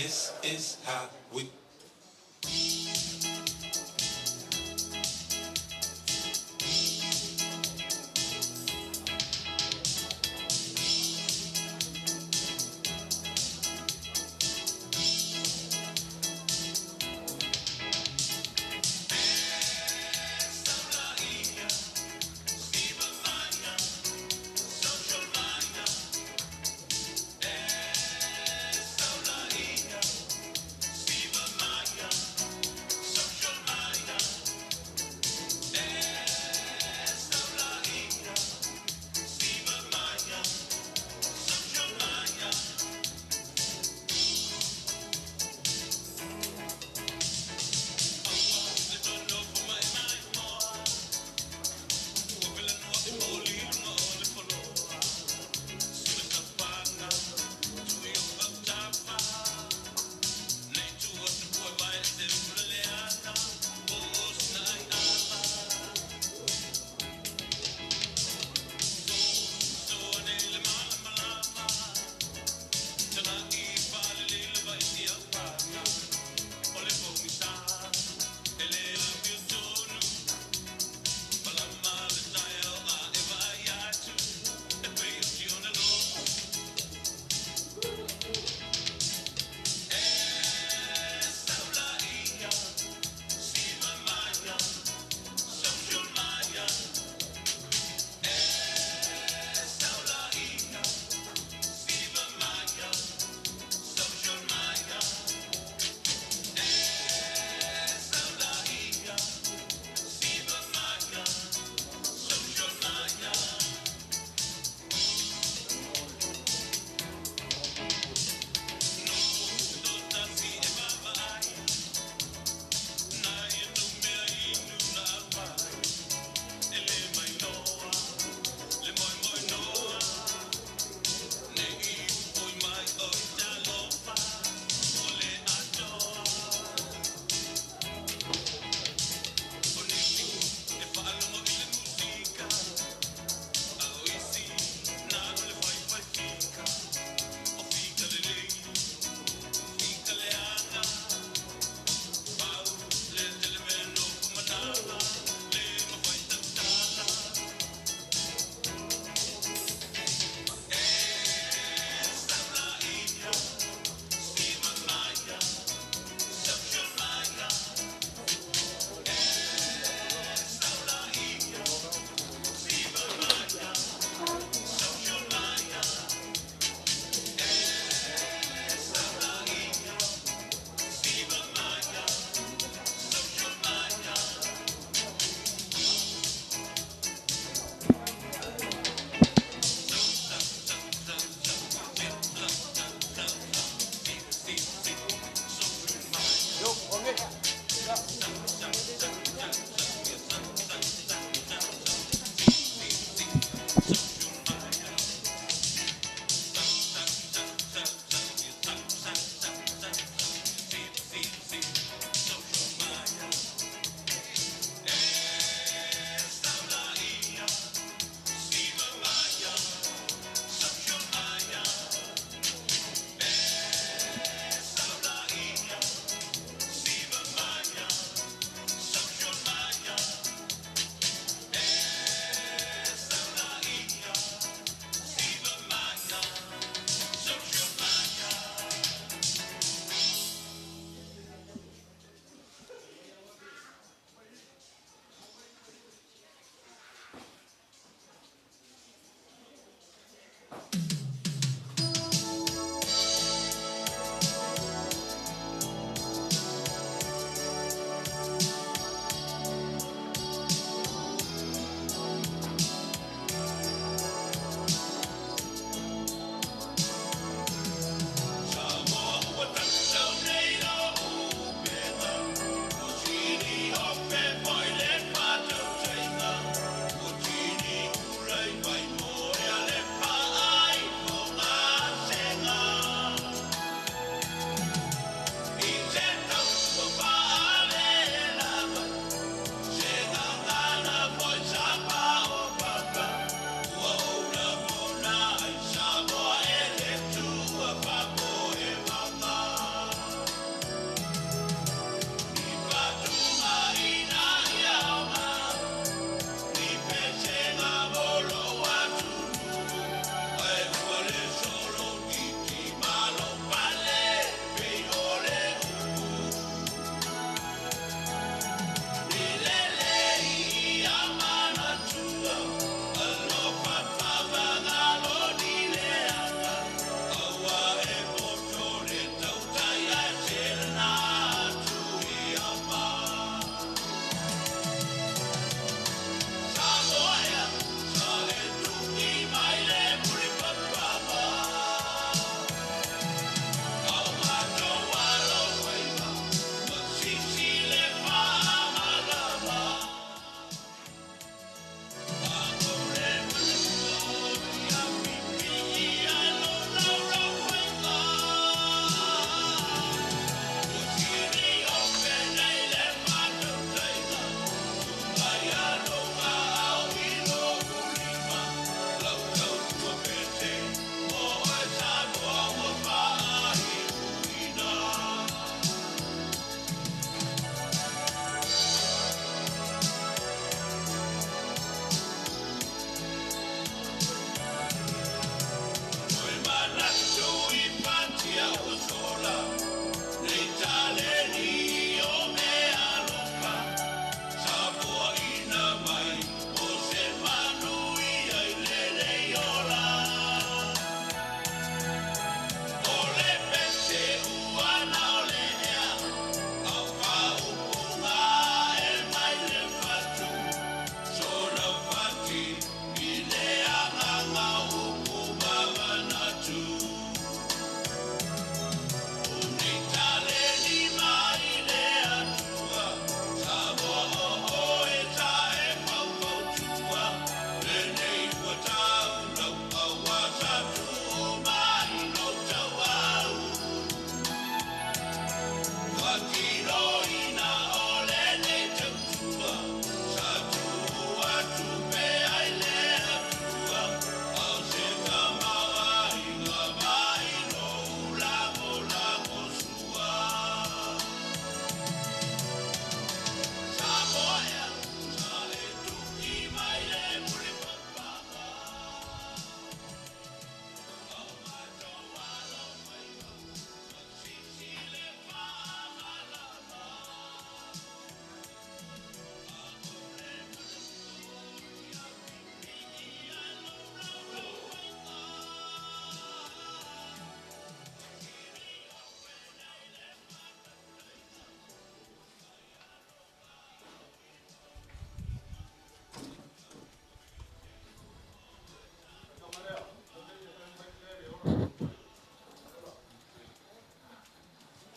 This is how we.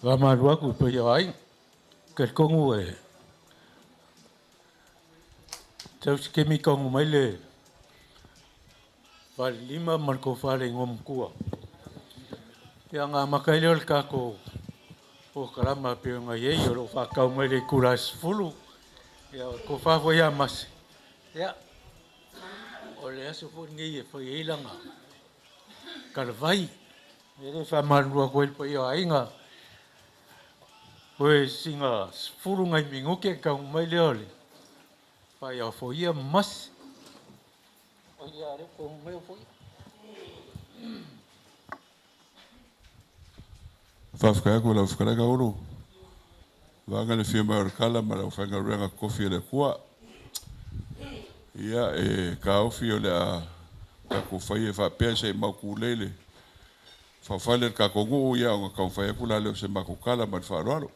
Faamalu atu i paia o aiga. Talitonu e sau se taimi taunuu mai le falelima ma le tofa i le Igoamatua, ia ona amata ai lea o le tatou polokalama pei ona i ai, o lo o faatatau mai i le itula e 10:00. Ia o le tofa foi ia Mase, ia o le aso foi lenei e fai ai lana talavai. O le mea lea e faamalulu atu ai i le paia o aiga, toe sina 10 nai minute ona taunuu mai lea o le paia o Foia ma Mase. Oi a o lea ua taunuu mai Ofoia. Faafetai atu i lau fetalaiga Ulu, vaega le afio mai o le Kala ma le aufaigaluega totofi a le Atua. Ia, e taofi o le a tatou faia faapea se i mautulei le faaofale le tatou nuu, ia ona taumafai atu la lea o se matou tala ma le faaaloalo.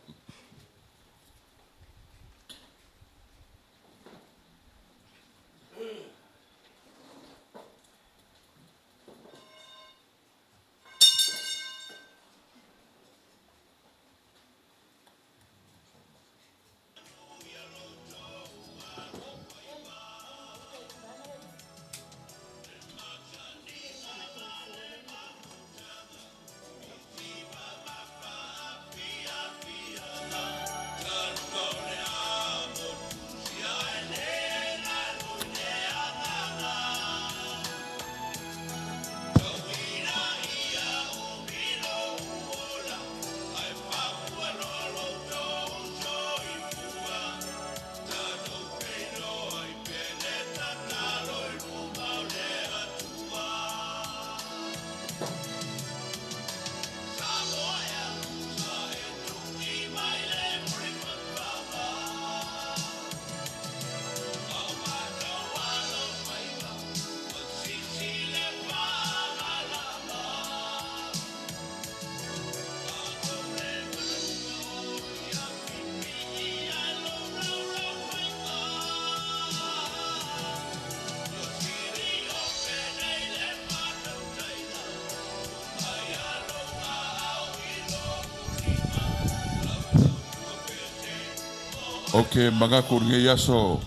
Ou te manatu i lenei aso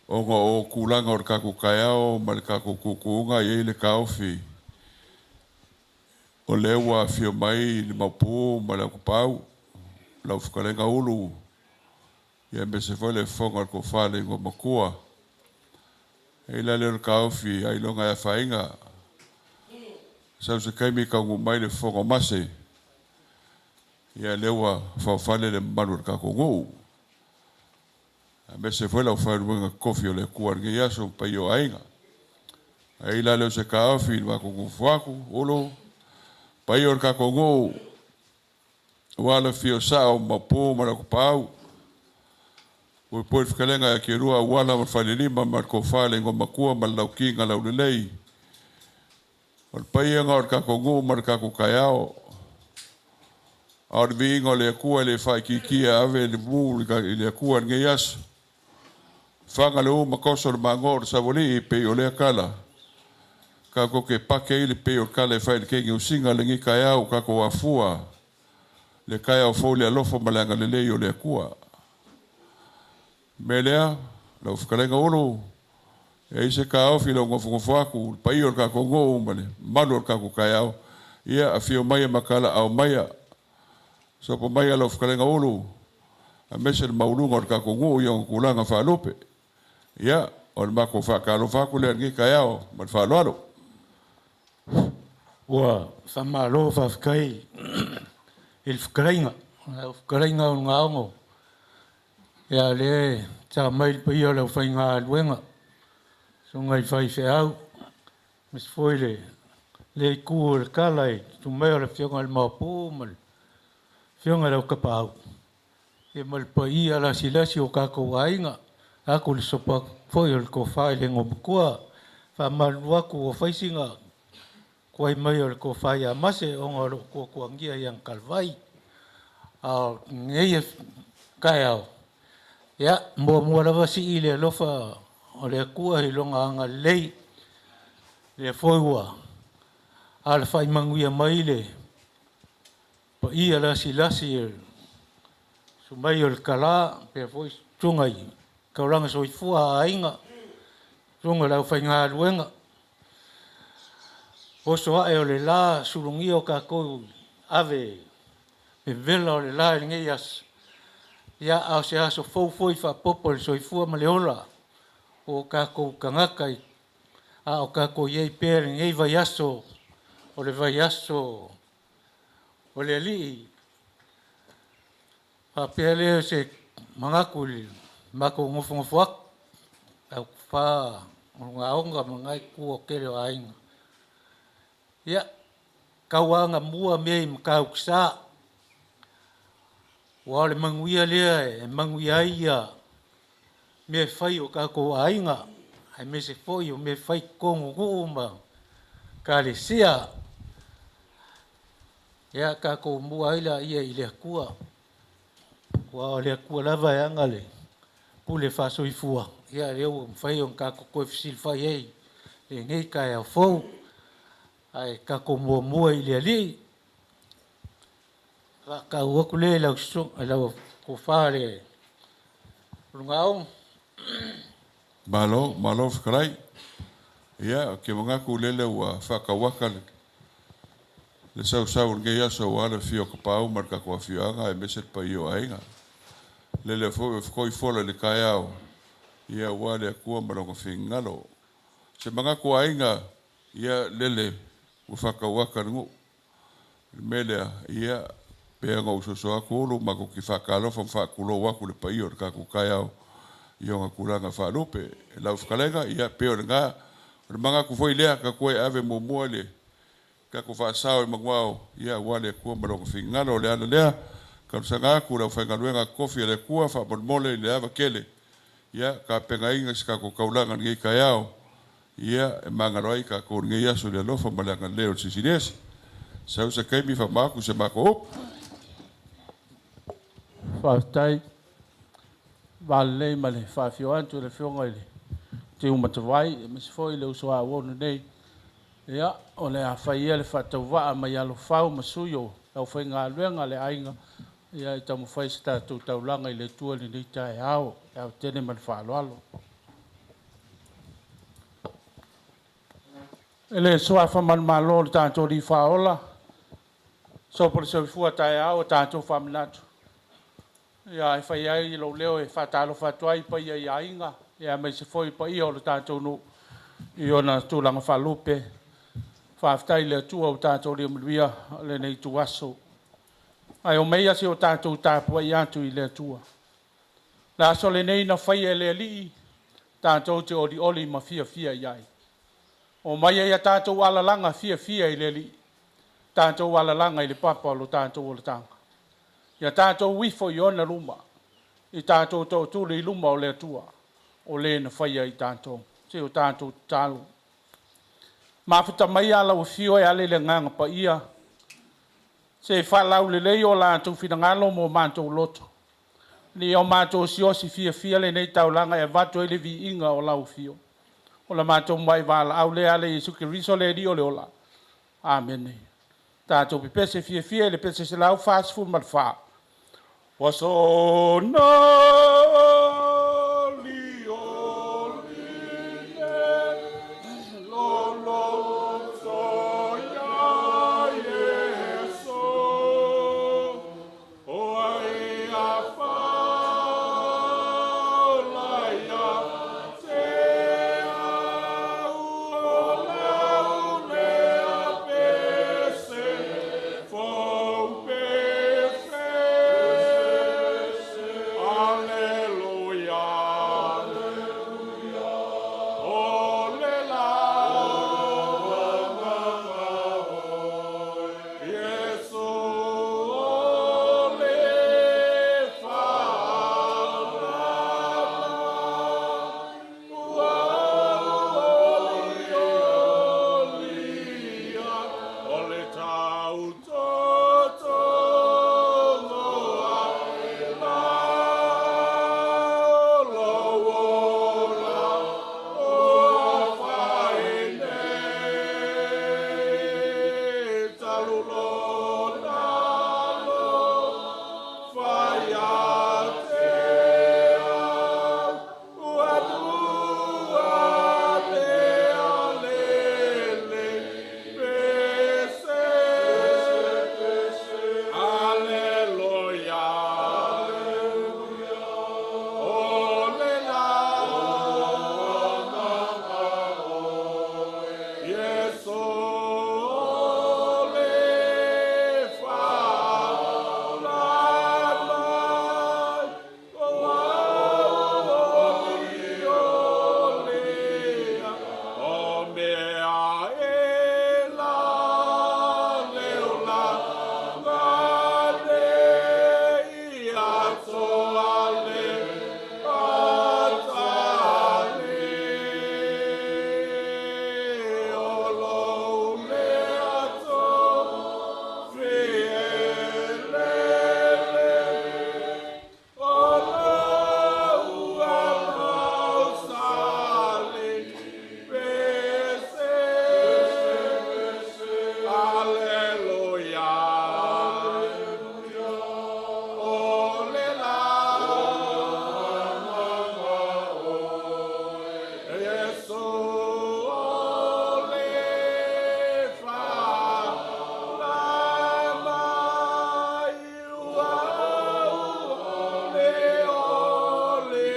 ona o tulaga o le tatou taeao ma le tatou tuutuuga, e i ai le taofi o lea ua afio mai le Maopu ma le Autapaau, lau fetalaiga Ulu, aemaise foi le fofoga o le Tofa i le Igoamatua. E i ai la lea o le taofi ailoga e afaina, sau se taimi taunuu mai le fofoga o Mase, ia lea ua faofale le mamalu o le tatou nuu, aemaise foi le aufaigaluega totofi a le Atua i lenei aso ma paia o aiga. E i ai la lea o se taofi i le matou nonofo atu, Ulu, paia o le tatou nuu, aua le afio o Sao ma Maopu ma le Autapaau, puipui le fetalaiga ia Kelua Auala ma le Falelima ma le Tofa i le Igoamatua ma le Lauti na Laulelei. O le paia lena o le tatou nuu ma le tatou taeao. A o le viiga o le Atua e le faaitiitia, ave le mu i le Atua i lenei aso. Faga le ū ma toso le magoa o le saualii e pei o lea tala. Tatou te pake ai le pei o le tala e fai i le teine usiga i lenei taeao ua tatou afua le taeao fou i le alofa ma le agalelei o le Atua. O le mea lea, lau fetalaiga Ulu, e i ai se taofi i lou nofonofo atu i le paia o le tatou nuu ma le mamalu o le tatou taeao, ia afio maia ma talaau maia, sopo maia lau fetalaiga Ulu, aemaise le maualuga o le tatou nuu i ona tulaga faalupe. Ia, o le matou faatalofa atu lea i lenei taeao ma le faaaloalo. Ua faamalo faafetai i le fetalaiga, lau fetalaiga Ogaogo. Ia o lea e ta mai le paia o le aufaigaluega, susuga i faifeau, aemaise foi le itu o le tala i le tutu mai o le Afioga i le Maopu ma le Afioga i le Autapaau, ia ma le paia lasilasi o tatou aiga, vaeatu le sopo atu foi o le tofa i le Igoamatua. Faamalulu atu ua fai sina tuai mai o le tofa ia Mase ona o lo o tuatuagia i ana talavai. A o lenei taeao, ia, e muamua lava sii le alofa o le Atua i Lona agalelei, lea foi ua alafai manuia mai le Paia lasilasi e susu mai o le Kala, faapea foi susuga i taulaga soifua a aiga, susuga i le aufaigaluega. Oso ae o le la, sulugia o tatou ave vevela o le la i lenei aso. Ia, a o se aso fou foi faaopoopo i le soifua ma le ola o tatou tagata a o tatou i ai pea i lenei vaiaso, o le vaiaso o le Alii. Faapea lea o se manatu i le matou nofonofo atu, lau Tofa Ulugaoga ma lena itu o le toatele o aiga. Ia, tau lava ina mua mea i Matautusa, aua o le manuia lea e manuia ai mea e fai a o tatou aiga, aemaise foi o mea e fai i totonu o nuu ma ekalesia. Ia tatou mua ai laia i le Atua, aua o le Atua lava e ana le pule faasoifua, o lea ua mafai ona tatou toe fesilafai ai i lenei taeao fou. Ae tatou muamua i le Alii. E faatau atu lea i lau tofa Ulugaoga. Malo, malo fetalai. Ia, ou te manatu lele ua faatauata le sausau o lenei aso aua le afio o Tapaau ma le tatou afioaga aemaise le paia o aiga. Lele foi ua fetoi fola i le taeao, ia aua le Atua ma Lona finagalo. Se manatu o aiga, ia lele ua faatauata le nuu. O le mea lea, ia, pei ona ou soso atu Olo, matou te faatalofa ma faatulou atu i le paia o le tatou taeao i ona tulaga faalupe. Lau fetalaiga, ia pei o lena, o le manatu foi lea, tatou e ave muamua le tatou faasao i manuvao, ia aua le Atua ma Lona finagalo. O le ala lea, talosaga atu i le aufaigaluega totofi a le Atua, faamolemole i le ava tele, ia tapenaina se tatou taulaga i lenei taeao, ia e magalo ai tatou i lenei aso i le alofa ma le agalelei o le Silisili Ese. Sau se taimi faamaotu i se matou upu. Faafetai. Va lelei ma le faafio atu i le Afioga i le Tiumatavai, aemaise foi le uso a uo nei. Ia, o le a fai ia le faatauvaa mai Alofau ma sui o le aufaigaluega a le aiga, ia e taumafai se tatou taulaga i le Atua i lenei taeao. E aotele ma le faaaloalo. I le suafa manumalo o le tatou Alii Faaola, sopo le soifua taeao o tatou faamanatu. Ia, e fai ai lou leo e faatalofa atu ai i paia i aiga, ia aemaise foi paia o le tatou nuu i ona tulaga faalupe. Faafetai i le Atua ua tatou liumanuia lenei ituaso. Ae omeia se o tatou tapuai atu i le Atua. Le aso lenei na faia e le Alii, tatou te olioli ma fiafia i ai. O mai ai a tatou alalaga fiafia i le Alii, tatou alalaga i le papa o lo tatou olataga. Ia tatou ifo i ona luma, i tatou tootuli i luma o le Atua, o le na faia i tatou. Se o tatou tatalo. Mafuta mai lau afio e ale i le agaga paia, se faalaulelei o latou finagalo mo matou loto. Ni o matou osiosi fiafia lenei taulaga e avatu ai le viiga o lau afio. O la matou mai valaau lea ale Iesu Keriso le Alii o le ola. Amene. Tatou pepese fiafia i le pese 144. Ua soona lioli ne loloto ia Iesu, o ai a faola ia te au o lau lea pese, fou pese. Alleluia. Iesu le faulana ua oli olia o mea e la le olaga nei atoa le atali o lou le ato fielele o lou amausali pese. Alleluia. O le la Iesu o le faulana ua ole ole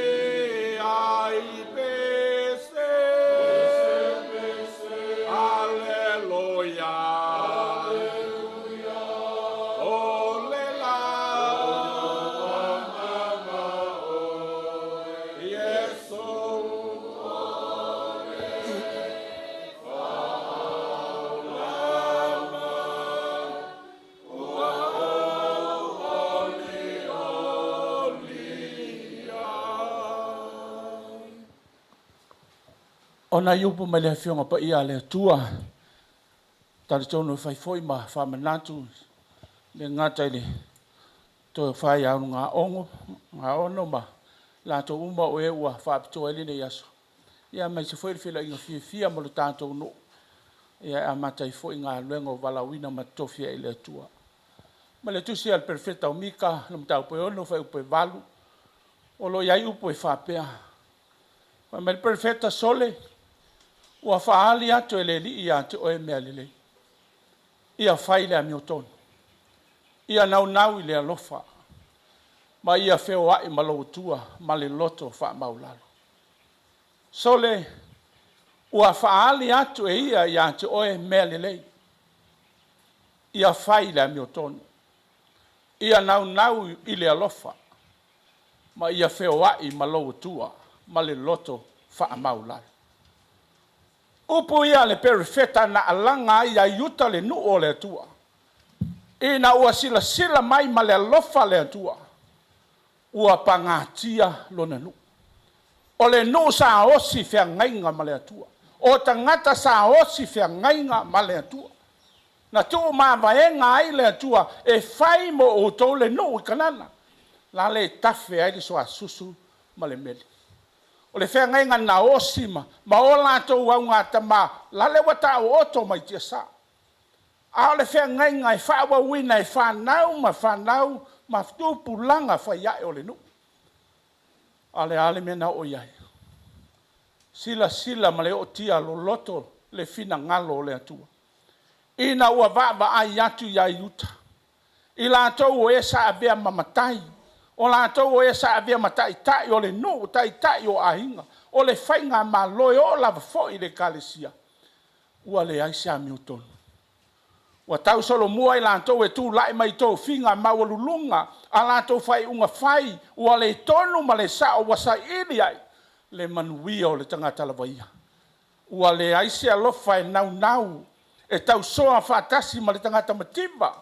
ai pese. Alleluia. O le la Iesu. Ona i upu mai le Afioga Paia a le Atua, talitonu e fai foi ma faamanatu le gata i le toe fai au gaogo, gaono ma latou uma o e ua faapitoa ai lenei aso. Ia aemaise foi le feiloaiga fiafia ma lo tatou nuu, ia e amata ai foi galuega o valaauina ma totofi ai e le Atua. Ma le tusi a le Perofeta o Mika, le mataupu e 6 fuaiupu e 8, o lo o i ai upu e faapea, fai mai le Perofeta, “Sole, ua faaali atu e le Alii ia te oe mea lelei. Ia fai le amiotonu, ia naunau i le alofa, ma ia feoai ma lou Atua ma le loto faamaualalo. Sole, ua faaali atu e ia ia te oe mea lelei. Ia fai le amiotonu, ia naunau i le alofa, ma ia feoai ma lou Atua ma le loto faamaualalo.” Upu ia a le perofeta na alaga ai ia Iuta le nuu o le Atua, ina ua silasila mai ma le alofa le Atua, ua pagatia lona nuu. O le nuu sa osi feagaiga ma le Atua. O tagata sa osi feagaiga ma le Atua. Na tuumavaega ai le Atua e fai mo outou le nuu i Kanana, lale e tafe ai le suasusu ma le meli. O le feagaiga na osi ma o latou augatama, lale ua taooto mai tiasa. A o le feagaiga e faaauauina e fanau ma fanau ma tupulaga fai ae o le nuu. A o le a le mea na oo i ai? Silasila ma le ootia loloto le finagalo o le Atua, ina ua vaavaai atu ia Iuta, i latou o e sa avea ma matai, o latou o e sa avea ma taitai o le nuu, taitai o aiga, o le faigamalo, e oo lava foi i le Ekalesia, ua leai se amiotonu. Ua tausolomua i latou e tulai mai i tofiga maualuluga a latou faaiuga fai ua le tonu ma le sao, ua saili ai le manuia o le tagata lava ia. Ua leai se alofa e naunau e tausoa faatasi ma le tagata mativa,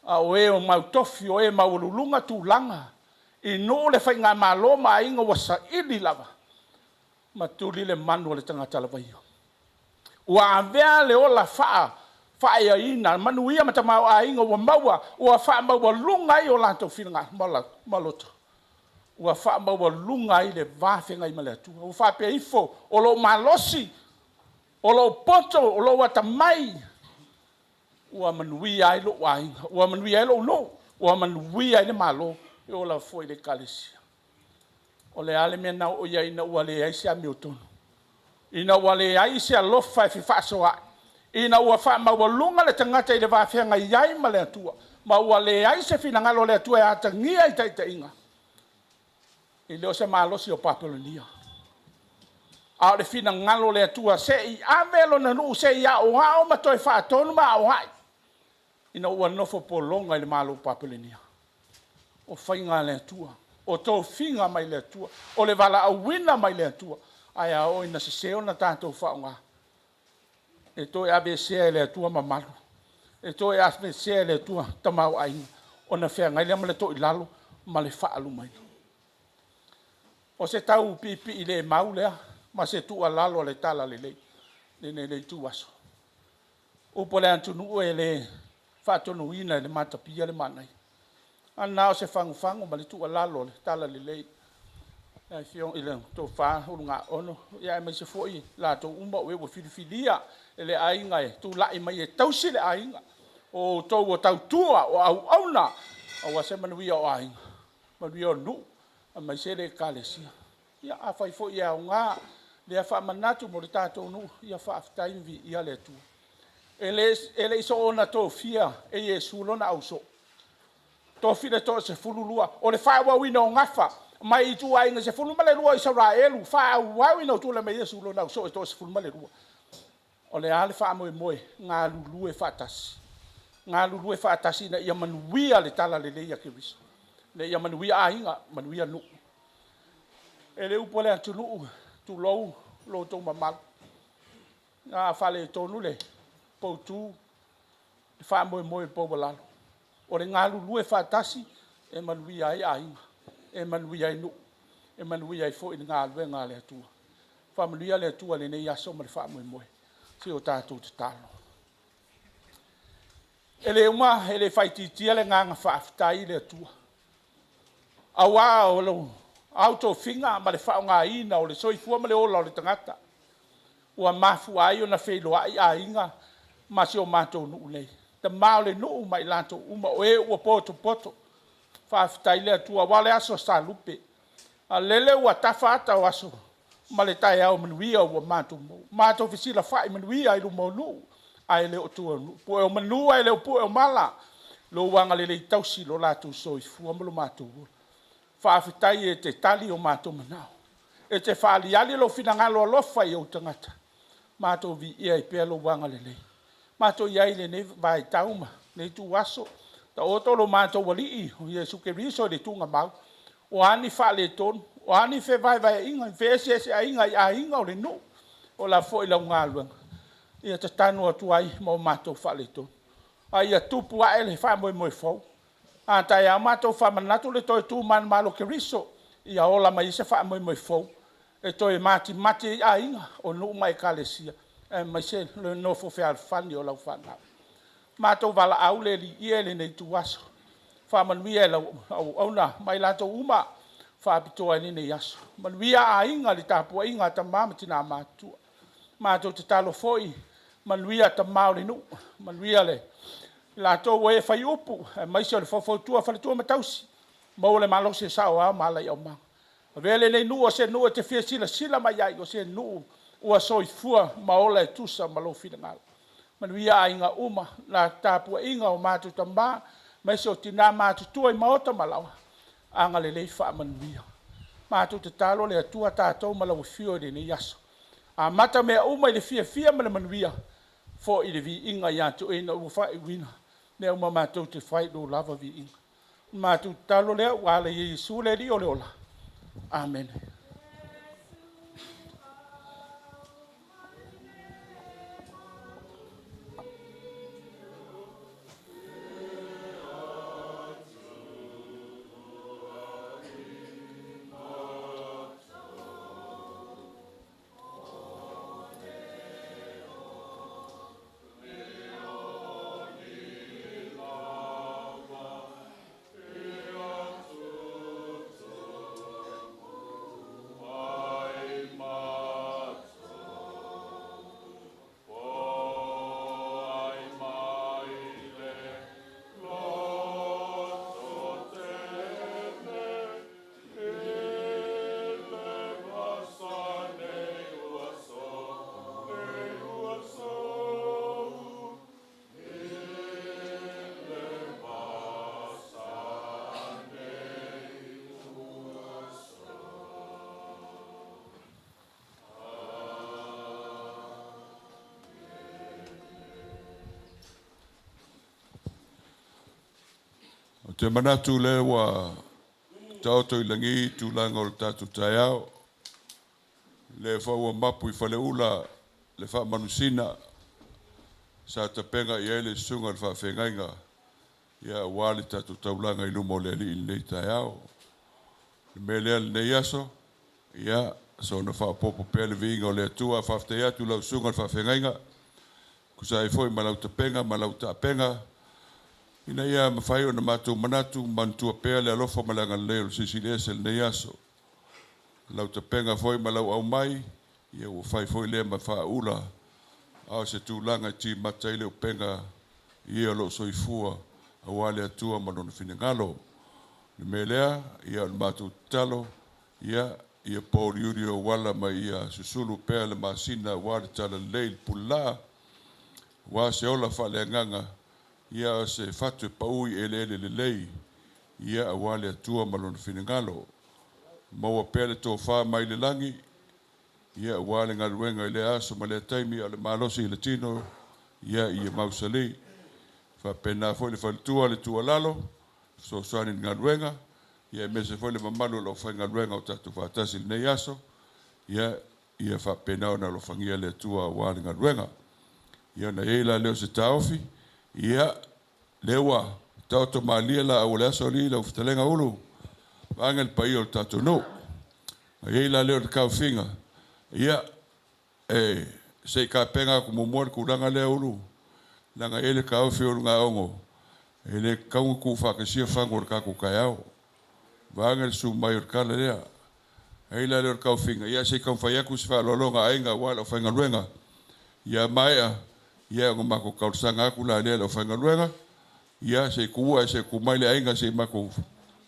a o e mautofi, o e maualuluga tulaga i nuu le faigamalo ma aiga, ua saili lava ma tuli le manu a le tagata lava ia. Ua avea le ola faaeaina, manuia ma tamaoaiga ua maua, ua faamaualuga ai o latou finagalo ma loto, ua faamaualuga ai le va feagai ma le Atua. Ua faapea ifo, o lou malosi, o lou poto, o lou atamai, ua manuia ai lou aiga, ua manuia ai lou nuu, ua manuia ai le Malo, e oo lava foi i le Ekalesia. O le a le mea na oo i ai ina ua leai se amiotonu, ina ua leai se alofa e fefaasoaai, ina ua faamaualuga le tagata i le va feagai ai ma le Atua, ma ua leai se finagalo o le Atua e atagia i taitaiga? E le o se malosi o Papelonia, A o le finagalo o le Atua se'i ave lona nuu se i aoao ma toe faatonu ma aoai ina ua nofo pologa i le Malo o Papelenia. O faiga a le Atua, o tofiga mai le Atua, o le valaauina mai le Atua, ae a oo ina sese ona tatou faaaoga, e toe aveesea e le Atua mamalu, e toe aveesea e le Atua tamaoaiga, ona feagai lea ma le toilalo ma le faalumaina. O se tau piipii le mau lea ma se tuualalo a le Talalelei i lenei ituaso. Upu a le atunuu e le faatonuina e le matapia le manaia. Ae na o se fagufagu ma le tuualalo a le Talalelei i le Afioga i le Tofa Ulugaono, aemaise foi i latou uma o e ua filifilia e le aiga e tulai mai e tausi le aiga. O outou o tautua, o auauna, aua se manuia o aiga, manuia o nuu, aemaise le Ekalesia. Ia afai foi e aoga lea faamanatu mo le tatou nuu, ia faafetai ma viia le Atua. E le i soona tofia e Iesu lona ausoo, tofi le toasefululua, o le faaauauina o gafa mai ituaiga e 12 o Isaraelu, faaauau ina ua tulai mai Iesu i lona ausoo e toasefulumalua. O le a le faamoemoe? Galulue faatasi, galulue faatasi ina ia manuia le talalelei a Keriso, ina ia manuia aiga, manuia nuu. E le upu a le atunuu, tulou lo outou mamalu, a faaletonu le poutu, e faamoemoe i le pou a lalo. O le galulue faatasi e manuia ai aiga, e manuia ai nuu, e manuia ai foi le galuega a le Atua. Faamanuia le Atua i lenei aso ma le faamoemoe. Se i o tatou tatalo. E le uma, e le faaitiitia le agaga faafetai i le Atua, aua o lo au tofiga ma le faaaogaina o le soifua ma le ola o le tagata ua mafua ai ona feiloai aiga ma si o matou nuu nei. Tama o le nuu ma i latou uma o e ua potopoto, faafetai i le Atua aua o le aso sa lupe, a o lele ua tafa ata o aso ma le taeao manuia ua matou maua. Matou fesilafai manuia i luma o nuu ae le o tua o nuu, pue o manu ae le o pue o mala, lou agalelei tausi i lo latou soifua ma lo matou ola. Faafetai e te tali o matou manao, e te faaaliali lou finagalo alofa i ou tagata, matou viia ai pea lou agalelei. Matou i ai i lenei vaitau ma lenei ituaso, taoto lo matou Alii o Iesu Keriso i le tuugamau, o a ni faaletonu, o a ni fevaevaeaiga, ni feeseeseaiga i aiga o le nuu, o le a foi lau galuega, ia tatanu atu ai ma o matou faaletonu. A ia tupu ae le faamoemoe fou. A taeao matou faamanatu le toe tu manumalo o Keriso, ia ola mai ai se faamoemoe fou e toe matimati ai aiga, o nuu ma ekalesia, aemaise le nofo fealofani o lau fanau. Matou valaau le Alii e i lenei ituaso, faamanuia i lau auauna ma i latou uma faapitoa i lenei aso. Manuia aiga i le tapuaiga a tama ma tina matutua. Matou tatalo foi, manuia tama o le nuu, manuia le latou o e fai upu, aemaise o le faufautua a faletua ma tausi, maua le malosi e saoao ma ala i aumaga. Avea lenei nuu o se nuu e te fia silasila mai ai, o se nuu ua soifua ma ola e tusa ma lou finagalo. Manuia aiga uma, la tapuaiga o matou tama, aemaise o tina matutua i maota ma laoa, agalelei faamanuia. Matou tatalo le Atua tatou ma lau afio i lenei aso. Amata mea uma i le fiafia ma le manuia, foi le viiga ia te oe ina ua faaiuina mea uma matou te fai i lou lava viiga. Matou tatalo lea ua ala i Iesu le Alii o le ola. Amene. Ou te manatu lea ua taoto i lagi tulaga o le tatou taeao, lea foi ua mapu i Faleula le faamanusina sa tapena i ai le susuga i le faafeagaiga ia aua le tatou taulaga i luma o le Alii i lenei taeao. O le mea lea lenei aso, ia soona faaopoopo pea le viiga o le Atua. Faafetai atu i lau susuga i le faafeagaiga, tusa ai foi ma lau tapega ma lau taapega, ina ia mafai ona matou manatu manatua pea le alofa ma le agalelei o le Silisili Ese i lenei aso. Lau tapega foi ma lau aumai, ia ua fai foi lea ma faaula, a o se tulaga e timata ai le upega ia o loo soifua aua le Atua ma Lona finagalo. O le mea lea, ia o le matou tatalo, ia ia pouliuli ou ala ma ia susulu pea le masina aua le talalelei i le pulelaa, aua se ola faaleagaga, ia o se fatu e pau i eleele lelei, ia aua le Atua ma Lona finagalo. Maua pea le tofa mai le lagi, ia aua le galuega i lea aso ma lea taimi, a o le malosi i le tino, ia ia mausali. Faapena foi le faletua, le tuualalo, fesoasoani i le galuega, ia aemaise foi le mamalu o le aufaigaluega o tatou faatasi i lenei aso, ia ia faapena ona alofagia le Atua aua le galuega. Ia ona i ai la lea o se taofi, ia lea ua taoto malie laau o le aso alii lau fetalaiga Ulu, vaega le paia o le tatou nuu. Na i ai la lea o le taofiga, ia e se i tapena atu muamua le tulaga lea Ulu, leaga e i ai le taofi o Lugaono, e le tatau ona tuufaatasia fagu o le tatou taeao. Vaega le susu mai o le tala lea. Ai la lea o le taofiga, ia se i taumafai atu se faaaloaloga a aiga aua le aufaigaluega. Ia maea, ia ona matou talosaga atu la lea i le aufaigaluega, ia se i tuua ae se i tu mai le aiga se i matou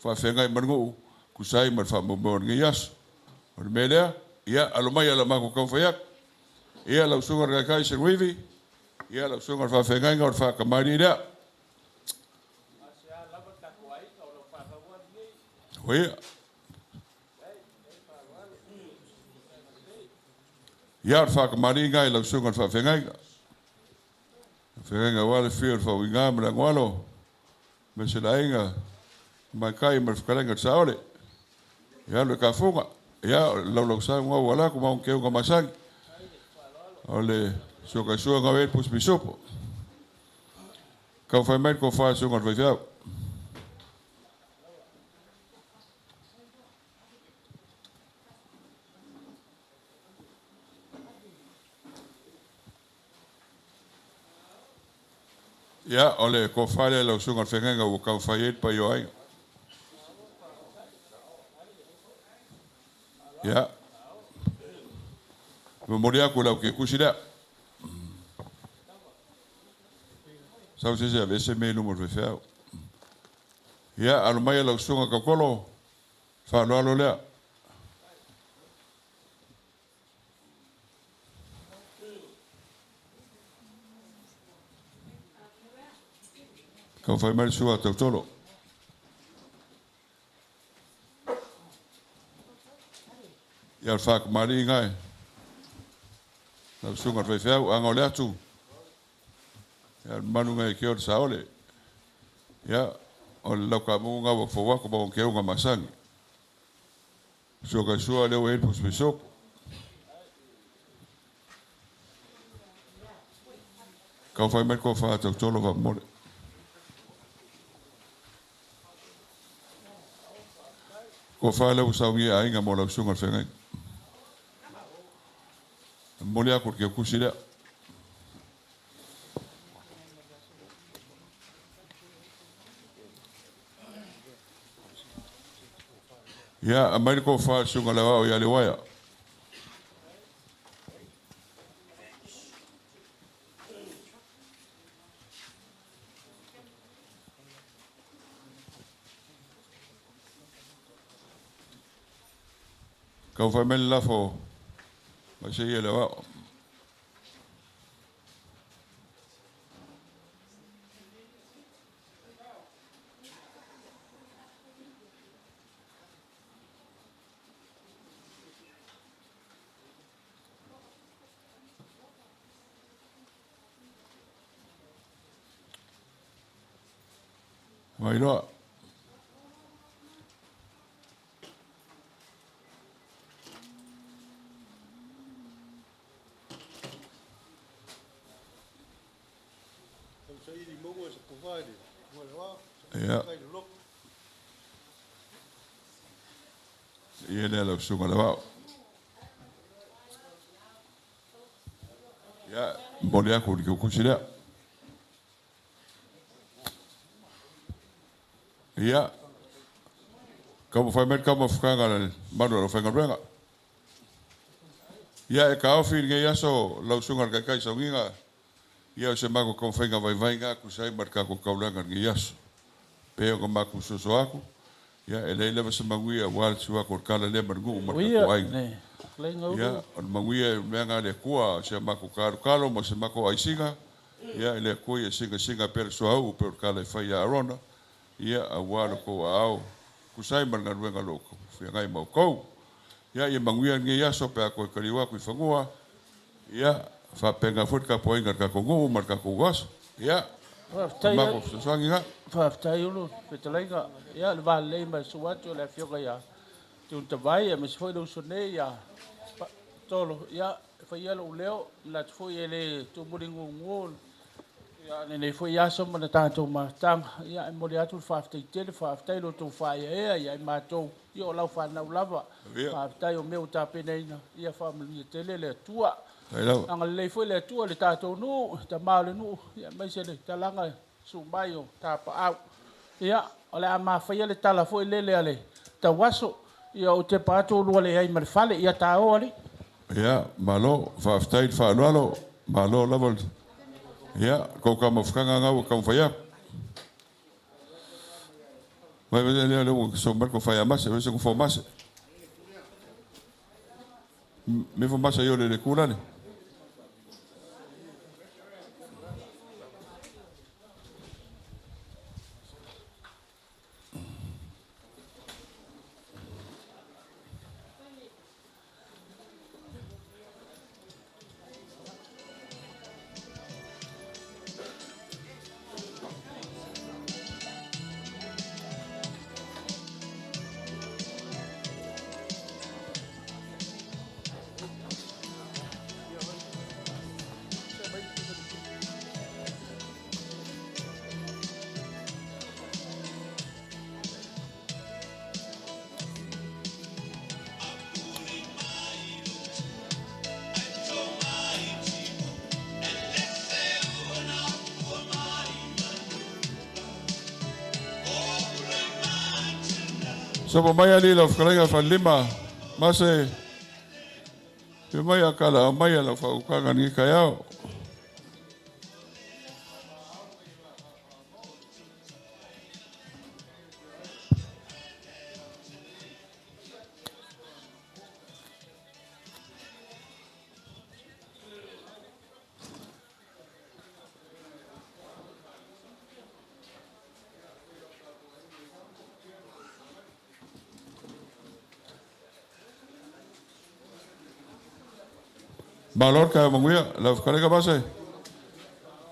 faafeagai ma le nuu, tusa ai ma le faamoemoe o lenei aso. O le mea lea, ia alo mai o le a matou taumafai atu. Ia lau susuga i le Taitai Seluivi, ia lau susuga i le faafeagaiga o le faatamalii lea. Ia. Ia, o le faatamalii i lau susuga i le faafeagaiga. Feagaiga aua le afio o le faauiga ma le agoalo, aemaise le aiga, Tamaitai ma le fetalaiga i le Saole. Ia alu e tafuga. Ia, o le laulausa ua ala atu ma ona keuga masani. O le suaga suaga o e pusi pisupo. Kau fai mai le tofa suaga o le faifeau. Ia, o le tofa lea i lau susuga i le feagaiga ua taumafai ai le paia o aiga. Ia, momoli atu i lau tiakusi lea. Sau se isi e aveese mea i luma o le faifeau. Ia, alo mai lau susuga Tautolo, faaaloalo lea. Taumafai mai le susuga Tautolo. Ia, o le faatamalii lena i lau susuga i le faifeau, aga o le atu. Ia, o le mamalu lena e ke o le saole. Ia, o le laukamuga lena ua fou atu ma ona keuga masani. Sua sua lea ua i ai le pusi pisupo. Taumafai mai le tofa Tautolo faamolemole. Tofa lea ua saunia e aiga mo lau susuga i le feagaiga. E momoli atu le tiakusi lea. Ia, aumai le tofa i le susuga i le aoao ia Leuaia. Taumafai mai le lafo mai se ia le aoao. Mailoa. Ia. Ia lea lau susuga i le Vao. Ia, momoli aku i le tusi lea. Ia, taumafai mai le taumafataga a le mamalu o le aufaigaluega. Ia, e taofi i lenei aso lau susuga i le Taitai Sauniga, ia o se matou taumafaiga vaivai lena e tusa ai ma le tatou taulaga i lenei aso. Pei ona matou soso atu, ia e leai lava se manuia aua le susu atu o le tala lea ma le nuu ma le Manuia tatou aiga. le fetalaiga Ia, Ulu. o le manuia e mea na a le Atua, o si a matou kalokalo ma se matou aisiga, ia e le Atua ia sinasina pea le suauu pei o le tala e fai ia Arona, ia aua lo tou aao tusa ai ma le galuega o lo o feagai ma outou. Ia, ia manuia lenei aso pe a toe taliu atu i fanua, ia faapena foi le tapuaiga a le tatou nuu ma le tatou aso. Ia, o le Faafetai matou fesoasoani lena. Faafetai Ulu fetalaiga. Ia le va lelei ma le susu atu o le afioga ia Tuntavai aemaise foi le uso nei ia Tolo. Ia e fai ia lou leo, manatu foi e le tuumuli gugu ia lenei foi aso ma le tatou mafutaga. Ia e momoli atu le faafetai tele, faafetai lo outou faaeaea ia i matou, ia o lau fanau lava. Avia. Faafetai o mea ua tapenaina, ia faamanuia tele le Atua. Faafetai lava. Agalelei foi le Atua i le tatou nuu, tama o le nuu, ia aemaise le talaga susu mai o Tapaau. Ia, o le a mafaia le tala foi lele a le tauaso. Ia ou te pa atu oulua leai ma le fale, ia taoa alii. Ia, malo, faafetai le faaaloalo, malo lava le, ia, le tou taumafataga lena ua taumafai atu. Vai, vai, lea, lea ua sau mai le tofa ia Mase, vai se nofo Mase. Me fo Mase i ole le kula le. Sopo mai alii lau fetalaiga Falelima, Mase, fia mai a kala au mai a lau faautaga i lenei taeao. Malo le taeao manuia, lau fetalaiga Mase.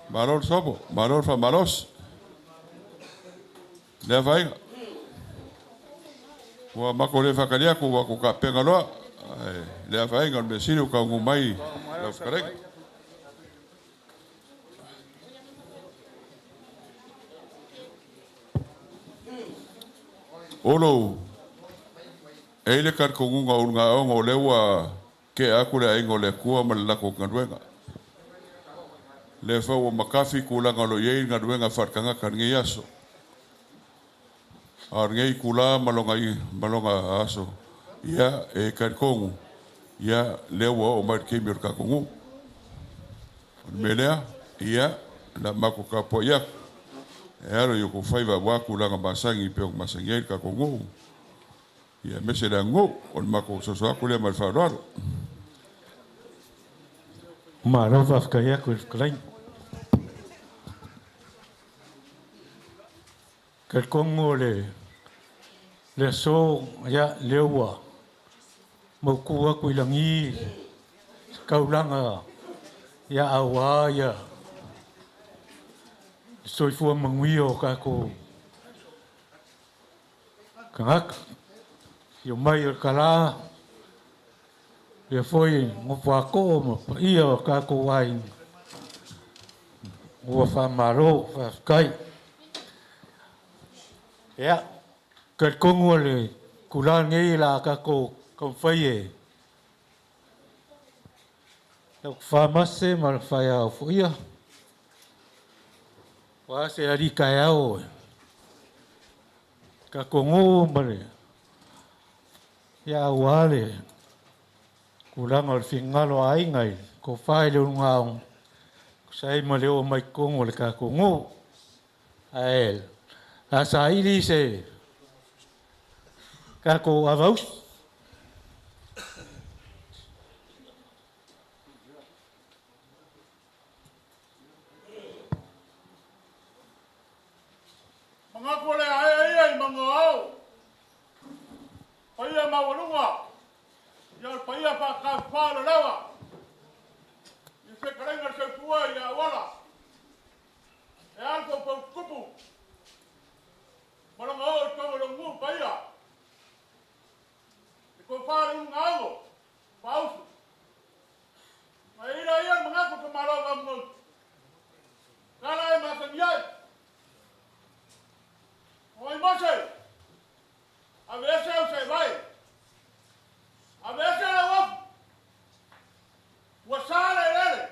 Malo le sopo, malo le faamalosi. Le afaina. Ua matou le faatali atu, ua matou tapena loa. Ae le afaina, o le mea sili ua taunuu mai lau fetalaiga. Olo, e i ai le talitonuga o Ulugaoga o lea ua tea atu le aiga o le Atua ma le latou galuega. Lea foi ua matafi tulaga o lo o i ai galuega faale-tagata i lenei aso. A o lenei itula ma lona, ma lona aso, ia, e talitonu, ia, lea ua oo mai le taimi o le tatou nuu. O le mea lea, ia, o le a matou tapuai atu, e alo i o outou faiva aua tulaga masani e pei ona masani ai le tatou nuu, ia, aemaise le aganuu. O le matou soso atu lea ma le faaaloalo. Malo faafetai atu i le fetalaiga. Talitonu o le le aso, ia, lea ua mautu atu i lagi se taulaga, ia, aua ia le soifua manuia o tatou tagata. Afio mai o le tala, lea foi nofo a too ma paia o tatou aiga. Ua faamalo, faafetai. Ia, talitonu o le tulaga lenei o le a tatou taumafai e tautafa mase ma le faeaofoia aua se alii taeao o le tatou nuu ma le ia aua le tulaga o le finagalo o aiga i le tofa i le Ulugaono, tusa ai ma le oo mai totonu o le tatou nuu. Ae o le a saili se tatou avausi. Manatu o le a ea ia i manuao, paia maualuga, ia o le paia faatafafa o le lawa, i le fetalaiga i le Seutua ia Auala, e a le foufou tutupu ma lona oo i totonu o lona nuu paia. Le tofa i le Ulugaono, Fausu. Na ila ia le manatu o tamaloa Vaimauga, tala e masani ai. Oi Mose, aveese au seevae, aveese lau afu, ua sa le eleele.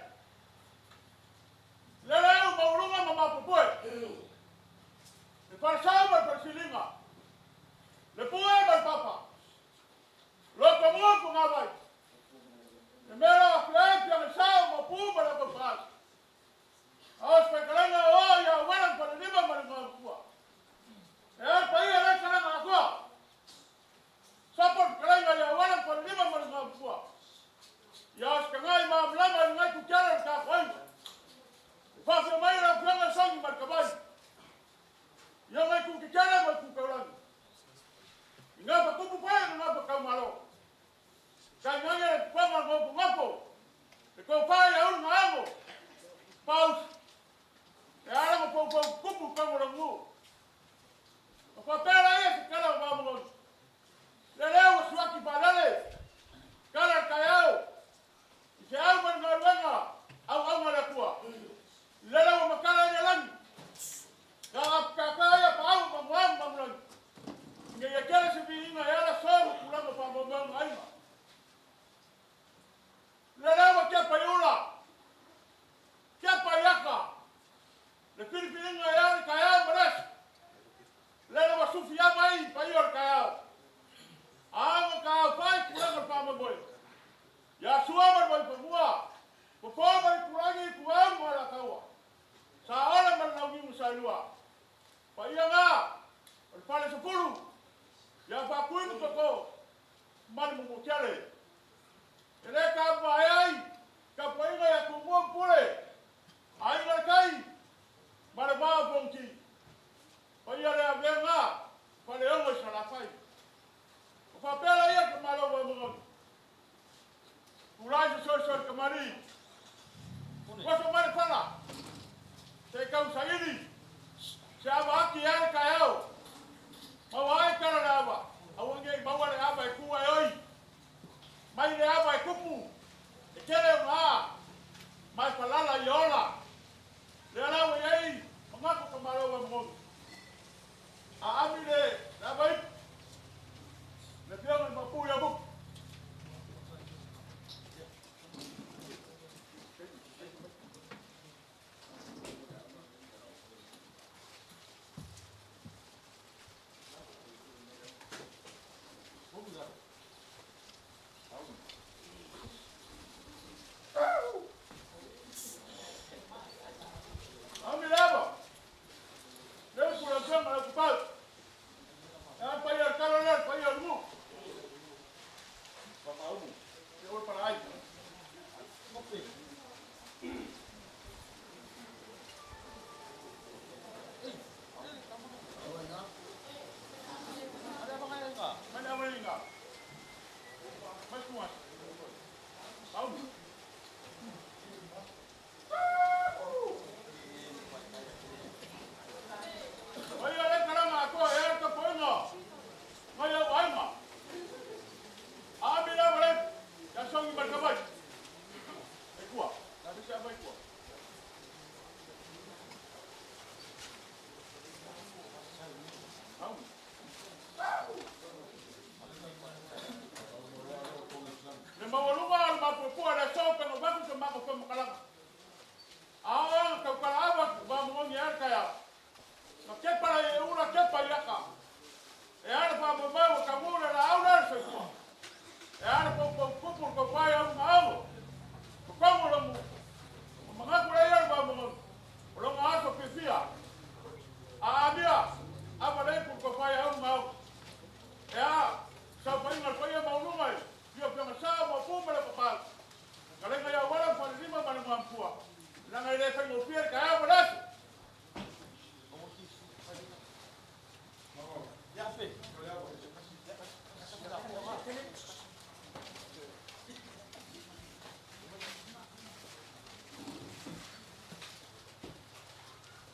le faigofie le taeao ma le aso.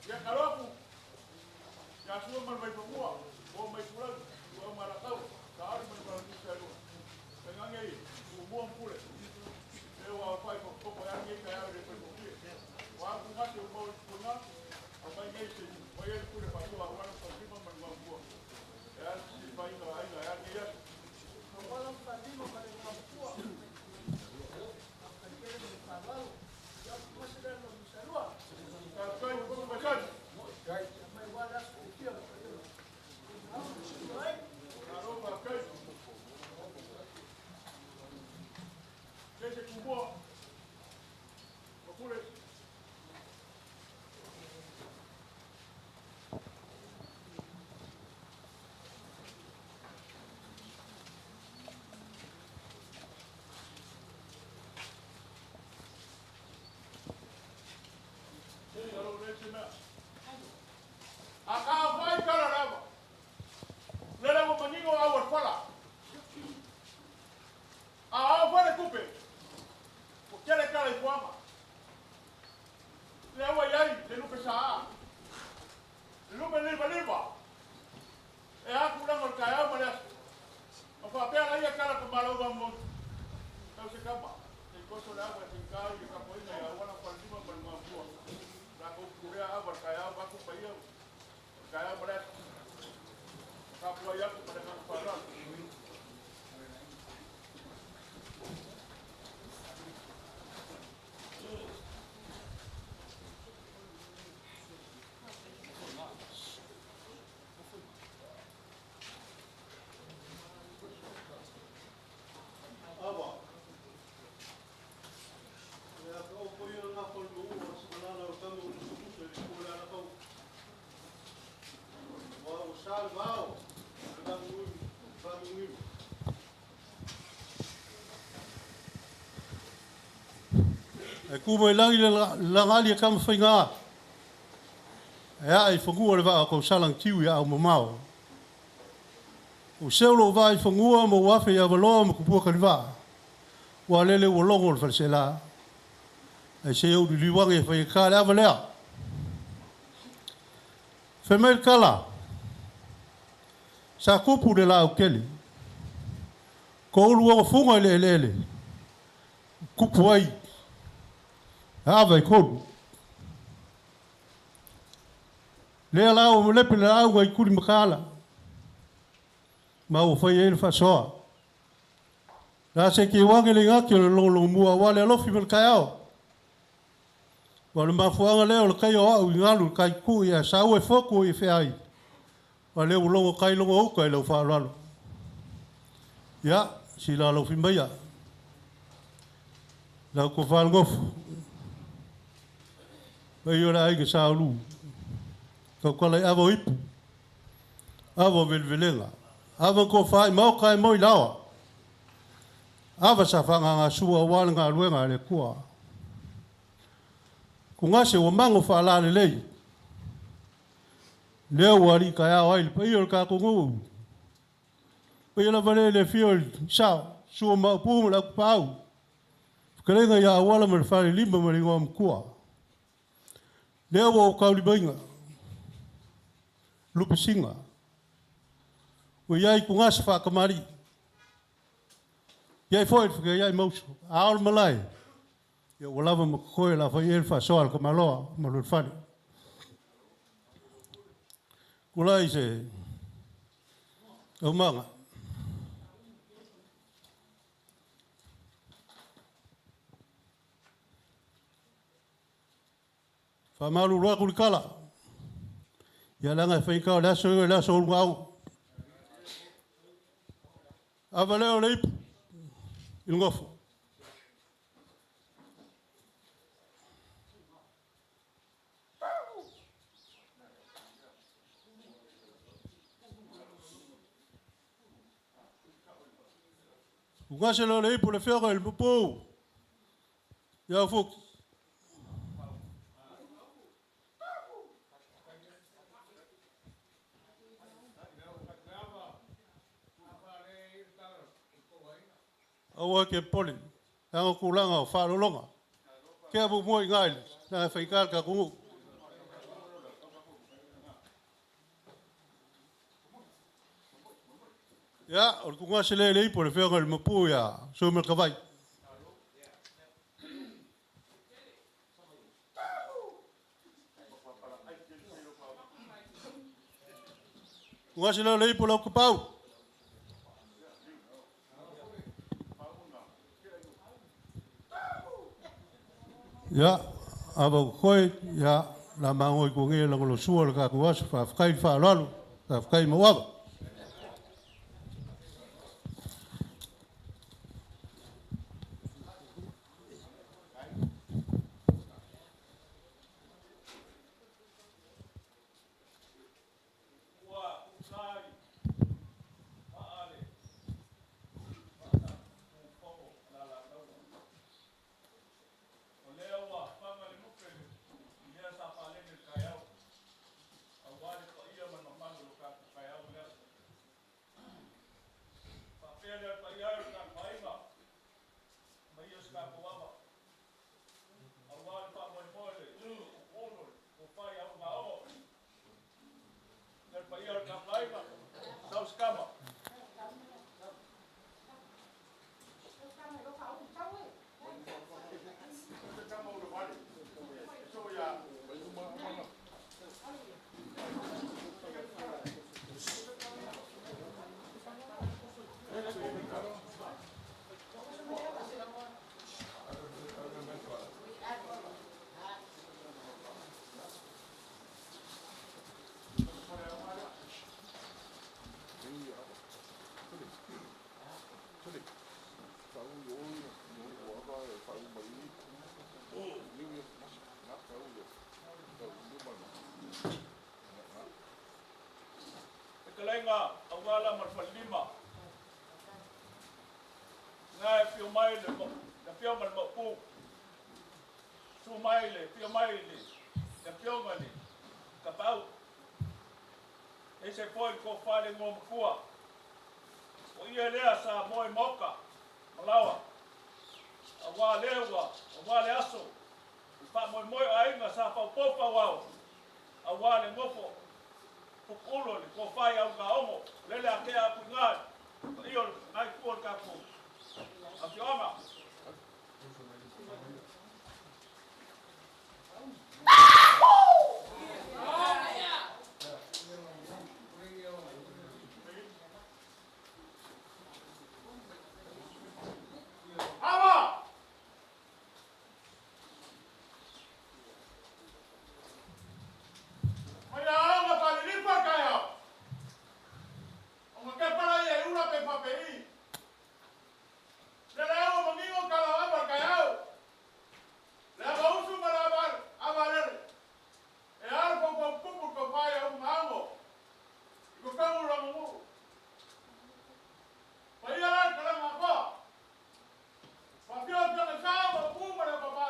Ia kaloku, ia sua ma le Vaifanua, o Maitulagi, o Malakau, Saali ma le Falanisa e lua. Faigaga e Tumua ma Pule. E ua fai fofofo e agi e taeao e le faigofie. O a ku gase o mau i tupuga, au mai nei se mai e pule faasoa aua le falelima ma le Igoamatua. E a le fesilafaiga o aiga e a lenei aso. Faafetai poto masani. Malo faafetai. Se Tumua ma Pule. Se alo le se mea. A ka fai kala lava. Lele ua manino au al fala. A au fale tupe. O tele kala i fuama. Le ua iai le lupe saa. Le lupe liva liva. E aku langa o le taeao ma le aso. Ma faapea la ia kala ka malo va mo. Tau se kama. Te koso le awa te kai i ka poina i awana falelima ma le Igoamatua. La ko kurea awa le taeao va ku paia. Le taeao ma le aso. Ka pua i aku ma le nganga whaalalo. Ava. Ia ka o koia na ngā whalu o sa manana o tamu o nusu e ko le ana kau. Wa o sa le vao, le vangu ui, vangu ui. E ku mai langi le langali e kama whainga. E a i whangua le vaa kau salang tiu i au mamao. O seo lo vaa i whangua mo wafe i awaloa ma kupua kalivaa. Ua lele ua logo le falesela. Ai se au liwange e whai ka le awa lea. Whai le kala. Sa kupu le la au kele. Ko ulu o funga i le ele ele. Kupu ai. Ava i kolu. Lea la o lepe le au ai kuli makala. Ma o whai e le whasoa. La se ki wange le ngaki o le longo mua wale alofi ma le kai ao. Wa le mafuanga lea o le kai o au i ngalu le kai ku ia sa ue foku i wheai. Wa le u longo kai longo uka i lau whaalalo. Ia, si la lau whimaia. Lau ko whaalngofu. Mai o le ai ke sa ulu. Kau kala i awa ipu. Awa velvelenga. Awa ko whai mau kai moi lawa. Awa sa whanga ngā sua wale ngā luenga le kua. Ku ngase o mango wha la le lei. Leo wari ka au ai le pai o le ka kongu. Pai la vale le fio sa sua mau pu ma la pau. Whakarenga ia awala ma le whare lima ma le ingoa mkua. Leo o kaulimainga. Lupesinga. O iai ku ngase whakamari. Iai foi whaka iai mauso. Aol malai. Ia ua lava ma koe la whai e le whasoa le kamaloa ma le whare. Kula i se aumanga. Whamalu roa kuli kala. Ia langa e whaika o le aso le aso o lunga au. Ava leo le ipu. I ngofo. Ugase leo le ipu le whioga i le pupu. Ia fuki. Aua e te popole, leaga o tulaga o faaaloaloga. Tea muamua i ina i le leaga e faigata le tatou nuu. Ia, o le tuugase lea i le ipu a le Afioga i le Maopu ia Seumanakavai. Tuugase lea o le ipu a Lautapau. Ia, ava o totoe, ia, o le a magoa i tuagia e lagolagosua le tatou aso. Faafetai le faaaloalo, faafetai Mauava. Ua tusa i maa le faataumufono a le Alataua, o lea ua faga le lupe i lea sa paleni o le taeao, aua le paia ma le mamalu o lo tatou taeao ma le aso. Faapea lea, le paia e o le tatou aiga, aumai ia se tatou ava aua le faamoemoe o le Ulu o le Tofa ia Ulugaono. Le paia o le tatou aiga, sau se tama. Fetalaiga Auala ma le Falelima, na e afio mai le afioga i le Maopu, susu mai le afio mai le afioga i le Tapaau, ese foi le tofa i le Igoamatua, o ia lea sa moe maota ma laoa, aua lea ua, aua le aso, le faamoemoe o aiga sa faaopoopo auao, aua le nofo pupulu o le tofa i Aulugaono, lele a tea atu i ina le paia o lena itu o le tatou afioaga. Ava! Mai la aoga falilipa le taeao. O nga kepala ia e ula pe fapei. Le le au mangingo kala ava le taeao. Le ava usu ma le ava ava lele. E ala pau pau pupu ko pai au mango. I ko kamu la ngu. Pai ala kala ngapa. Pafio pio le sa ma pu ma le papa.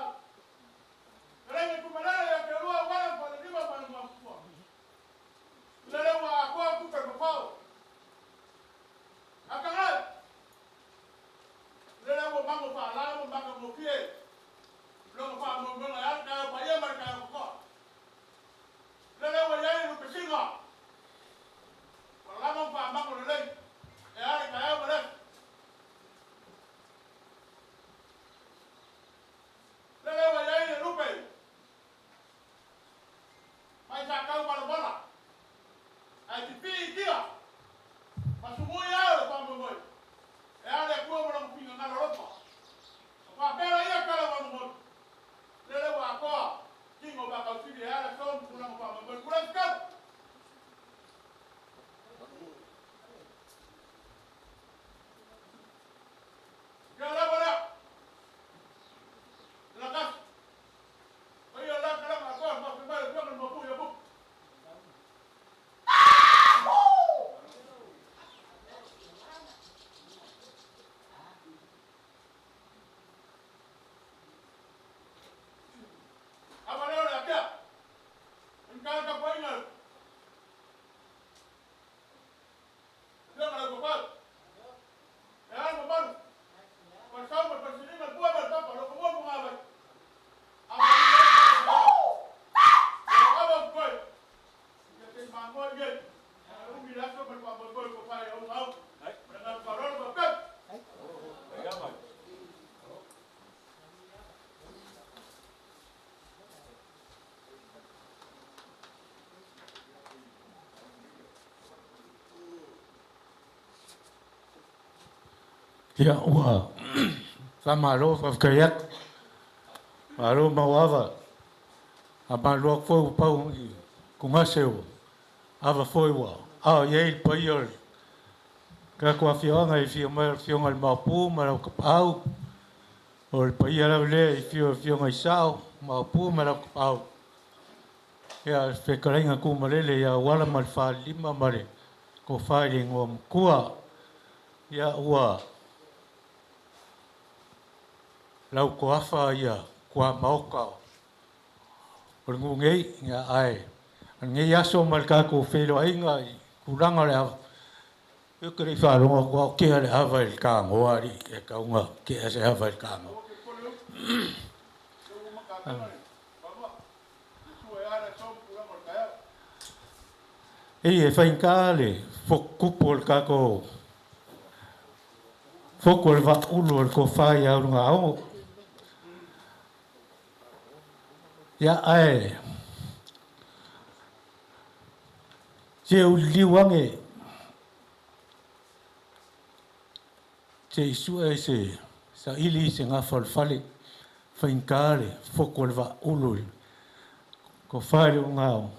Kala ni kumalele ya ke lua wala falilipa ma le mapua. Le le wa akua ku pe papau. Akangai. Le le wa mango pa la mo mango mo pie. Longo pa mo mo ya ka pa ya mar ka ko. Le le wa ya lu pesinga. Wala mo pa mango le le. E ale ka ya mo le. Le le wa ya le lupe. Mai sa kau pa bola. Ai ti pi kia. Masumu ya le pa mo mo. E ale ku mo lo pinga na ropa. Pa pera ia kala wa mo. Le le wa ko. Kingo ba ka sili ala som kula mo pa mo kula ka. Ya la bala. La kas. Ai la kala ma ko ma pa ma mo bu ya bu. Ia, ua faamalo faafetai atu. Malo mauava. Faamalo atu foi ua pau i tugase ua ava foi ua ao i ai le paia o le tatou afioaga i le afio mai o le Afioga i le Maopu ma lau Tapaau, o le paia lava lea i le afio o le Afioga i Sao Maopu ma lau Tapaau, ia le fetalaiga Tumalele ia Auala ma le Falelima ma le Tofa i le Igoamatua. Ia ua lautoafa ia tuamaota o le nuu nei, ia ae o lenei aso ma le tatou feiloaiga i tulaga o le ava, ou te le i faalogo atu lava o tea le ava i le tanoa alii, e tatau ona tea se ava i le tanoa. Ei, e faigata le fotutupu o le tatou fotu o le Vaaulu o le Tofa ia Ulugaono. Ia, ae se u liliu ane se i sue se saili se gafa o le fale, faigata le fotu o le Vaaulu i le Tofa i le Ulugaono,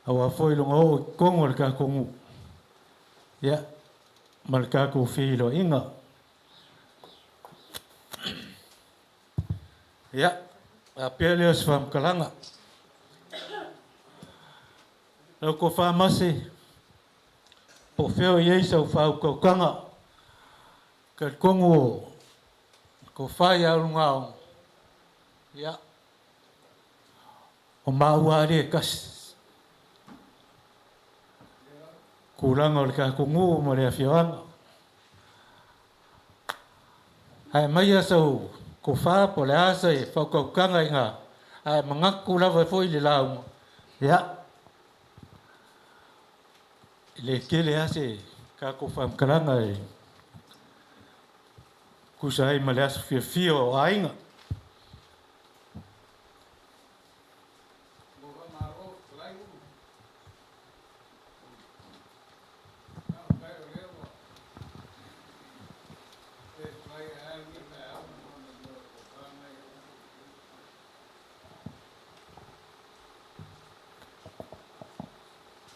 aua foi lona oo i totonu o le tatou nuu, ia, ma le tatou feiloaiga. Ia, faapea lea o se faamatalaga. Lau tofa Mase, po o fea o i ai sau faautautaga, talitonu o le tofa ia Ulugaono, ia, o maua lava lea e tasi. Tulaga o le tatou nuu ma le afioaga. Ae aumaia sau tofa po o le a se faautautaga ina ae manatu lava foi i le lauga, ia, e le tele lava se tatou faamatalaga e tusa ai ma le aso fiafia o aiga.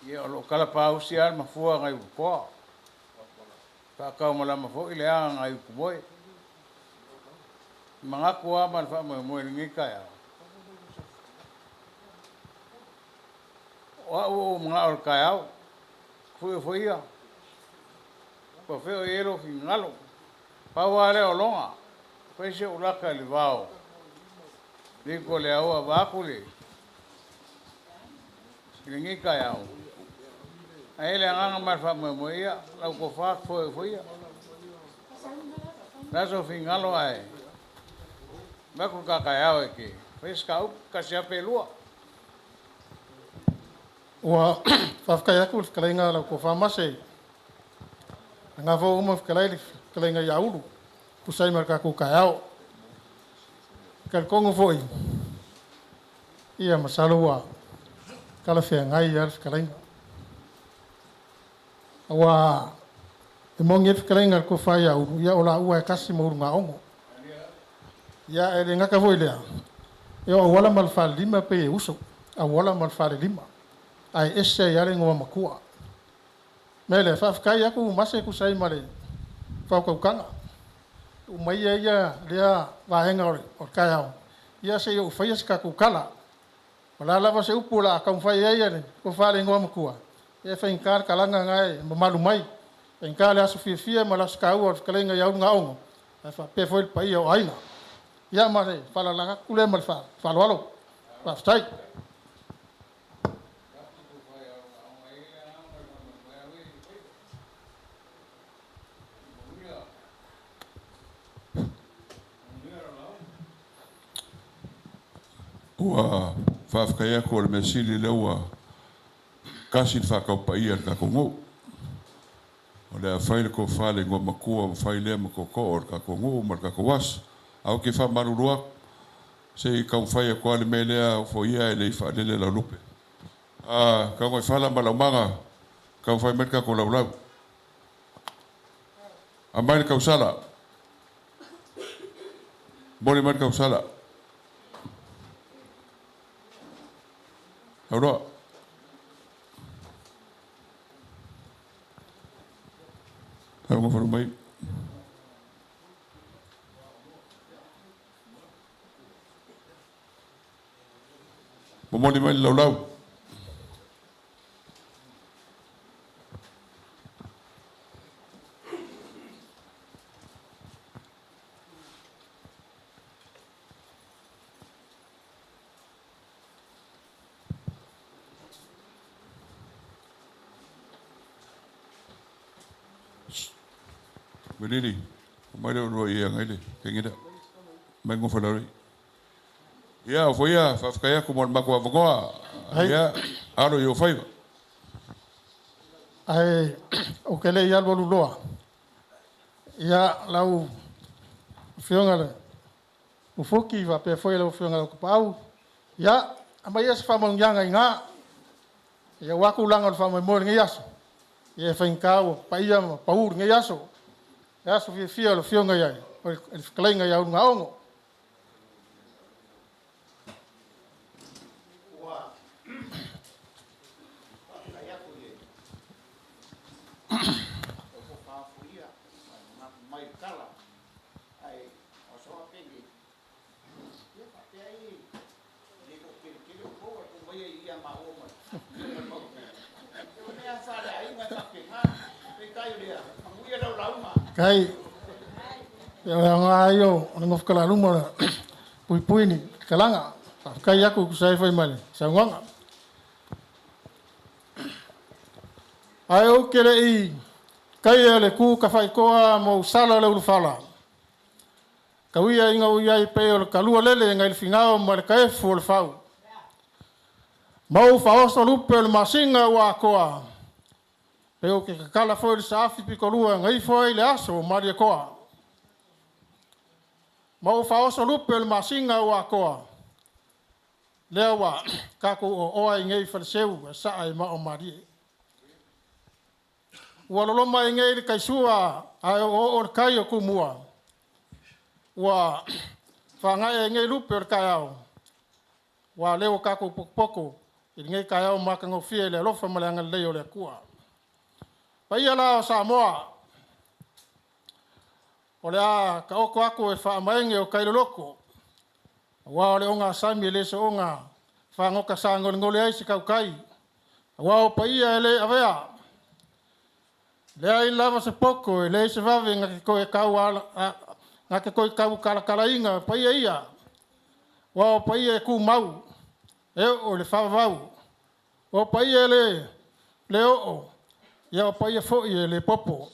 Ia, o lo o talapausi lava le mafua nai Ututoa, faataumalama foi le aga nai Utumoe. Manatu lava ma le faamoemoe i lenei taeao, o au ua ou manao i le taeao, fuiofoia, ua fea o i ai lou finagalo. Pau lava lea o loga, fai si ou laka i le vao, liko le aua vaeatu le i lenei taeao. Ae i ai le agaga ma le faamoemoe, ia, lau tofa foefoia. O le a sou finagalo ae vaeatu le ta taeao e te faia se ta upu, tasi lava pe lua. Ua faafetai atu i le fetalaiga a lau Tofa Mase, lena foi ua uma ona fetalai le fetalaiga ia Ulu, tusa ai ma le tatou taeao. E talitonu foi, ia masalo ua talafeagai lava le fetalaiga. Aua e moni ai le fetalaiga a le Tofa ia Ulu, ia o laua e tasi ma Ulugaono. Ia e le gata foi i lea, ia o Auala ma le Falelima e pei e uso, Auala ma le Falelima, ae ese ai lava le igoamatua. O le mea lea, faafetai atu Mase e tusa ai ma le faautautaga. Tuu maia ia lea vaega o le taeao, ia se i ou faia se tatou tala. O le a lava se upu o le a taumafai ai le tofa i le Igoamatua, ia e faigata le talaga lena e mamalu mai, faigata le aso fiafia ma le aso taua o le fetalaiga ia Ulugaono, ae faapea foi le paia o aiga. Ia ma le faalalala atu lea ma le faaaloalo. Faafetai. Ua faafetai atu o le mea sili lea ua tasi le faataupaia i le tatou nuu. O le a fai le tofa i le Igoamatua ua fai lea ma tootoo o le tatou nuu ma le tatou aso. Ae ou te faamalulu atu, se i taumafai atu lava le mea lea, ofoia ae le i faalele lau lupe. Taugaifala ma Laumaga, taumafai mai le tatou laulau. Aumai le tausala. Momoli mai le tausala. Saunoa. Faafogafoga mai. Momoli mai le laulau. Melili, mai le oloa ia ngai le kengida. Mai ngofa la rei. Ia, o foi ia, faafetai atu mo le matou avanoa. Ia, alo i o faiva. Ae ou te le i alualu loa, ia lau Afioga le Ufuki faapea foi lau Afioga i le Tapaau, ia aumai ia se faamanuiaga i ina, ia aua tulaga o le faamoemoe o lenei aso, ia e faigata ua paia ma pau lenei aso, le aso fiafia o le Afioga ia le fetalaiga ia Ulugaono. Kai, ia o le aoga ia o le nofo-talaluma o le puipui ni talaga. Faafetai atu e tusa ai foi ma le saunoaga. Ae ou te le i taia le tu tafaitoa ma ou sala le ulufala, tau ia ina ou i ai pei o le talua lele nai le finao ma le taefu o le fau. Ma ou faaoso lupe o le masina ua atoa, pe ou te tatala foi le saafi pitolua na ifo ai le aso o Malietoa. Ma ou faaoso lupe o le masina ua atoa, lea ua tatou oaoa ai nei i Faleseu e saa i maaomalie. Ua loloma ai nei le taisua ae oooo le tai o Tumua, ua faagae ai nei lupe o le taeao, ua lea ua tatou potopoto i lenei taeao matagofie i le alofa ma le agalelei o le Atua. Paia la o Samoa, o le a taoto atu e faamaene o tai loloto, aua o le ogasami e le soona fagota sagolegole ai se tautai, aua o paia e le avea, leai lava se poto e leai se vave na te toe tautalatalaina paia ia, aua o paia e tumau, e oo i le faavavau. O paia e le oo, ia o paia foi e le popo.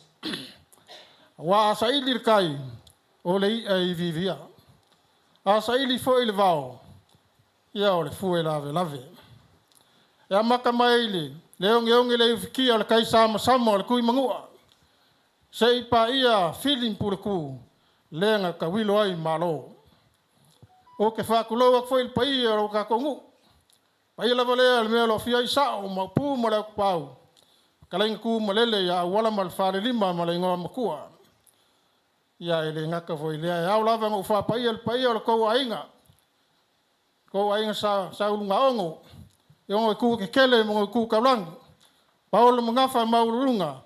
Aua a saili le tai, o le i'a e iviivia. A saili foi le vao, ia o le fue lavelave. E amata mai i le ogeoge le ufitia o le taisamasama o le Tuimanua, seia paia Fili ma Puletu, le na tauilo ai Malo. Ou te faatulou atu foi i le paia o lo tatou nuu, paia lava lea o le mea o lo o afio ai Sao ma Maopu ma le Autuau, fetalaiga Tuimalele ia Auala ma le Falelima ma le Igoamatua. Ia e le gata foi i lea, e ao lava ona ou faapaia le paia o le tou aiga, tou aiga Sa Ulugaono, i ona itu tetele ma ona itu taulagi, paolo ma gafa ma maualuluga,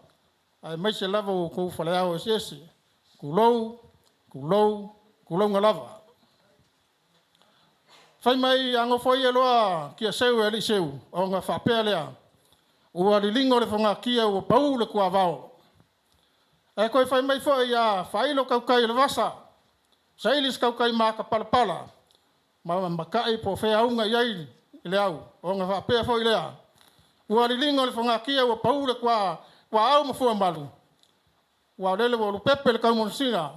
aemaise lava o outou faleao eseese. Tulou, tulou, tulouna lava. Fai mai a nofoia loa Tiaseu e Aliiseu, ona faapea lea, ua liligo le fogatia ua pau le tuavao. Ae toe fai mai foi a faailo tautai o le vasa, saili se tautai matapalapala, ma matai po o fea auga i ai le au, ona faapea foi lea, ua liligo le fogatia ua pau le tuaau ma fuamalu, ua lele ua lupepe le taumanusina,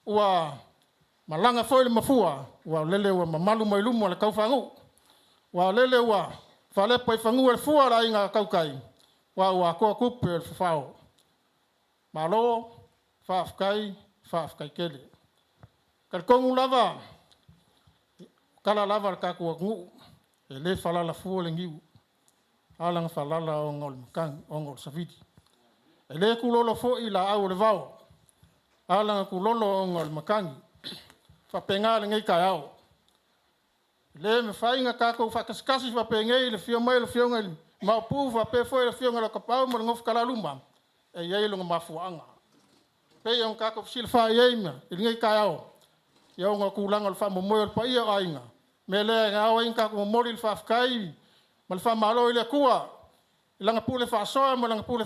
ua malaga foi le mafua, ua lele ua mamalu mai luma le taufaanuu, ua lele ua faalepa i fanua le fua a le aiga tautai, ua ua atoa tupe o le fafao. Malo, faafetai, faafetai tele. E talitonu lava, o tala lava a le tatou atunuu, e le falala fua le niu, ala ona falala ona o le matagi, ona o le savili. E le tuulolo foi laau o le vao. Alaga kulolo ona o le matagi. Faapena lenei taeao. Le mafai ona tatou faatasikasi faapenei i le afio mai o le Afioga i le Maopu faapea foi le Afioga i le Tapaau ma le Nofo Talaluma, e i ai lona mafuaaga. E pei ona tatou fesilafai ai i lenei taeao, ia ona o tulaga o le faamoemoe o le paia o aiga, o le mea lea e ao ai ona tatou momoli le faafetai ma le faamalo i le Atua i Lana pule faasoa ma Lana pule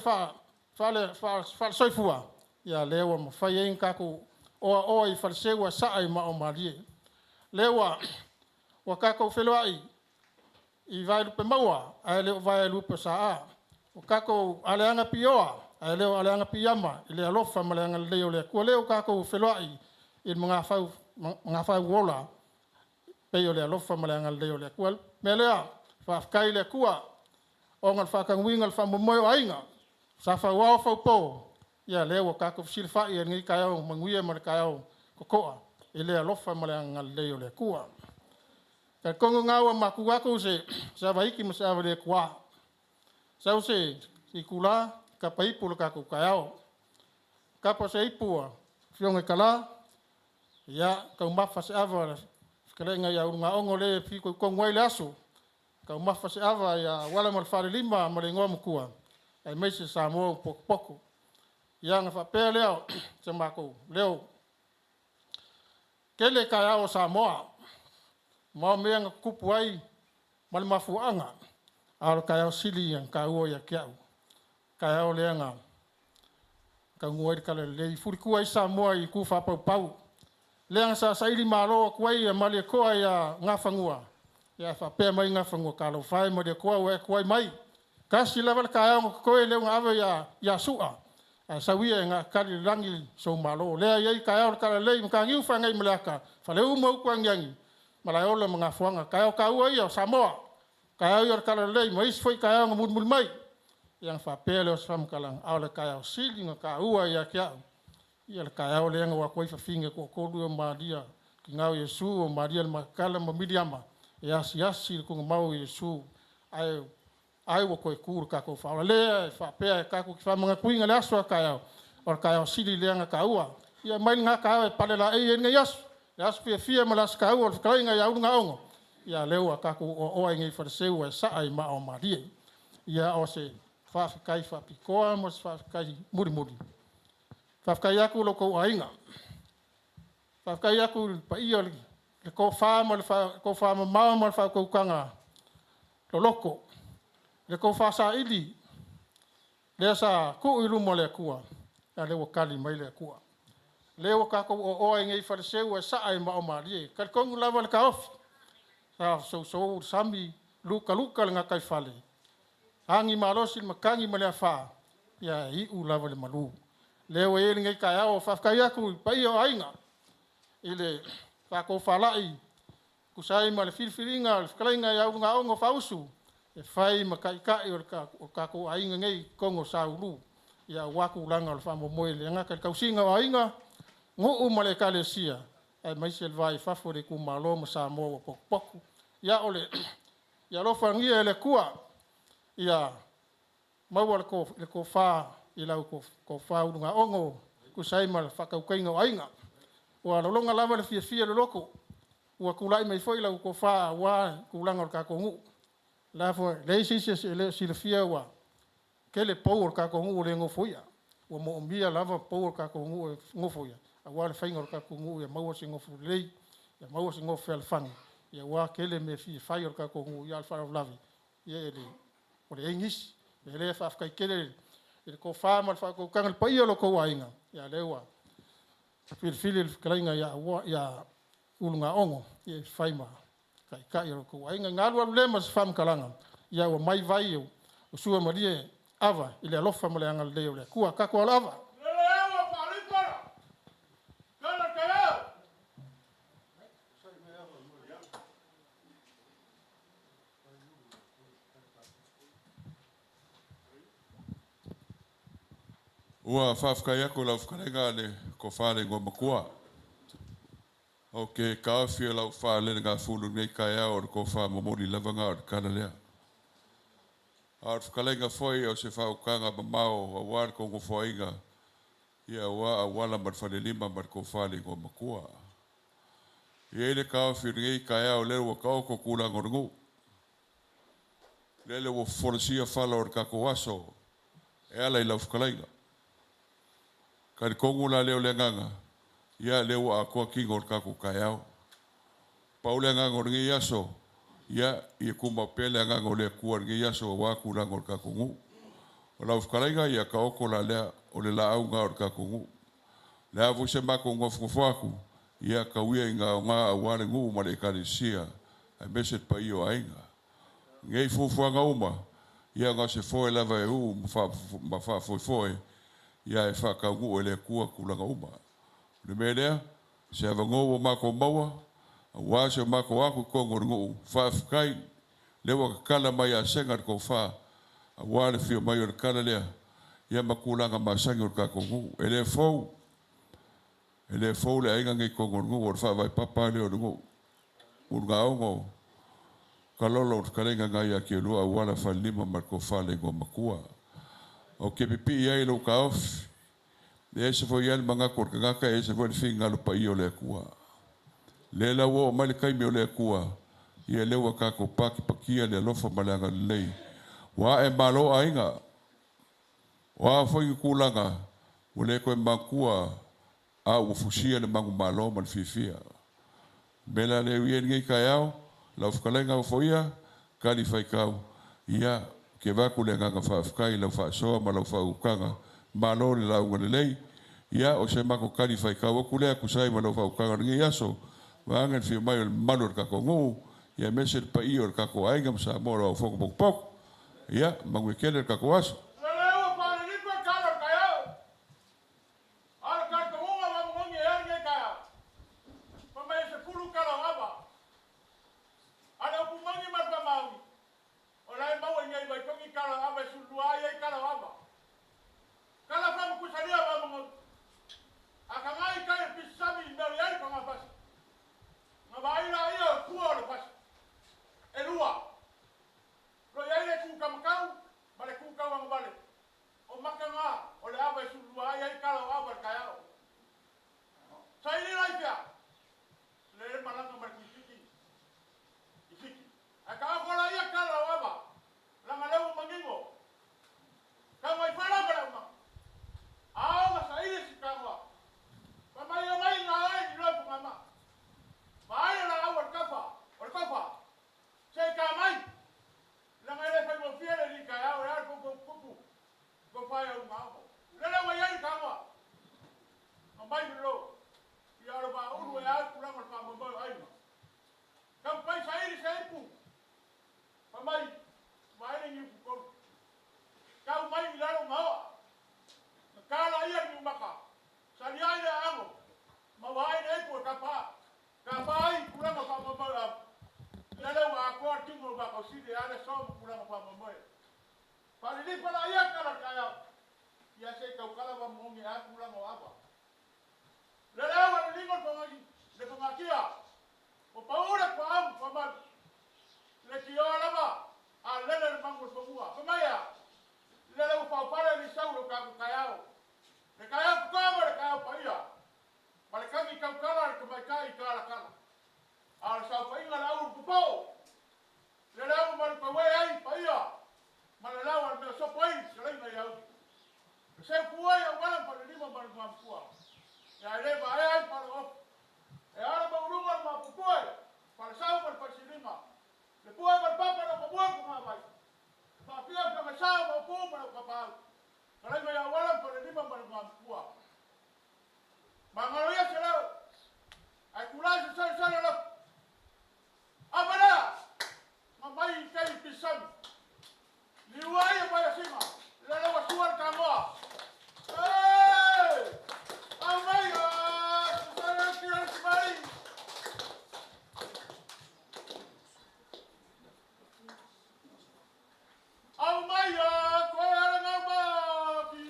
faale-soifua, ia lea ua mafai ai ona tatou oaoa i faleseu ae saa i maa o malie. Lea ua tatou feiloai i vaelupe maua ae le o vaelupe sa. Ua tatou aleaga piioa ae le o aleaga piiama i le alofa ma le agalelei o le Atua. Lea ua tatou feiloai i le magafau ola pei o le alofa ma le agalelei o le Atua. O le mea lea, faafetai i le Atua ona o le faatanuiga o le faamoemoe o aiga, sa fauao faupo, ia lea ua tatou fesilafai i lenei taeao manuia ma le taeao totoa i le alofa ma le agalelei o le Atua. E talitonu lena ua matutu atu se ava iti ma se ava le tuua, sau se itula tapaipu o le tatou taeao, tapa se ipu a le Afioga i Tala, ia taumafa se ava a le fetalaiga ia Ulugaono le e fitoitonu ai le aso, taumafa se ava ia Auala ma le Falelima ma le Igoamatua, aemaise Samoa ua potopoto. Ia ona faapea lea o se matou leo, tele taeao o Samoa ma o mea na tutupu ai ma le mafuaaga, a o le taeao sili ona taua ia te au, o le taeao lea na taunuu ai le Talalelei, fulitua ai Samoa i itu faapaupau, lea na saili malo atu ai Malietoa ia Nafanua, ae faapea mai Nafanua, talofa e Malietoa ua e tuai mai, tasi lava le taeao na totoe lea na ave ia Su'a, ae sau ia e gatali i le lagi sou Malo. Lea e i ai taeao o le Talalelei i Mataniu Feagaimaleata, Faleu ma Utuagiagi, Malaeola ma Gafoaga. Taeao taua ia o Samoa, taeao ia o le Talalelei ma isi foi taeao na mulimuli mai. Ia ona faapea lea o se faamatalaga, a o le taeao sili ona taua ia te au, ia o le taeao lea na o atu ai fafine e toatolu ia o Maria le tina o Iesu, o Maria le Makatala ma Miliama e asiasi i le tugamau o Iesu, ai ua toe tu le tatou faaola. Lea e faapea tatou te faamanatuina le aso a taeao, o le taeao sili lea ona taua. Ia mai lena taeao e palelaei ai lenei aso, le aso fiafia ma le aso taua o le fetalaiga ia Ulugaono, ia lea ua tatou oaoa ai nei i Faleseu ae saa i maa o malie. Ia o se faafetai faapitoa ma se faafetai mulimuli, faafetai atu i lo outou aiga, faafetai atu i le paia o le tofa ma le tofa mamao ma le faautautaga loloto, le tofa saili lea sa tuu i luma o le Atua, a lea ua tali mai le Atua. Lea ua tatou oaoa ai nei i Faleseu ae saa i maa o malie. E talitonu lava le taofi, sa sousou le sami, lutaluta le gataifale, agi malosi le matagi ma le afa, ae iu lava i le malu. Lea ua i ai lenei taeao, faafetai atu i le paia o aiga i le faatofalai tusa ai ma le filifiliga o le fetalaiga ia Ulugaono Fausu e fai ma taitai o le tatou aiga nei i totonu o Saulu, ia aua tulaga o le faamoemoe e le gata i le tausiga o aiga, nuu ma le ekalesia, aemaise le va i fafo o le itumalo ma Samoa ua potopoto. Ia ia alofagia e le Atua ia maua le tofa i lau tofa Ulugaono e tusa ai ma le faatautaiga o aiga. Ua lagona lava le fiafia i le loto ua tulai mai foi lau tofa aua tulaga o le tatou nuu. O la foi e leai se isi e le o silafia ua tele pou o le tatou nuu ua le nofoia. Ua moomia lava pou o le tatou nuu e nofoia aua le faiga o le tatou nuu ia maua se nofo lelei, ia maua se nofo fealofani, aua tele mea e fia fai a le tatou nuu, a o le faalavelave ia ua leai nisi. O le mea lea faafetai tele i le tofa ma le faautautaga i le paia o lo outou aiga, ia lea ua filifili le fetalaiga ia Ulugaono e fai ma taitai o lo outou aiga. Ina ne i alu alu lea ma se faamatalaga, ia ua mai vai o suamalie ava i le alofa ma le agalelei o le Atua. Tatou aloava. Ua faafetai atu i lau fetalaiga le Tofa i le Igoamatua. Ou te taofi o lau faalelegafulu i lenei taeao o le tofa momoli lava lena o le tala lea. A o le fetalaiga foi o se faautaga mamao aua le tou Nofoaiga. Ia auā Auala ma le Falelima ma le Tofa i le Igoamatua. E i ai le taofi o lenei taeao lea ua taoto tulaga o le nuu, lele ua folasia fala o le tatou aso e ala i lau fetalaiga. Talitonu la lea o le agaga, ia lea ua atoa tino o le tatou taeao. Pau le agaga o lenei aso, ia tumau pea le agaga o le Atua i lenei aso aua tulaga o le tatou nuu. O lau fetalaiga, ia taoto la lea o le laau lena o le tatou nuu. O le a foi se matou nofonofo atu, ia tau ia ina aoga aua le nuu ma le Ekalesia aemaise le paia o aiga. O nei fuafuaga uma, ia na o se foe lava e uu ma faafoefoe, ia ae faataunuu e le Atua tulaga uma. O le mea lea, o se avanoa ua matou maua, aua si o matou o atu i totonu o le nuu, faafetai, lea ua tatala mai ia Sega le tofa, aua le afio mai o le tala lea, ia ma tulaga masani o le tatou nuu. E le fou, e le fou le aiga nei i totonu o le nuu, o le faavae papa lava lea o le nuu. Ulugaono, Kalolo, le fetalaiga lena ia Tielua Auala Falelima ma le Tofa i le Igoamatua. Ou te pipii ai i lou taofi, e ese foi lava le manatu o le tagata, e ese foi le finagalo paia o le Atua. O lea la ua oo mai le taimi o le Atua, ia lea ua tatou patipatia le alofa ma le agalelei, ua ae malo aiga. O a foi ni tulaga, ua le toe manatua a ua fusia le manumalo ma le fiafia. O le mea la lea e ui ai lenei taeao, lau fetalaiga Ofoia, talifuaitau, ia, ou te avatu le agaga faafetai i lau faasoa ma lau faautaga, malo le lauga lelei. Ia, o se matou talifuaitau atu lea e tusa ai ma lau faautaga i lenei aso, vaeane le afio mai o le mamalu o le tatou nuu, aemaise le paia o le tatou aiga ma Samoa o lo o fono potopoto. Ia, manuia tele le tatou aso. Leleu faalilifa le tala o le taeao, a o le talitonuga ua mogogi ai lenei taeao, fai mai e 10 tala o ava. A o le upu moni ma le faamaoni, o la e maua i nei vaitogi tala o ava e 12 ai ai tala o ava. Tala faamakusalia ua mogogi. A tagai i tai o le pisisami i mea o i ai le pagafasi, na vaai laia o le fua o le fasi. E lua. Lo i ai le tu kamakau ma le tu tauagavale. O maka na o le ava e sululua ai ai tala o ava i le taeao. Saili la i fea? Le le malaga ma le tuifiti i Fiti. Ae taoto la ia tala o ava, laga lea ua manino. Tau mai fala ma le aumaga. A o na saili si tagoa. Fai mai e mai na oe i loe pogama. Vaai le laau a le tafa, o le tofa. Se i ta mai, leaga e le faigofie le alii taeao e a le poupou tupu tofa e au maomo. Lele ua i ai le tagoa, na mai lo, ia o le vaaulu e a le tulaga o le faamoemoe o aiga. Taumafai saili se ipu, fai mai, vaai le niu pupolu. Tau mai i lalo maoa, na tala ia le niumaka, salia ai le aano, maua ai le ipu e tapa. Tapa ai i tulaga faamoemoe o lele ua atoa le tino o Vakausili e a le aso ma tulaga faamoemoe. Faalilifa la ia tala o le taeao, ia se i taukala wa mogogi e a tulaga o ava. Lele au a le ligo le fagagi, le fagatia, ua pau le tuaau faamalu. Le tioa lava a lele le magu o le fanua. Fai mai ea, lele ua faofale le isau i lo tatou taeao. Le taeao totoa ma le taeao paia, ma le tagi tautala a le tamaitai i talatala. A o le saofaiga a le au popoo, lele au ua malutaue ai paia ma le lao a le mea sopo ai salaiga i auli. Le seu pu ai au ala ma falelima ma le mampua. E ai le vaea ai pale ofu. E ala mauluga le mapupoe, falesau ma le falesiliga. Le pue ma le papa na pamua ko ngā vai. Le faapia o whangasā o maupū ma le ukapau. Salaiga i au ala ma falelima ma le mampua. Mangalo ia se leo. Ai tulai se sale sale lofu. Avalea! Ma mai i tai i Pisami. Liua ai e Vaiasiga. Lele ua sua le tagoa. Ee! Au mai a sale ati ati mai. Au mai a koe ala ngau maki.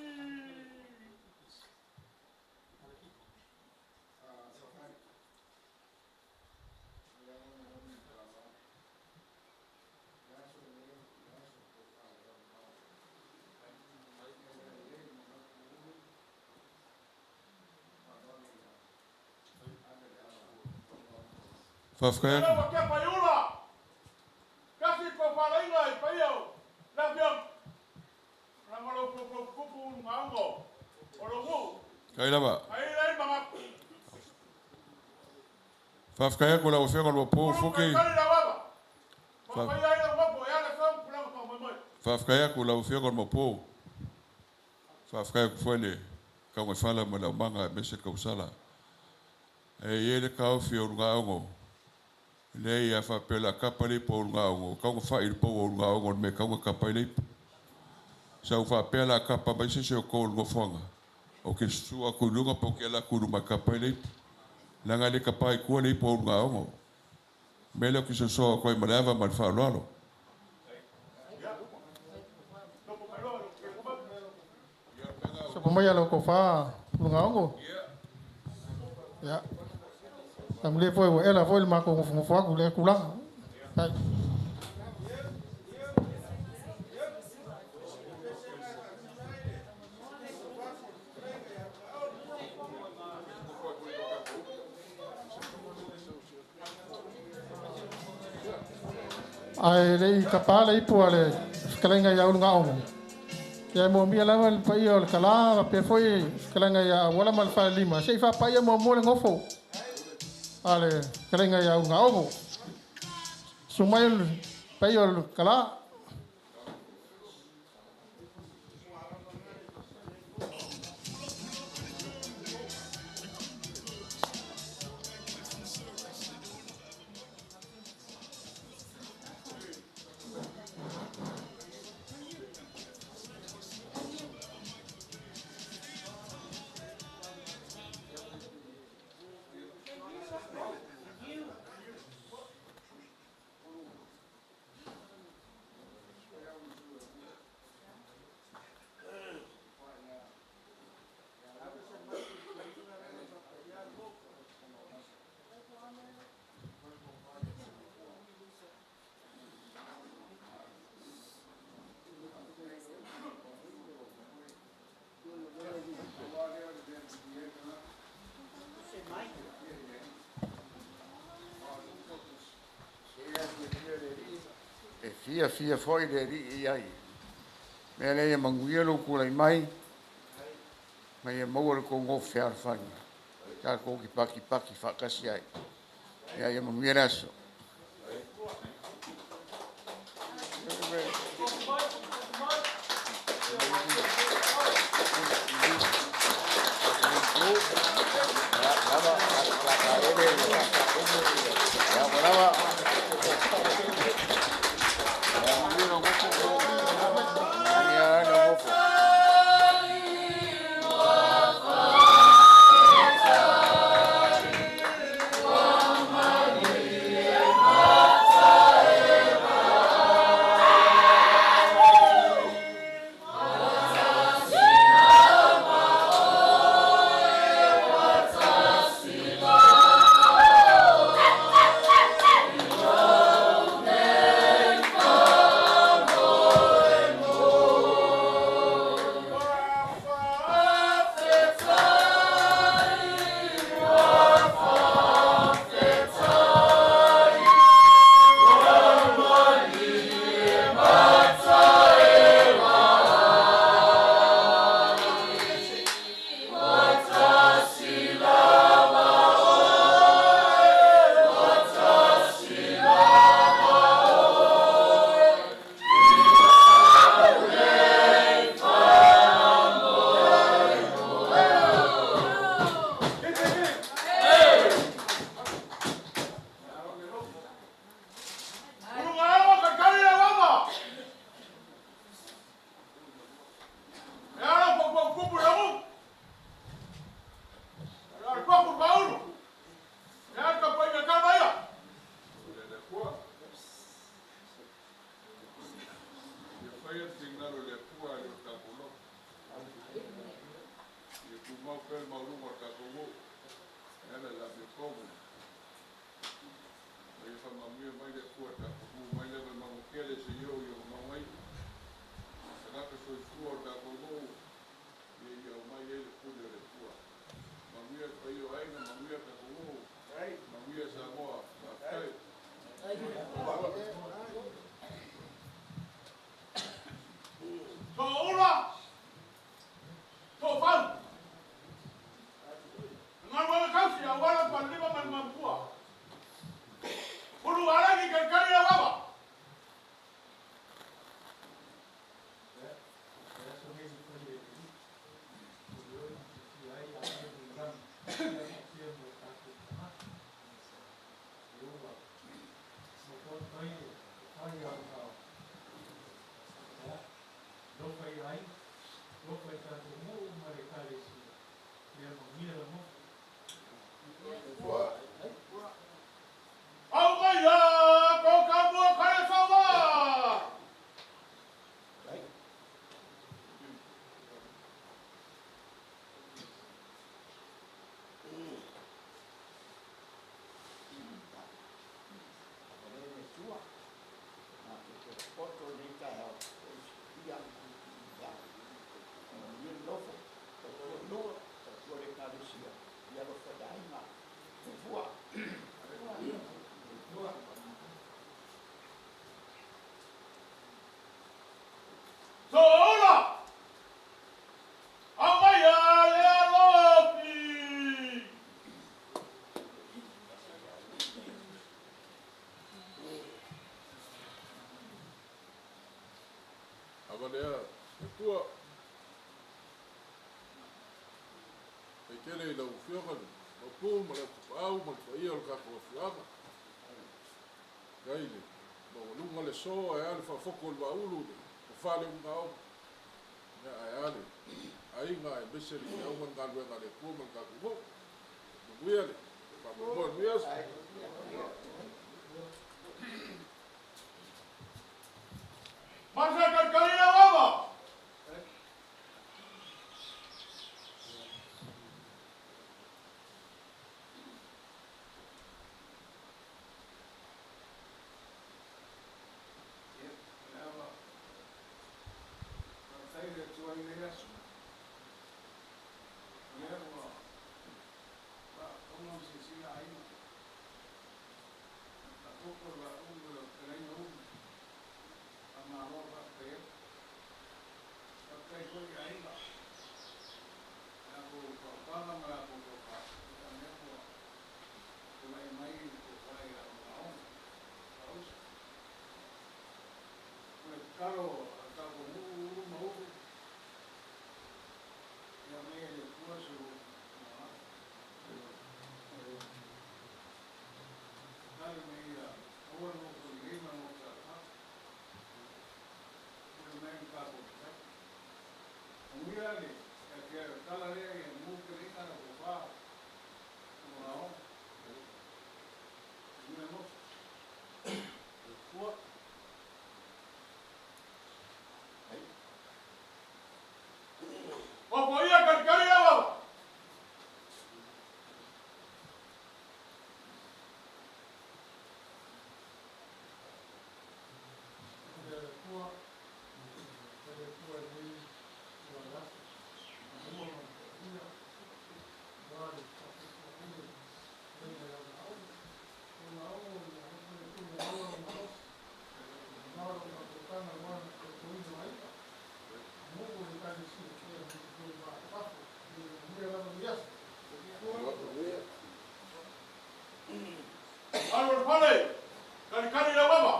Faafetai Lea atu. ua tepa i ula. Tasi tofalaiga i paia o le afioga. Leaga o lou poupu ulugaogo o lou nuu. Kai lava. Ai lai magapu. Faafetai atu lau afioga le mapo Ulu Fuki. kai la wava. Papai ai la mapo e ala sa pulanga pa mai mai. Faafetai atu lau afioga le mapo. Faafetai atu foi le kaugaifala ma le aumaga aemaise le tausala. E i ai le taofi o ulugaogo, leai a faapea o le a tapa le ipu a ulugaogo, e tatau ona fa'i le pou a ulugaogo i le mea e tatau ona tapa ai le ipu. Sa ou faapea o le a tapa mai se isi o outou i le nofoaga, ou te susu atu i luga pe ou te ala atu i luma e tapa ai le ipu. Leaga e le tapa i tua le ipu a ulugaogo. O le mea lea ou te soso atu ai ma le ava ma le faaaloalo. Sopo mai lau tofa Ulugaogo. Ia. Tamulia foi ua ela foi le matou nofonofo atu i lea tulaga. Faafetai. Ae le i tapa le ipu a le fetalaiga ia Ulugaogo, ia e moomia lava le paia o le Kalā faapea foi le fetalaiga ia Auala ma le Falelima se i faapaia muamua le nofo a le fetalaiga ia Ulugaogo. Susu mai le paia o le Kalā. E fiafia foi le Alii i ai. Mea lea ia manuia lou tulai mai, ma ia maua le tou nofo fealofani, tatou te patipati faatasi ai. Ia ia manuia le aso. Ulugaogo kai la wava. E ala poupu kupu le nuu. E ala papu paulu. E ala tapuaiga tama ia. Ia faia le finagalo o le Atua i lo tatou loto. Ia tumau pea le maualuga o le tatou nuu e ala i le amiotonu. Ma ia faamanuia mai le Atua i le tatou nuu mai lava i Manutele seia oo i ona mauga iu. Tagata soifua o le tatou nuu, ia ia aumai ai le pule o le Atua. Manuia le paia o aiga, manuia le tatou nuu, manuia Samoa. Faafetai. le tatou nuu ma le Ekalesia. Ia manuia le nofo. Aumaia ko ka mua kai sawa. Sola! Aumaia le alofi! Ava lea, e tua. E tele i lau afioga le mapu ma le tapaau ma le paia o le tatou afioaga. Gai le maualuga le so ae a le faafoko o le vaaulu le tofa le ulugaoga. Ia ae a le aiga aemaise le feau ma le galuega a le Atua ma le tatou nuu. Manuia le faamoemoe o lenei aso. Masa kalikali lau ava! Opoia kalikali lau ava! Le Atua, le Atua nei ua lafo, manua ma le paia, aua le faafofoga le augaogo. O gaogo ia le Atua ia maua lou malosi, maua lau faautautaga aua le tautuaina o aiga, nuu o le Ekalesia, aemaise foi le va o fafo. Ia manuia lava lenei aso. Alo le fale! Kalikali lau ava!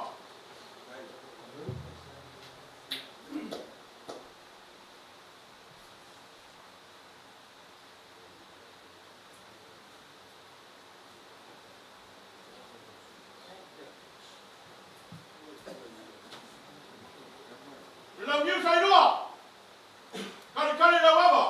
Le launiu sailua! Kalikali lau ava!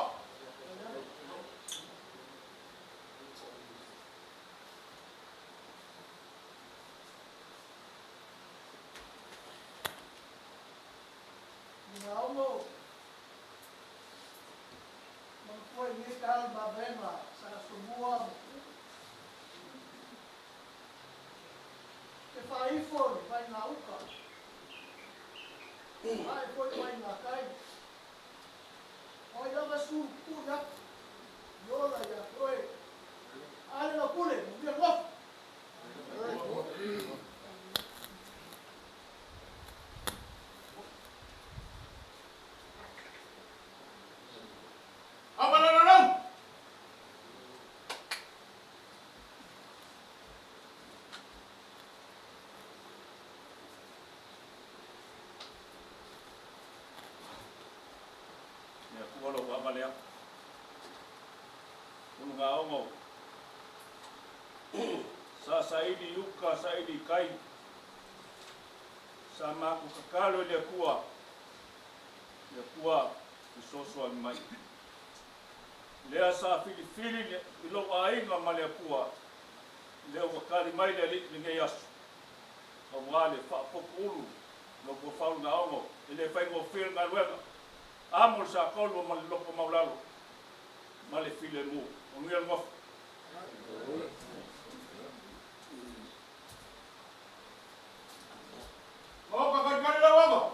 Gaogo, manatua i lenei taeao le mavaega sa Asomua ma Tuuu. Te faaifo i le vaigauta, ae foi i vaigatai. O ai lava su tutui atu, i ola ia te oe. Ale lau pule, manuia le nofo. Ava lalau! Le Atua lou ava lea. Ulugaogo. Sa saili i uka, saili i kai. Sa matou tatalo i le Atua. Le Atua Fesoasoani mai. Lea sa filifili i lou aiga ma le Atua, lea ua tali mai le Alii i lenei aso, auā le faapopo ulu lou tofa Ulugaono, e le faigofie le galuega, amo le satolu ma le loto maulalo ma le filemu. Manuia le nofo. Maoka kalikali lau ava.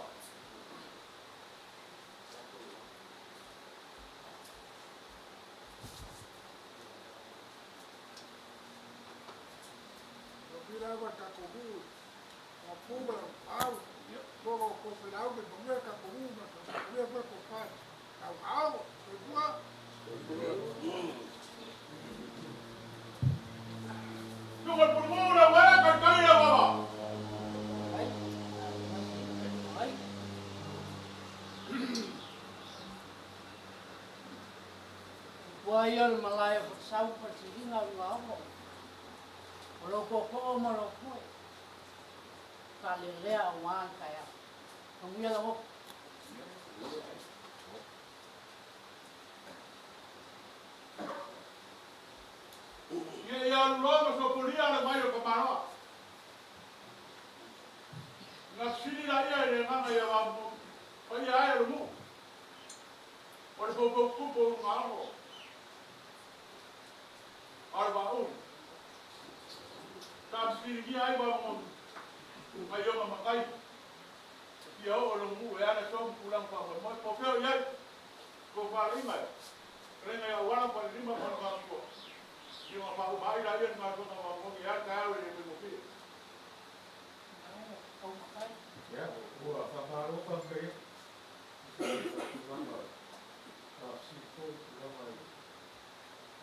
Tuga le pulumū lau ea kalikali lau ava. Ua ia le malae o Fatasau ma le siliga o Lugaogo. O lou tootoo ma lou pue. Faalelea aua le taeao. Manuia lau ofi. Ia ia alu loa ma sopolia le mai o ka maloa. Na sili la ia i le agaga ia va paia ai o le nuu. O le poupou tupu o Ulugaogo. A o le vaaulu. Sa fesiligia ai va ma gaioga matai. E fia oo lou nuu e ala soa ma tulaga faamoemoe. Po o fea o i ai. Ko faalaina e. Fetalaiga ia Auala ma Falelima ma le Matua. Ia ona faauma ai laia le galuega ma mogi e ala taeao e le faigofie. Ia, ua faamalo faafetai atu. Tulaga faafesili foi tulaga i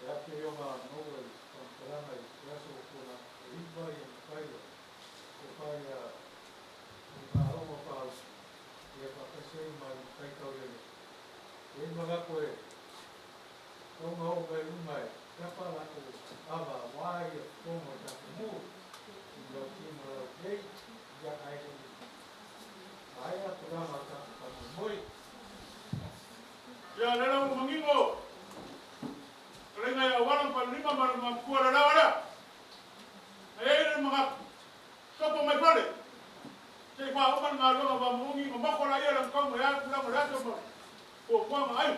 le ake ia ona maua i faamatalaga i le aso ua tuanai e 9 ia matai o tofa ia Ulugaogo Faaausi ia faatasi ai ma le matai taulelea. E i ai le manatu e tatau ona oo mai luga e tapa latou ava aua ia totoga o le tatou nuu i Lauti ma Lautei ia ae le i maea tulaga o le tatou faamoemoe. Ia lea la ua manino. Fetalaiga ia Auala ma Falelima ma le Matua le laoa lea. Na i ai le manatu. Sopo mai fale. Se i faauma le galuega vamugi ma moko laia le tau mai ai tulaga o le aso ma fuafuaga ai.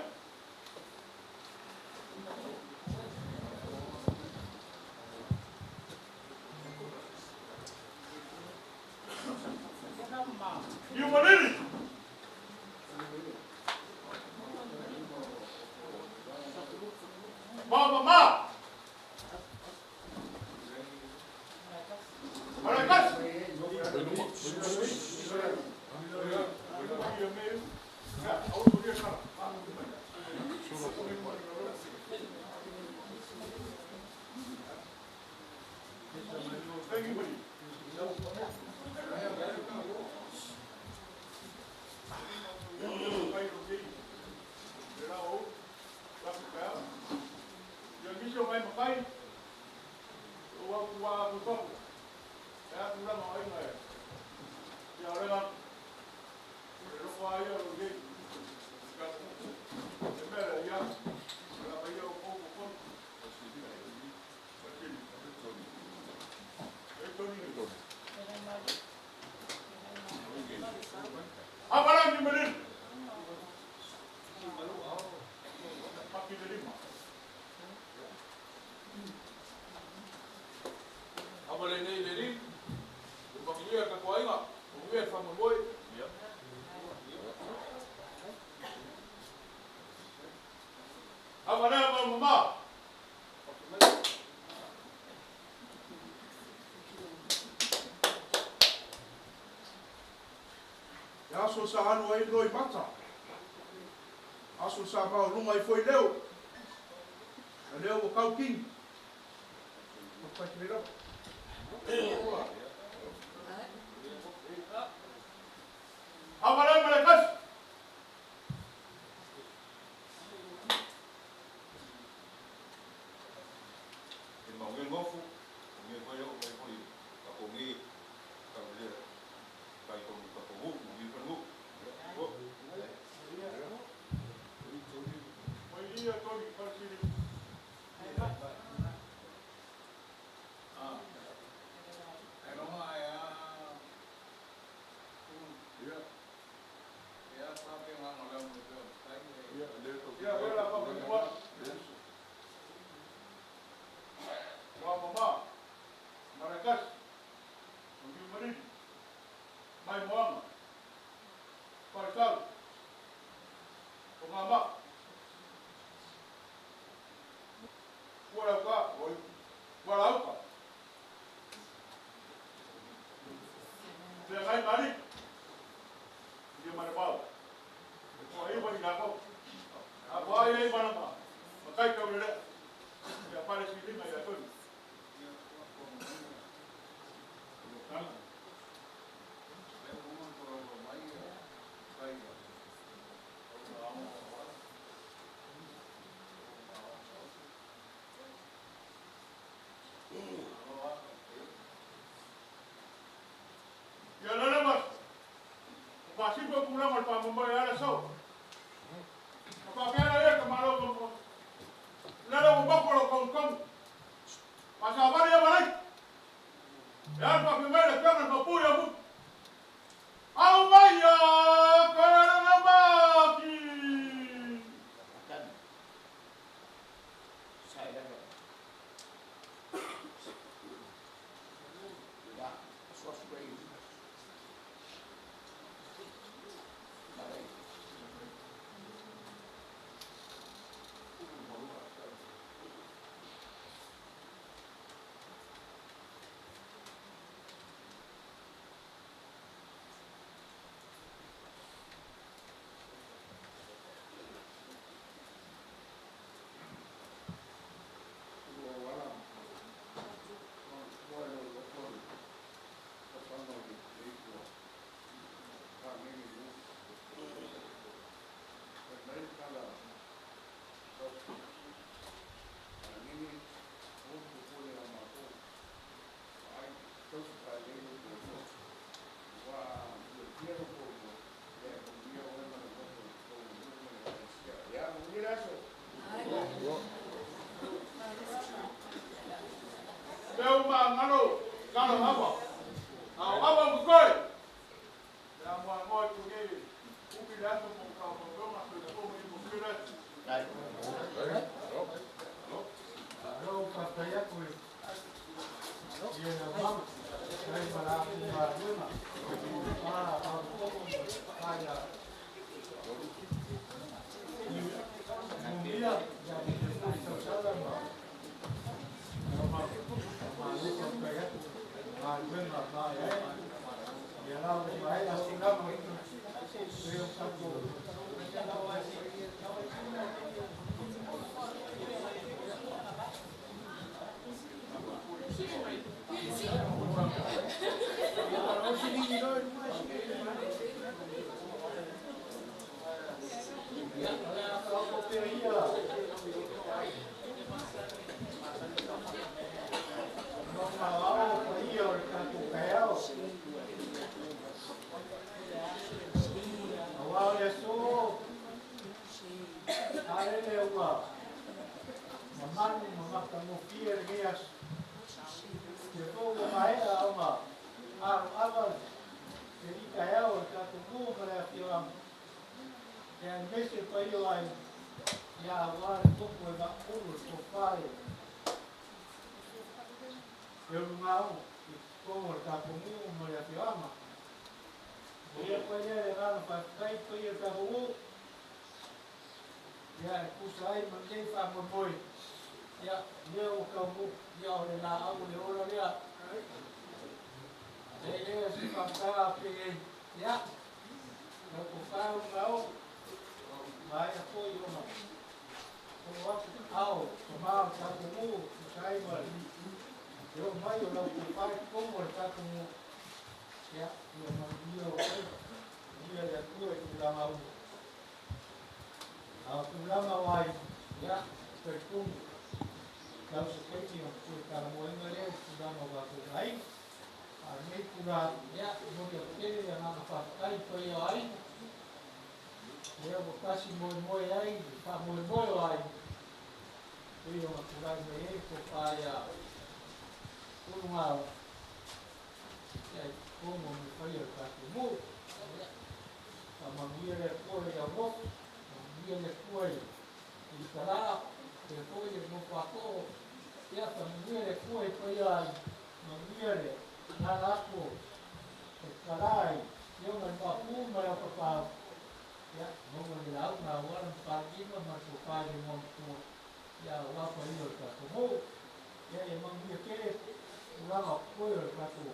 Niumalili. Ma ma. Malakas. Thank you, buddy. Ia nisi o mai matai, o au tua atu tofu. E atu langa o aiga e. Ia o lega, o le loko aia o lo iei. E mea le ia, o la mai o koukou konu. E toni ni. Avala ni melin. Paki le lima. Ava lenei le li, o makilia ka koaiga, o mea whangamoi. Ava lea ma mama. E aso sa alu ai loi mata. Aso sa mau lunga i foi leo. A leo o kau king. O pai te rau. Ava lea ma le kasi. E mau nge ngofu, nge foi o mai foi ka ko nge ka le kai ko ka ko ngu ngi pa ngu. ma le vao. E toa iwa i lako. A po ai ai mana ma. Makai kau lele. Ia pale si lima ia tonu. Ia lele mas. O pasipo kula mal pa mo ya la so. O pa pera ia ka malo ko. Lele o bako lo kon kon. Pasa bari ya balai. Ya pa primero ka na pu ya bu. Au mai ya ka na ma ki. Leo ma ngalo ngalo hapa. Au hapa mkoi. Ya mwa ngoi kungi. Upi laso mo ka mo ma ko ko mo mo kira. Alo faafetai atu i ia mama ai ma latou galuega a faaopoopo ma ia numia ia mo le foi tausaga ma malo faafetai atu galuega maea ia la ua maea tulaga e o tatou. Ia, o le a faaopoopo ia no ma ao paia o le tatou taeao. Auā o le aso a lele ua mamalu ma matagofie lenei aso. Ia foi ua maea ona aloaga le li taeao o le tatou nuu ma le afioaga. Ia aemaise paia o aiga, ia auā le topo e vaapulu le tofā e e ulugaogo i totonu o le tatou nuu ma le afioaga. Ia koe lea le agaga faafetai paia o le tatou nuu. Ia e tusa ai ma lenei faamoemoe. Ia lea ua taunuu ia o le laau o le ola lea. E lea se faamatalaga penei. Ia lau tofa ulugaogo maea foi ona oo atu ao tamā o le tatou nuu tusa ai ma le oo mai o lau tofa i totonu o le tatou nuu. Ia ia manuia o faiva. Manuia le Atua i tulaga uma. A o tulaga o aiga, ia, talitonu lau se taimi ona toe talamoega lea i tulaga o tatou aiga. A o lenei tulaga, ia, momoli atu tele le agaga faafetai i paia o aiga. Lea ua tasi moemoe ai le faamoemoe o aiga. Pei ona tulai mai ai le tofa ia Ulugaogo, ia i totonu o mea o le tatou nuu. Ia, faamanuia le Atua i lau nofo, faamanuia le Atua i le talaa, faapea foi le nofo ato'o. Ia, faamanuia le Atua i paia ai, manuia le alaala atu o le talā i afioga i le Maopu ma le Aupapaau. Ia, maua le lauga auā le mapalima ma le tofa i le igoamatua, ia auā paia o le tatou nuu. Ia, ia manuia tele tulaga o totoe o le tatou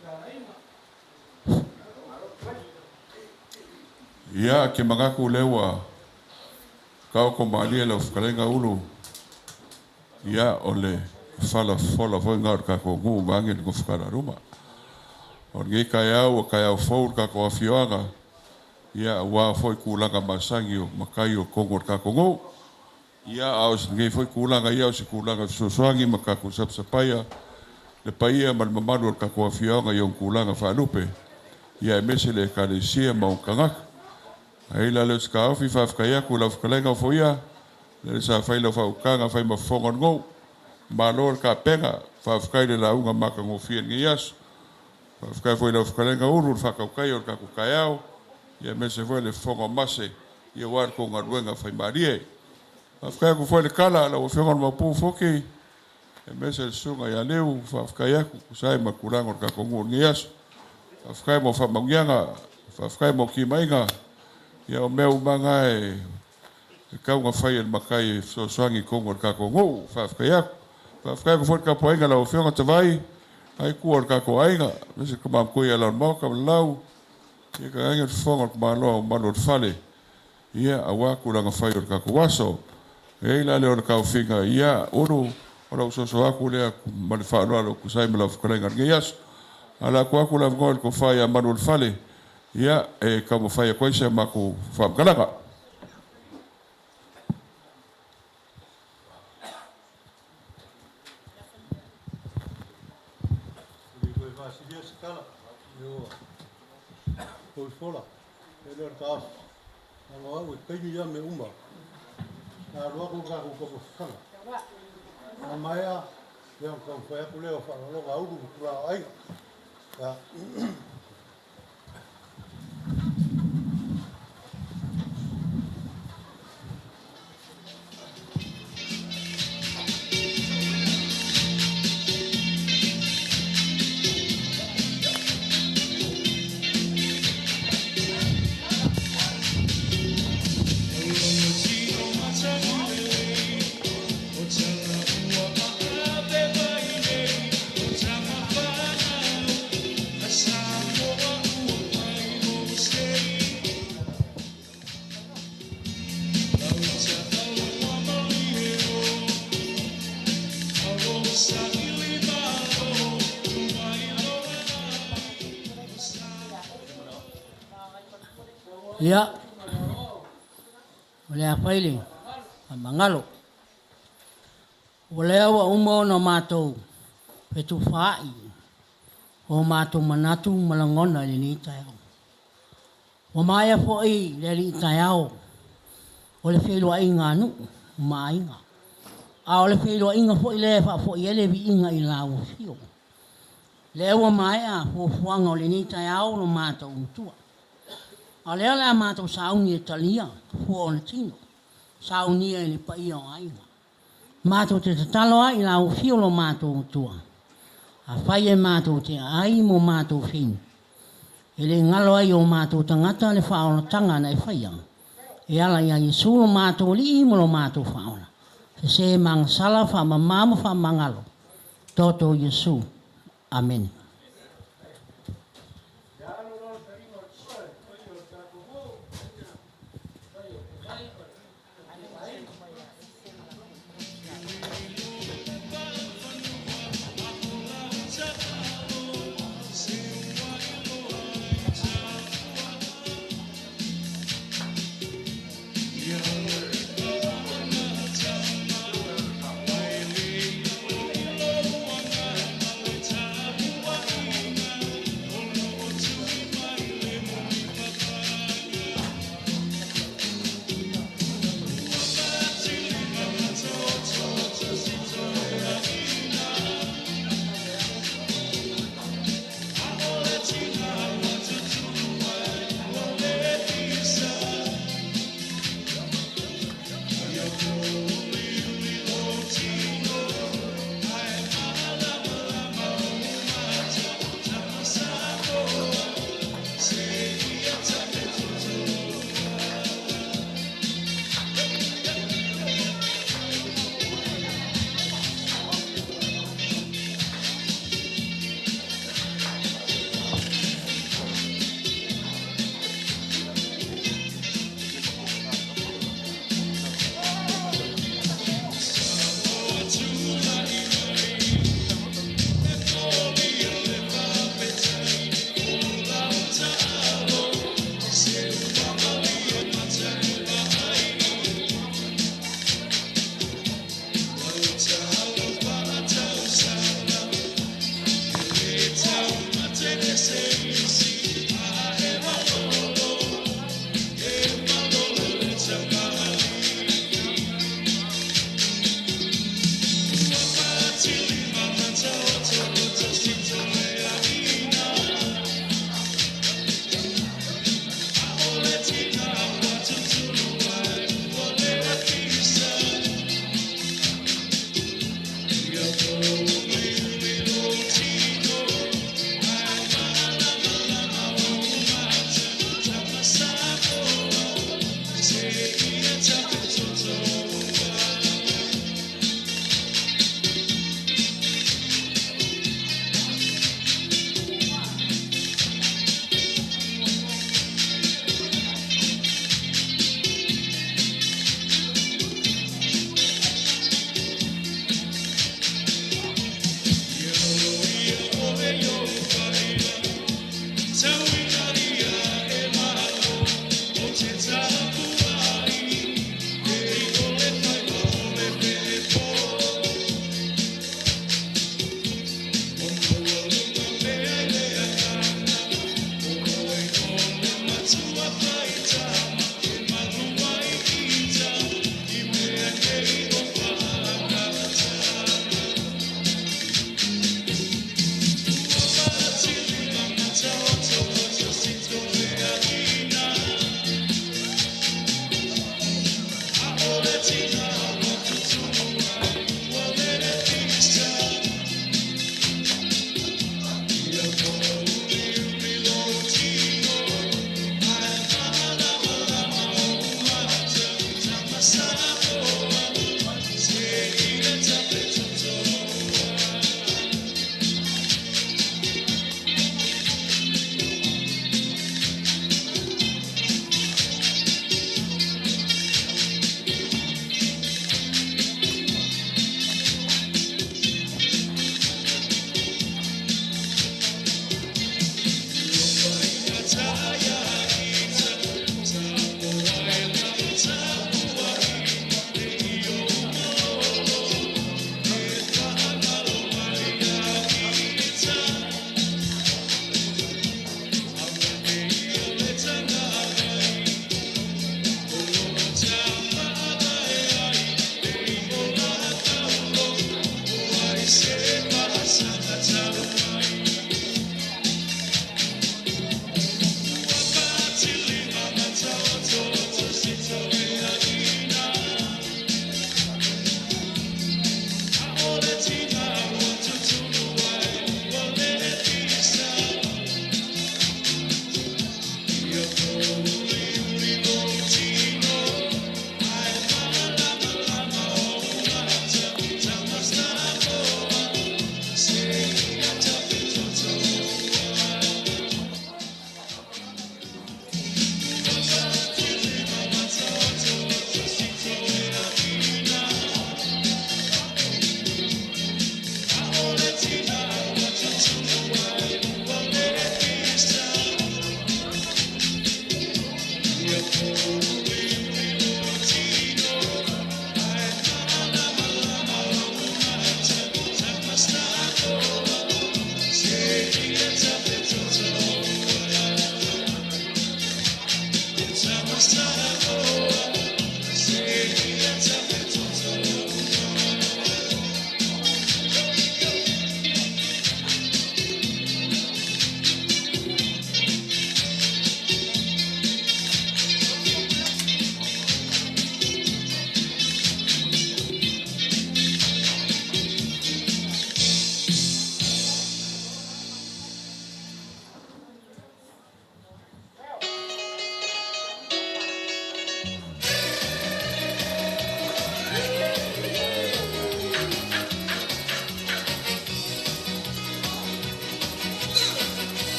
fealaiga. Ia ke manatu lea ua taoto malie lau fetalaiga Ulu, ia o le falafola foi lena o le tatou nuu vaeane le nofo-talaluma. O lenei taeao ua taeao fou i le tatou afioaga, ia aua foi tulaga masani o matai o totonu o le tatou nuu. Ia a o lenei foi tulaga, ia o se tulaga fesoasoani ma tatou sapasapaia le paia ma le mamalu o le tatou afioaga i ona tulaga faalupe, ia aemaise le Ekalesia ma ona tagata. Ae i ai la lea o se taofi, faafetai atu i lau fetalaiga Ofoia, lea sa fai lau faautaga fai ma fofoga o le nuu. Malo le tapena, faafetai i le lauga matagofie i lenei aso. Faafetai foi i lau fetalaiga Ulu i le faatautaia o le tatou taeao, ia aemaise foi le fofoga o Mase, ia aua le tou galuega faimalie. Faafetai atu foi i le tala a lau Afioga i le Maopu Fuki, aemaise le susuga ia Leu, faafetai atu tusa ai ma tulaga o le tatou nuu i lenei aso. Faafetai mo faamanuiaga, faafetai mo timaiga, ia o mea uma lava na e tau ona fai e le matai e fesoasoani i totonu o le tatou nuu. Faafetai atu. Faafetai atu foi i le tapuaiga a lau Afioga Tavai, lena itu o le tatou aiga, aemaise le tama matua ia Lalomaota ma Lau, ia tainane le fofoga o le tamaloa o Malu o le Fale, ia aua tulaga fai o le tatou aso. E i ai la lea o le taofiga, ia Ulu, o lau soso atu lea ma le faaaloalo tusa ai ma lau fetalaiga i lenei aso. Ae o le a tuu atu le avanoa i le tofa ia Malu o le Fale, ia e taumafai atu ai si a matou faamatalaga. Ia, o le a fai le faamagalo. O lea ua uma ona matou fetufaai o matou manatu ma lagona i lenei taeao. Ua maea foi le alii taeao o le feiloaiga a nuu ma aiga. A o le feiloaiga foi lea e faafoi ai le viiga i lau afio. Lea ua maea fuafuaga o lenei taeao lo matou matua. A o lea o le a matou sauni e talia fua o le tino, saunia e le paia o aiga. Matou te tatalo ai i lau afio lo matou Atua, afai e matou te aai mo matou finu, e le galo ai i o matou tagata le faaolataga na e faia, e ala ia Iesu lo matou Alii ma lo matou Faaola, sese ma agasala, faamama ma faamagalo, toto Iesu. Amene.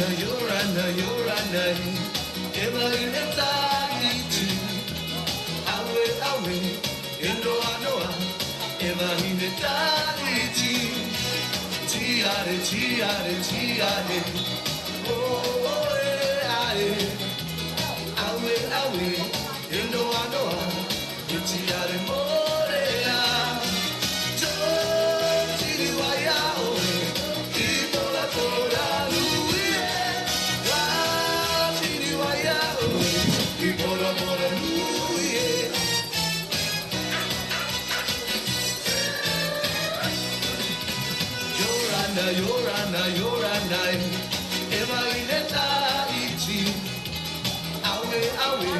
Yorana, Yorana, Eva ineta iti. Awe, awe, e noa noa, Eva ineta iti. Tiare, tiare, tiare, oh, oh, e, ae. Awe, awe, e noa noa, e tiare morea. Tōtiri waia oe, i tora tora nui e. Tōtiri waia oe, i bora bora nui e. Yorana, Yorana, Yorana, Eva ineta iti. Awe, awe,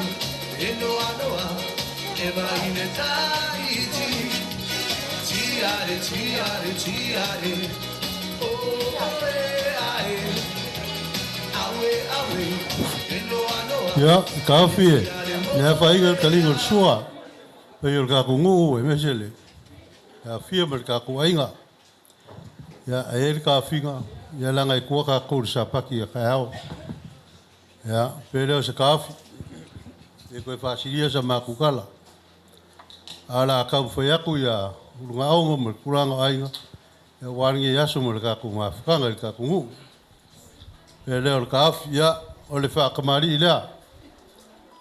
e noa noa, Eva ineta iti. Tiare, tiare, tiare, oh, oh, e, ae. Awe, awe, e noa noa. Ia, kafi e. Le afaaiga le taliga o le sua. Pei o le kakou e mese le afia ma le kakou aiga. Ia, ae ai le kafiga, ia laga e kua kakou i le sapaki a kaeao. Ia, pe lea o se kafi. E koe faasilia sa makukala. A la kau fai aku ia ulugaogo ma le tulaga o aiga, ia ua lenei aso mo le kakou mafutaga i le kakou nuu. Pe lea o le kafi, ia, o le faakamali'i lea.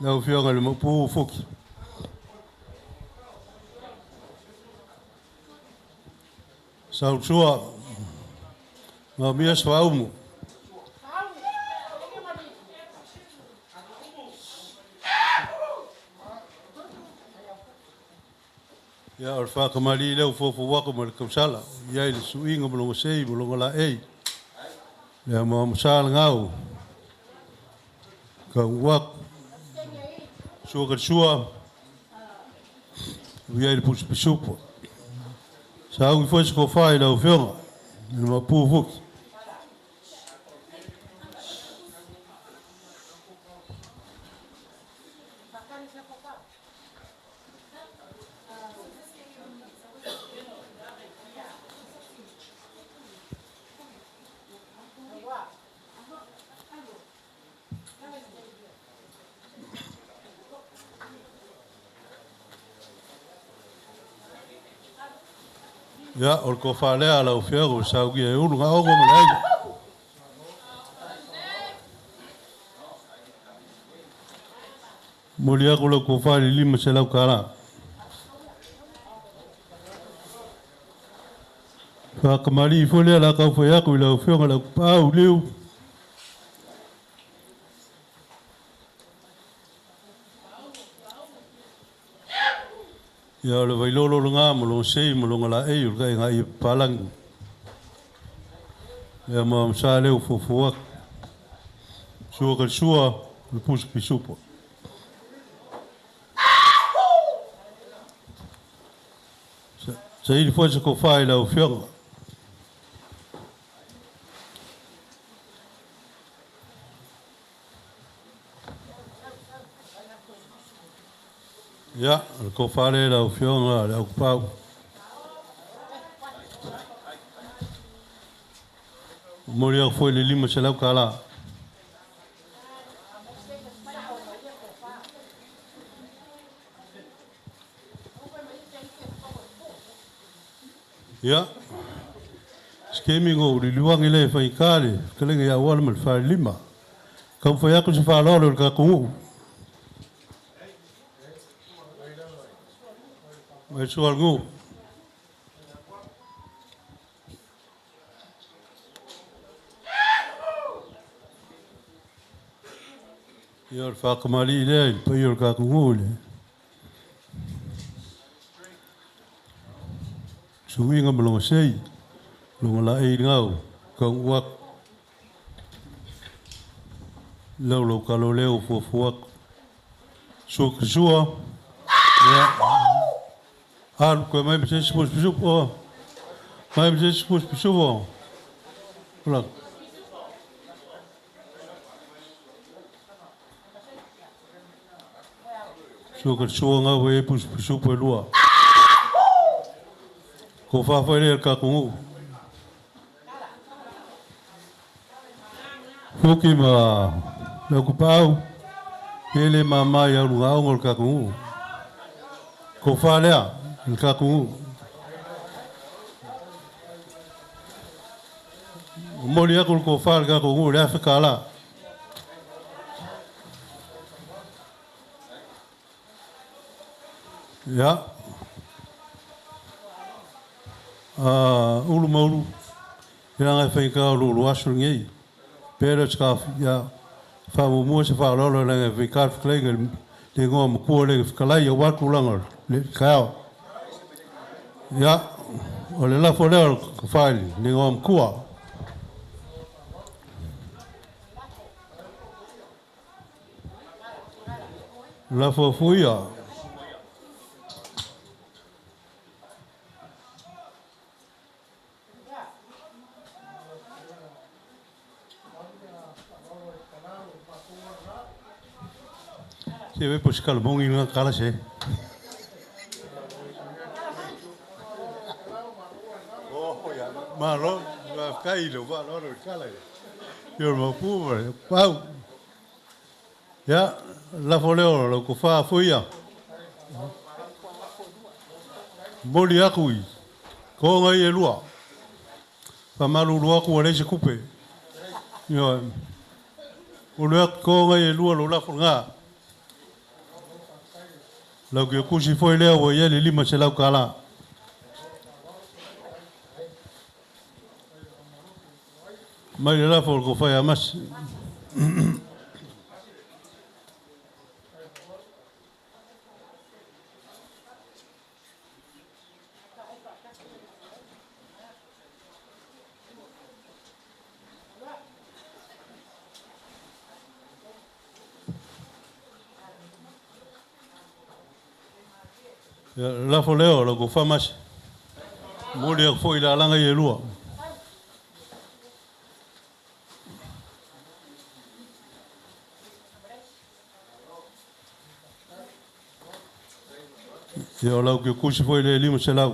Lau Afioga i le Maupū Fuki. Sausua, maumia se faaumu. Ia, o le faakamali'i lea ua foufou aku ma le tausala, i ai le suiga ma logo sei ma logo laei. Lea maamasa le gau. Kau aku. Sua ka sua. Ua i ai le pusupisupo. Saugi foi se kofa i lau Afioga i le Maopu Fuki. Ia, o le tofa lea a lau Afioga ua saugia e ulu gaogo ma le aiga. Momoli aku lau tofa i le $500. Faakamali'i foi lea la taufai aku i lau Afioga i le Autupaau Liu. Ia, o le vailolo lagā ma loga sei ma loga laei o le taegāia papalagi. Lea maamasa lea ua foufou atu. Sua ka le sua, o le pusa pisupo. Saili foi se tofa i lau Afioga. Ia, o le tofa lea i lau Afioga le Autupau. Momoli aku foi le $500. Ia, se taimi ona ou liliuagi lea e faigata le fetalaiga ia Auala ma le Falelima. Taumafai atu se faaaloalo i le tatou nuu. Mai le sua a le nuu. Ia, o le faatamalii lea i le paia o le tatou nuu i le suiga ma lona sei, lona laei gau, taunuu atu. Lau lau talo lea ua fuafua atu. Sua ka sua, ia, alu toe mai ma se isi pusupisupo, mai ma se isi pusupisupo. Ola. Sua ka sua ngau e pusupisupo e lua. Ko whawhai lea le kakou nuu. Fuki ma Laukupaau, e le mama i aulugaogo o le tatou nuu. Tofa lea i le tatou nuu. Momoli atu le tofa i le tatou nuu i le $1,000. Ia. Ulu ma Ulu, ia leaga e faigata o lo aso lenei. Pe le o se ia faamuamua se faaaloalo leaga e faigata le fetalaiga i le igoa matua lea i le fetalai aua tulaga o le taeao. Ia, o le lafo lea o le tofa i le igoa matua. Lafo Fuia. Se ve po se kalamogi nga kala se. Oh ya, malo, faafetai i le faaaloalo i le kala. Ia o le mapu ma le pau. Ia, lafo lea o lau tofa Fuia. Momoli atu i toga ia e lua. Faamalulu atu ua leai se tupe. Ioe. Momoli atu toga ia e lua lou lafo lena. Lau kiokusi foi lea ua i ai le $500. Mai le lafo o le tofa ia Masi. Ia, le lafo lea o lau tofa Masi. Momoli atu foi i lalaga ia e lua. Ia, o lau kiokusi foi le 500.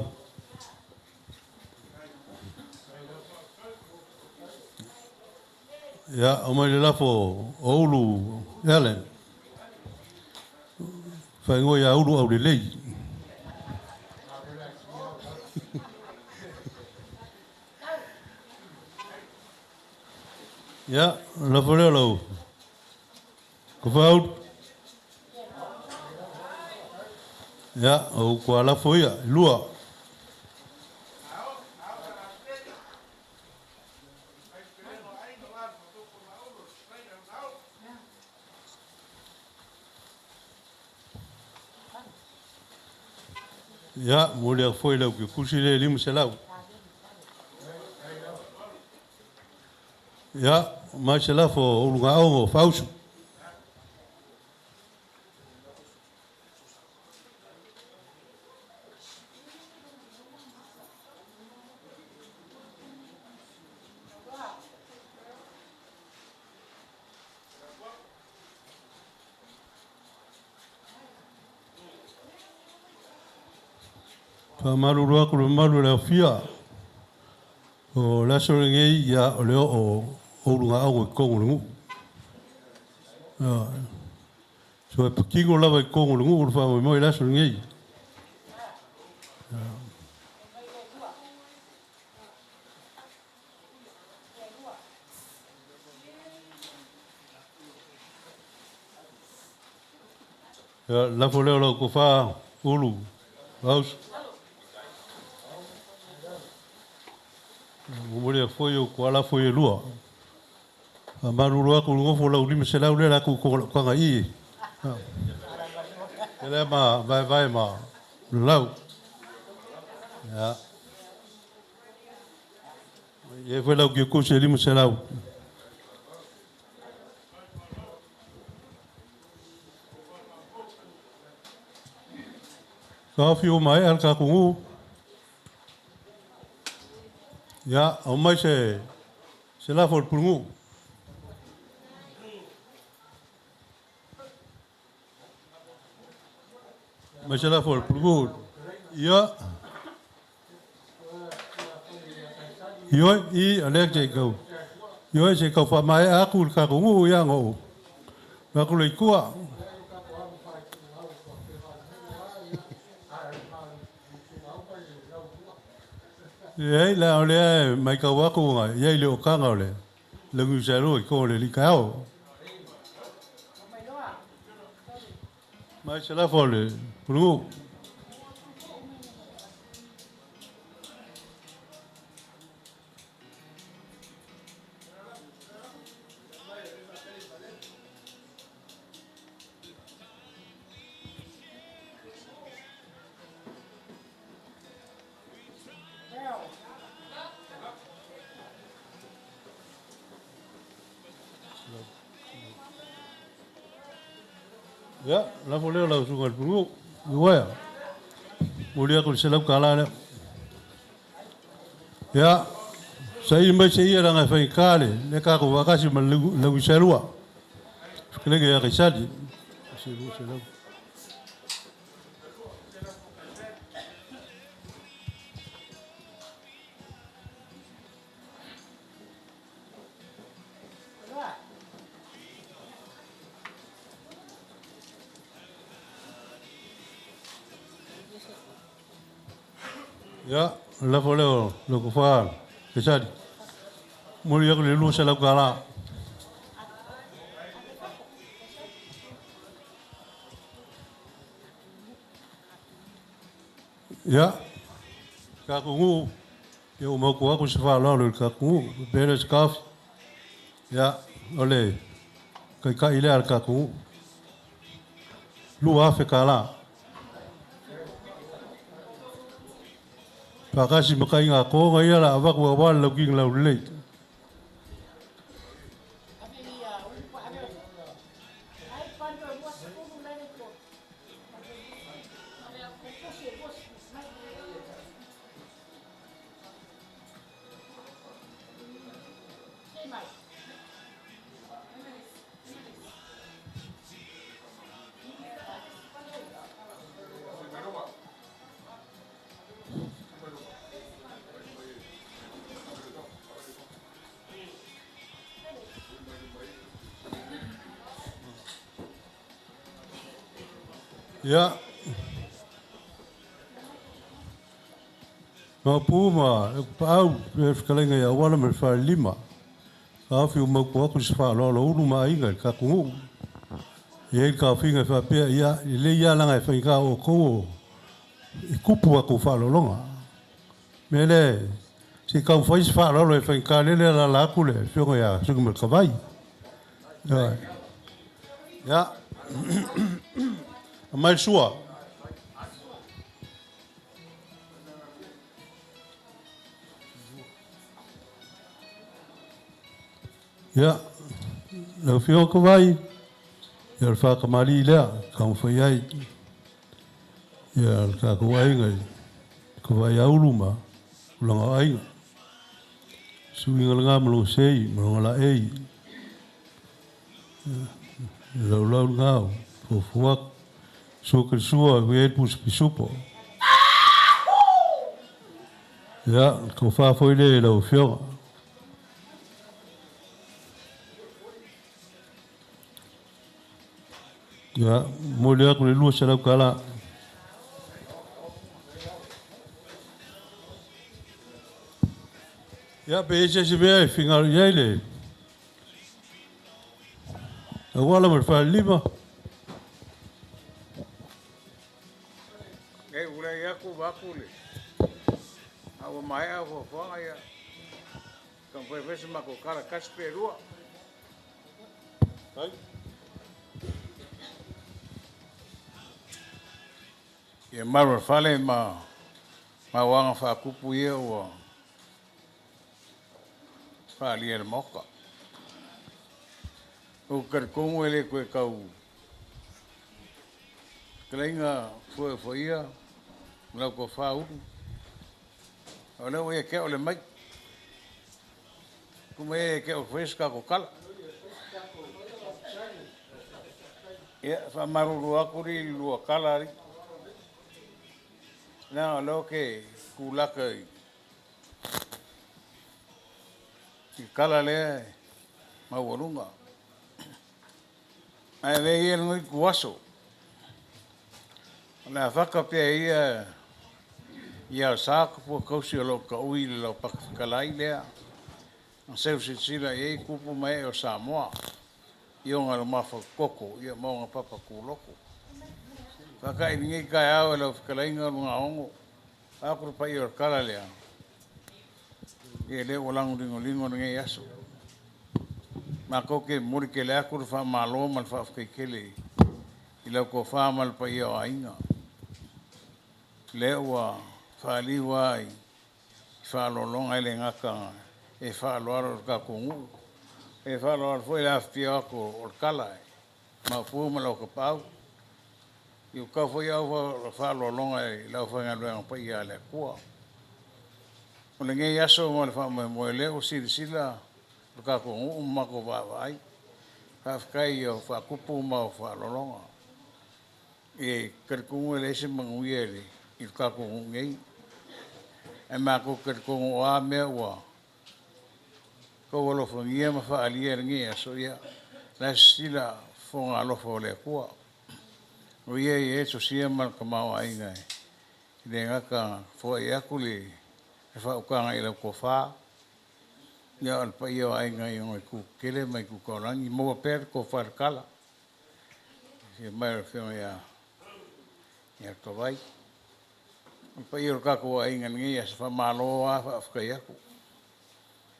Ia, aumai le lafo o Ulu Allen. Faaigoa ia Ulu Aulelei. Ia, lafo lea o lau tofa Ulu. Ia, o utu lafo ia, e lua. Ia, momoli atu foi lau kiokusi lea e 500. Ia, mai se lafo o Ulugaogo Fausu. Faamalulu atu le mamalu o le aofia. O le aso lenei, ia, o le oo o ulugaogo i totonu o le nuu. So e patino lava i totonu o le nuu le faamoemoe i le aso lenei. Ia, lafo lea o lau tofa Ulu Ausu. Momoli atu foi o tua lafo ia e lua. Faamalulu atu le nofo lau 500 lea la tu toga i i. E lea ma vaevae ma lau. Ia. E foi lau kiokusi e 500. Taofi ua maea le tatou nuu. Ia, aumai se se lafo o le pulenuu. Mai se lafo o le pulenuu. Ia. Ioe, i, a lea te kau. Ioe se tau faamaea atu i le tatou nuu ia ona ou alu atu lea i tua. Leai, leaga o lea e matau atu na i ai le ootaga o le lagiusalua i totonu o le alii taeao. Mai se lafo a le Pulenuu. Ia, lafo lea o lau susuga i le Pulenuu, Ioe. Momoli atu le $100 lea. Ia, saili mai se ia leaga e faigata le le tatou faatasi ma le lauisalua. Fetalaiga ia Kaisali. Ia, o le lafo lea o lau tofa Kaisali. Momoli atu le $200. Ia, tatou nuu, ia ua maua atu se faaaloalo i le tatou nuu, faapea lea o se taofi. Ia, o le taitai lea a le tatou nuu. $2,000. Faatasi ma taiga toga ia o le a avatu aua le lautini laulelei. Ia, Maopu ma Upupaau, le fetalaiga ia Auala ma le Falelima. Taofi ua mautu atu se faaaloalo a Ulu ma Aiga i le tatou nuu. E i ai le taofiga e faapea, ia, e lelei lava leaga e faigata o outou e tupu a outou faaaloaloga. O le mea lea, se i taumafai se faaaloalo e faigata lele e alaala atu le Afioga ia Suluimalo-Tavai. Ia, aumai le sua. Ia, lau Afioga Tavai, ia o le faatamalii lea e taumafai ai. Ia, le tatou aiga i Tavaiaulu ma tulaga o aiga. Suiga lena ma lou sei ma lona laei. Le laulau lena o fuafua atu. Sua ke sua, ua i ai le pusa pisupo. Ia, le tofa foi lea i lau Afioga. Ia, momoli atu le $200. Ia, pe i ai se isi mea e finagalo i ai le auala ma le falelima. E ulai atu vaeatu le a ua maea fuafuaga ia taumafai e fai se matou tala tasi pe lua. Ia malu o le fale ma mauaga faatupu ia ua faaalia e le Maota. Ou te talitonu e le toe tau fetalaiga foefoeia ma lau tofa Ulu, a o lea ua ia te au le mic. Tuu mai ia te au e fai se tatou tala. Ia, e faamalulu atu alii i le lua tala alii, leaga o lea ou te tulata i le tala lea. maualuga. Ae avea ia lenei ituaso o le a faka pea ia i aosa tupua tausi o lo o taui i le laupaka fetalai lea na seu silasila i ai tupu ma ee o Samoa i ona luma fautoto ma ona papa tuloto. Faata'i i lenei taeao e lau fetalaiga Lugaono vaeatu le paia o le tala lea, ia lea ua lagoligoligo lenei aso. Matou te momoli tele atu le faamalo ma le faafetai tele i lau tofa ma le paia o aiga. Lea ua faaliu lava i faaaloaloga e le gata e faaaloalo i le tatou nuu, e faaaloalo foi le afifio atu o le Tala i Maopu ma lau Tapaau. Ua tau foi au faaaloaloga i le aufaigaluega paia a le Atua. O lenei aso ma le faamoemoe, lea ua silasila le tatou nuu ma matou vaavaai. Faafetai i au faatupu ma au faaaloaloga. E talitonu e leai se manuia i le tatou nuu nei. Ae matou te talitonu o a mea ua outou alofagia ma faaalia i lenei aso, ia, la e sisila fofoga alofa o le Atua. O ia e i ai le sosia ma le tamaoaiga e le gata foai atu le faautaga i lau tofa, ia o le paia o aiga i ona itu tetele ma itu taulagi, maua pea le tofa tatala. Afio mai o le Afioga ia Tavai. O le paia o le tatou aiga i lenei aso, faamalo lava faafetai atu.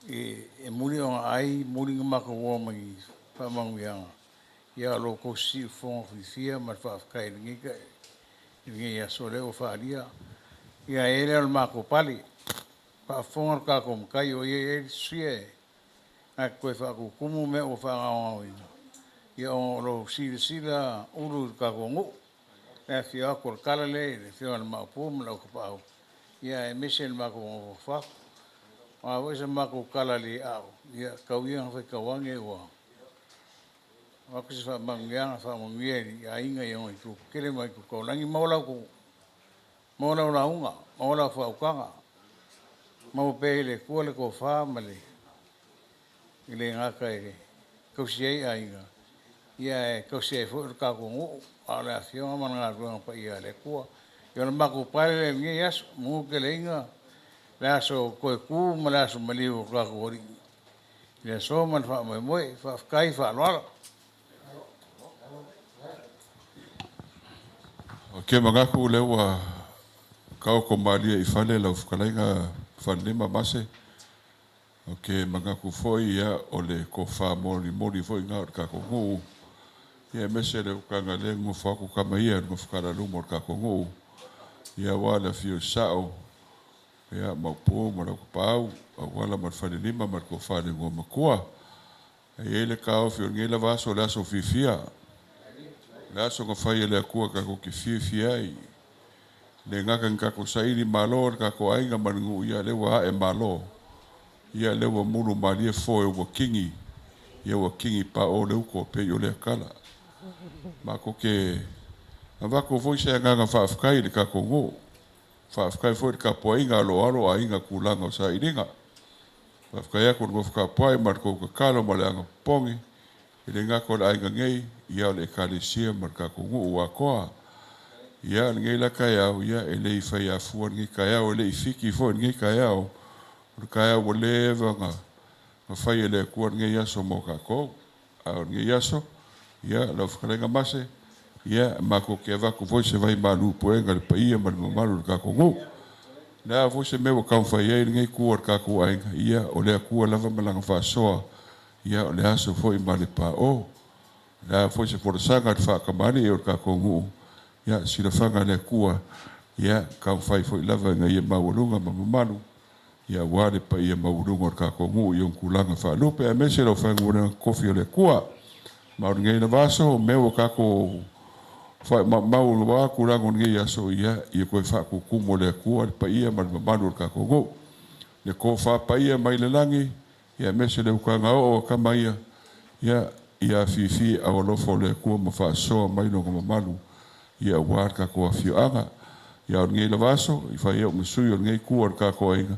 E muli ona ai, muli ona matou o ma ni faamanuiaga, ia o lo outou siufofoga fiafia ma le faafetai i lenei aso lea ua faaalia. Ia e i ai lea o le matou pale, faafofoga le tatou Matai o ia e i ai le sosia e na te toe faatutumu mea ua faagaogaoina, ia ona o lou silasila ulu i le tatou nuu. Le afifio atu o le tala lea i le afioga i le Maopu ma lau Tapaau, ia aemaise le matou nofonofo atu. O a foi sa matou tala le ao, ia tau ia ina faitau ane ua avatu se faamanuiaga faamanuia i aiga i ona itu tetele ma itu taulagi. Maua lau lauga, maua lau faautaga, maua pea e le Atua le tofa ma le le gata e tausi ai aiga, ia ae tausi ai foi le tatou nuu, a o le afioga ma le galuega paia a le Atua. Ia o le matou pale lea i lenei aso, manuteleina le aso toe tu ma le aso maliu o tatou alii i le aso ma le faamoemoe. Faafetai faaaloalo. Ou te manatu o lea ua taoto malie i fale lau fetalaiga Falelima Mase. Ou te manatu foi, ia, o le tofa molimoli foi lena o le tatou nuu, ia aemaise le utaga lea e nonofo atu tama ia le nofo talaluma o le tatou nuu, ia aua le afio o Sao, ia Maopu ma lau Tapaau, Auala ma le Falelima ma le tofa i le Igoamatua. E i ai le taofi o lenei lava aso, o le aso fiafia. O le aso na fai e le Atua tatou te fiafia ai. Le gata ina tatou saili malo le tatou aiga ma le nuu, ia lea ua ae malo. Ia lea ua mulu malie foe ua kigi, ia ua kigi pao le uto pei o lea tala. Matou te avatu foi se agaga faafetai i le tatou nuu. Faafetai foi i le tapuaiga a lo o alo aiga tulaga o sailiga. Faafetai atu i le nofo tapuai ma le tou tatalo ma le agapopogi e le gata o le aiga nei, ia o le Ekalesia ma le tatou nuu atoa. Ia, lenei la taeao, ia e le i fai afua lenei taeao, e le i fiki foi lenei taeao, o le taeao ua leva ona fai e le Atua lenei aso mo tatou. A o lenei aso, ia, lau fetalaiga Mase, ia, matou te avatu foi se vai malu puega i le paia ma le mamalu o le tatou nuu. O le a foi se mea ua taumafai ai lenei itu o le tatou aiga, ia, o le Atua lava ma Lana faasoa, ia, o le aso foi ma le pao. O le a foi se folasaga a le faatamalii o le tatou nuu, ia, silafaga a le Atua, ia, taumafai foi lava ina ia maualuga ma mamalu, ia, aua le paia maualuga o le tatou nuu i ona tulaga faalupe, aemaise le aufaigaluega totofi a le Atua. Ma o lenei lava aso, o mea ua tatou faamaumau aua tulaga o lenei aso, ia, ia toe faatutumu e le Atua le paia ma le mamalu o le tatou nuu. Le tofa paia mai le lagi, ia aemaise le utaga oo a tama ia, ia, ia afifi au alofa o le Atua ma faasoa mai lona mamalu, ia aua le tatou afioaga. Ia, o lenei lava aso, i fai ai au ma sui o lenei itu a le tatou aiga,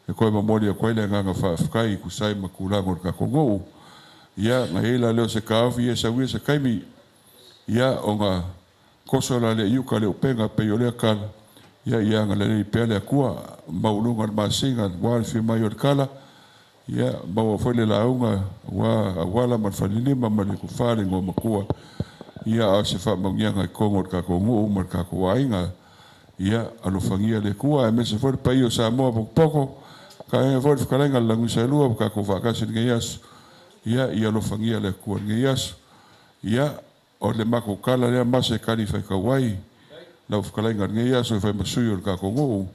e toe momoli atu ai le agaga faafetai i tusa ai ma tulaga o le tatou nuu. Ia, na i ai la lea o se taofi ia sau ia se taimi, ia, ona toso la lea i uka le upega pei o lea tala, ia, ia agalelei pea le Atua, maualuga le masina aua le afio mai o le tala, ia, maua foi le lauga aua auala ma le falelima ma le tofa le igoamatua, ia, a o se faamanuiaga i totonu o le tatou nuu ma le tatou aiga. Ia, alofagia le Atua, aemaise foi le paia o Samoa potopoto, tainane foi le fetalaiga i le Lanuisaelua ua tatou faatasi i lenei aso. Ia, ia alofagia le Atua i lenei aso. Ia, o le matou tala lea Mase e tali faitau ai lau fetalaiga i lenei aso e fai ma sui o le tatou nuu.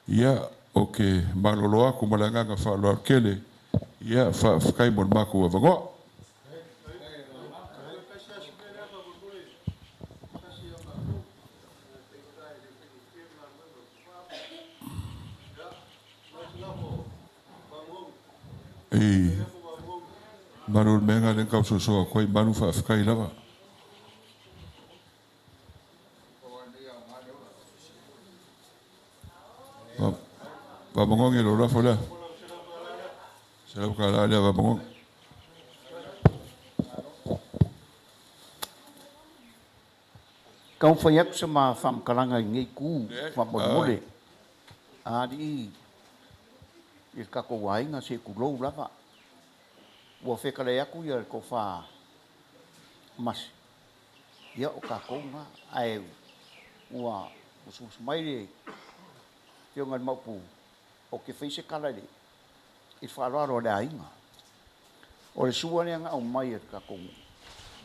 Ia, ou te malolo atu ma le agaga faaaloalo tele. Ia, faafetai mo le matou avanoa. I malu o le mea lena lea na tau soso atu ai Malu faafetai lava. Vamogogi lou lafo lea. $100 lea Vamogogi. Taumafai atu se ma faamatalaga i lenei itu faamolemole. Alii i le tatou aiga se i tulou lava. Ua fetalai atu ia le tofa Masi, ia o tatou na, ae ua musumusu mai le Afioga i le Maopu, ou te fai se tala i le faaaloalo a le aiga. O le sua lea na aumai e le tatou nuu,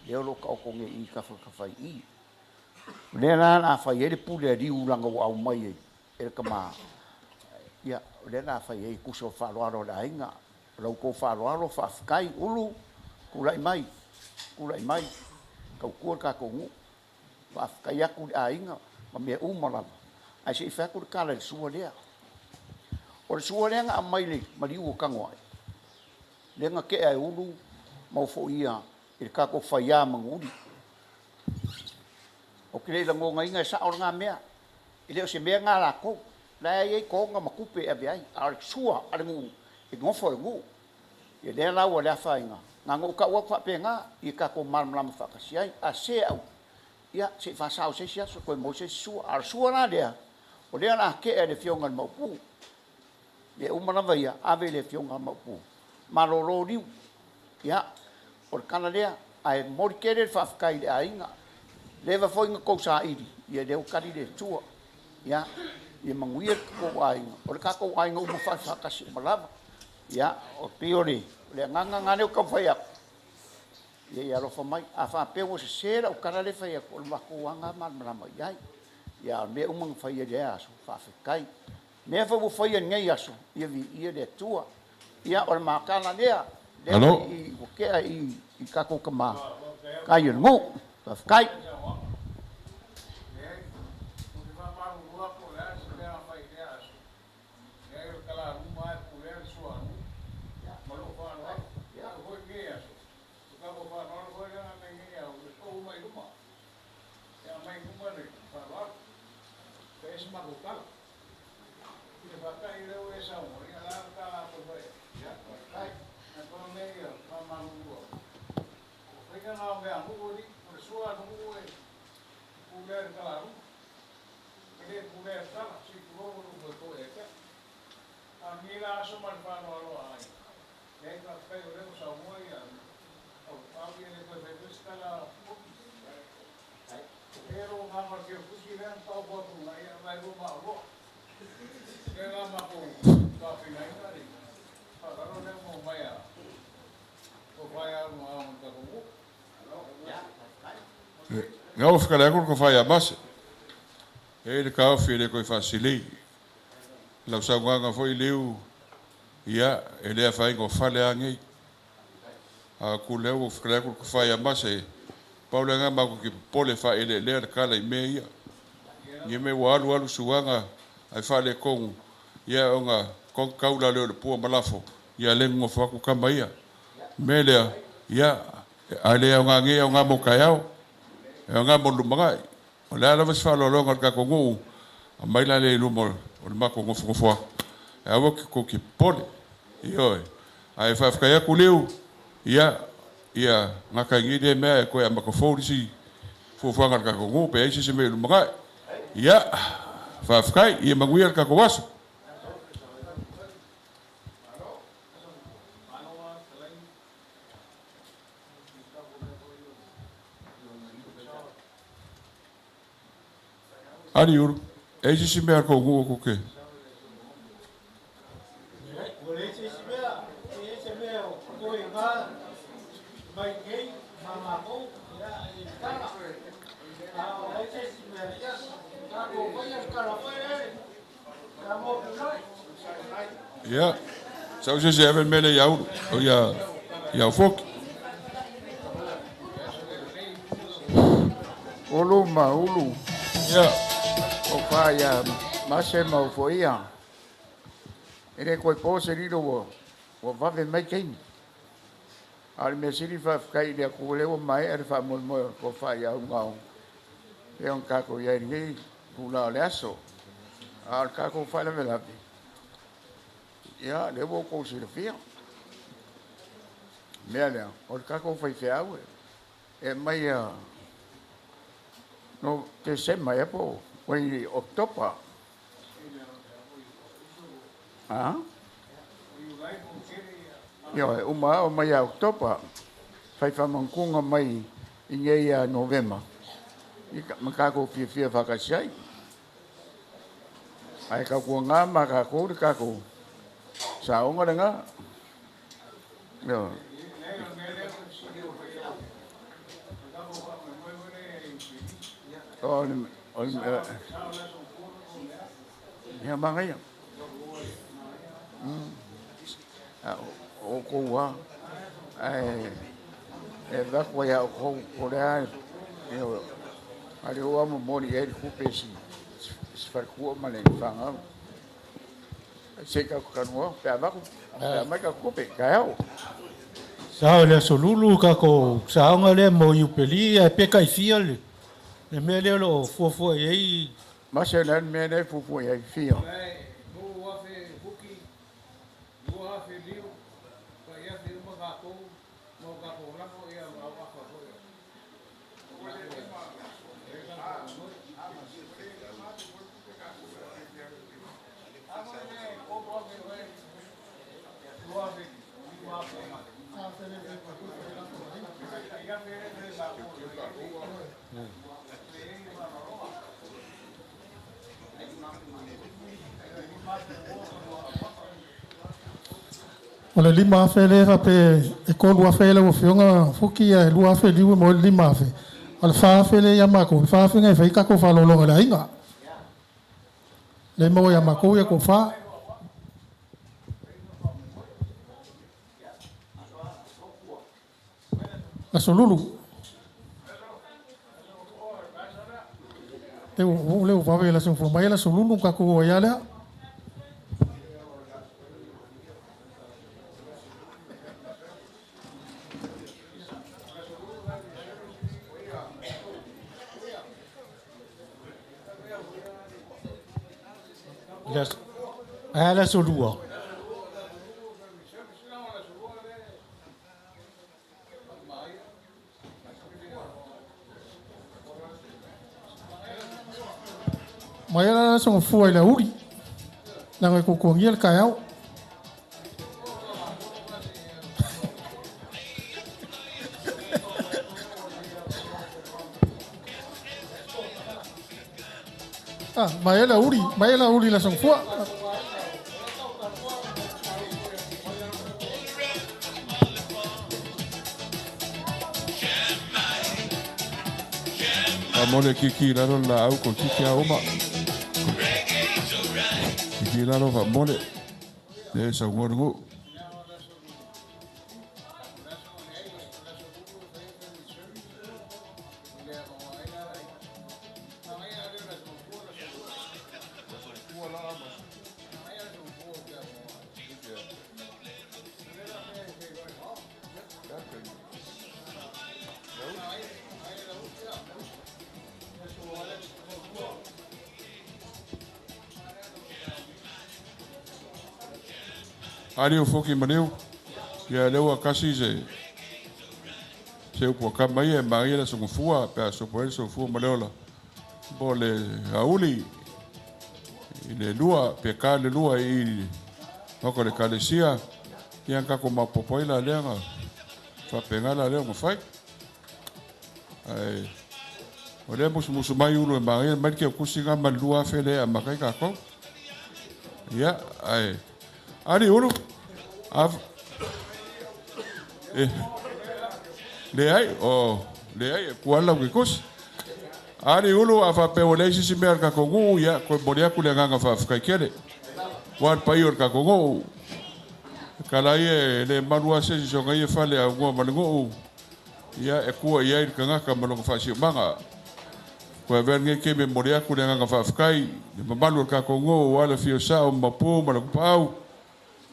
lea o lo o taoto nei i i tafatafa i i. O lea la o le a fai ai le pule a Liu leaga ua aumai e le tama, ia, o lea o le a fai ai e tusa o le faaaloalo a le aiga. O la outou faaaloalo, faafetai. Ulu, tulai mai, tulai mai, tautua le tatou nuu. Faafetai atu i le aiga ma mea uma lava, ae se i fai atu le tala i le sua lea. O le sua lea na aumai le maliu o Tagoai, lea na tea e Ulu ma ofoia i le tatou faiā manuuli. Ou te le i lagonaina e sao lena mea, e le o se mea lena a latou. La e i ai toga ma tupe e ave ai, a o le sua a le nuu, e nofo e le nuu. Ia lea la ua le afaina, na ona ou tau atu faapena, ia tatou malamalama faatasi ai. A sese au, ia se i faasao i se isi aso toe maua se isi sua. A o le sua la lea, o lea o le a tea e le Afioga i le Maopu. Ia uma lava ia, ave i le Afioga i le Maopu, malolo liu. Ia, o le tala lea, ae momoli tele le faafetai i le aiga. Leva foi na tou saili, ia lea ua tali le Atua. Ia, ia manuia le tou aiga, o le tatou aiga uma faatasi uma lava. Ia, e pei o le agaga lena lea ou te taumafai atu, ia ia alofa mai. A faapea ua sese lau tala lea e fai atu, o le matou lava lena malamalama i ai. Ia, a o mea uma na faia i lea aso, faafetai. Mea foi ua faia i lenei aso, ia viia le Atua. Ia, o le ma tala lea, lea ua tea i i tatou tama, tai o le nuu. Faafetai. Lea ua fetalai atu le tofa ia Mase. E i ai le taofi e le toe faasilei. Lau saunoaga foi Liu, ia, e le afaina o fale lava nei. A o tu lea ua fetalai atu le tofa ia Mase, pau lea lena matou te popole faaeleelea le tala i mea ia. Ni mea ua alu alu suaga ae faaletonu, ia ona tau la lea o le pua ma lafo, ia lea nonofo atu tama ia. O le mea lea, ia, a le aoga nei, e aoga mo taeao, e aoga mo le lumanai. O le a lava se faaaloaloga a le tatou nuu, aumai la lea i luma o le matou nofonofo atu. Ae aua tou te popole. Ioe. Ae faafetai atu Liu, ia, Ia gata ai nei lea mea e toe amata fou le isi fuafuaga a le tatou nuu pe i ai se isi mea i lumanai. Ia, faafetai, ia manuia le tatou aso. Ali Ulu, e ai se isi mea a le tou nuu tou te. Ua leai se isi mea, e leai se mea o totoe i ina mai nei ma matou, ia, i le tala. A o leai se isi mea, ia, tatou faia le tala foi lele, Samoa Feulai. Ia, sau se isi e ave le mea lea ia Ulu, o ia, ia Foki. Ulu ma Ulu. Ia. O fa ia Mase ma Ofoia. E le toe po se lilo ua ua vave mai taimi. A o le mea sili faafetai i le Atua lea ua maea le faamoemoe o le tofa ia Ulugaoga pei ona tatou i ai i lenei itula o le aso. A o le tatou faalavelave, ia lea ua outou silafia. O le mea lea, o le tatou faifeau e aumai ia no Tesema ea po o i Oketopa. A? Ioe, uma lava omai ia Oketopa, fai faamanatuga mai i inei ia Novema, ma tatou fiafia faatasi ai. Ae tautuana ma tatou le tatou saoga lena. Ioe. O le, o le, ia manaia. A o outou lava, ae e avatu ai ia outou po o le a, ioe, a o lea ua momoli i ai le tupe i si faletua ma le fanau. Se i tatou talanoa pe a avatu, pe a aumai tatou tupe, taeao. Sao i le Aso Lulu tatou saoga lea mo Iupeli ae pe tai fia le mea lea o lo o fuafua i ai. Mase o le a le mea lea e fuafua i ai fia? O le $5,000 lea faapea e $3,000 lau Afioga Fuki ae $2,000 Liu e maua ai le $5,000. A o le $4,000 lea ia matou, o le $4,000 lena e fai ai tatou faaaloaloga i le aiga. Lea e maua ia matou ia toafa. Aso Lulu. Lea ua vave le aso mai le Aso Lulu tatou o ai lava lea. Ae a le Aso Lua? Mai la le aso Gafua i le aoauli, leaga e tuatuagia le taeao. Ah, mai le aoauli, mai le aoauli i le aso Gafua. Faamole kiki i lalo le laau ko kiki a oma. Kiki i lalo faamole. Le saunoa le nuu. Ali o Foki ma Liu, ia lea ua kasi se Se upu a kama ia e magaia le Aso Gafua pe a sopo ai le soifua ma le ola po o le aoauli i le 2 pe ka le 2 i le Maota o le Ekalesia, ia na tatou maopoopo ai la lea na faapena la lea ona fai. Ae o lea e musumusu mai Ulu e manaia mai le tiautusi lena ma le 2000 lea e amata ai tatou. Ia, ae alii Ulu, a e leai, o leai e tua lava lau tusi. Alii Ulu, a faapea ua leai se isi mea a le tatou nuu, ia, toe momoli atu le agaga faafetai tele. Aua le paia o le tatou nuu. E tala ia e le malu lava se isi i sona ia fale aunoa ma le nuu, ia e tua i ai le tagata ma lona faasiomaga. Toe avea lenei taimi e momoli atu le agaga faafetai i le mamalu o le tatou nuu aua le afio o Sao ma Maopu ma le Tapaau,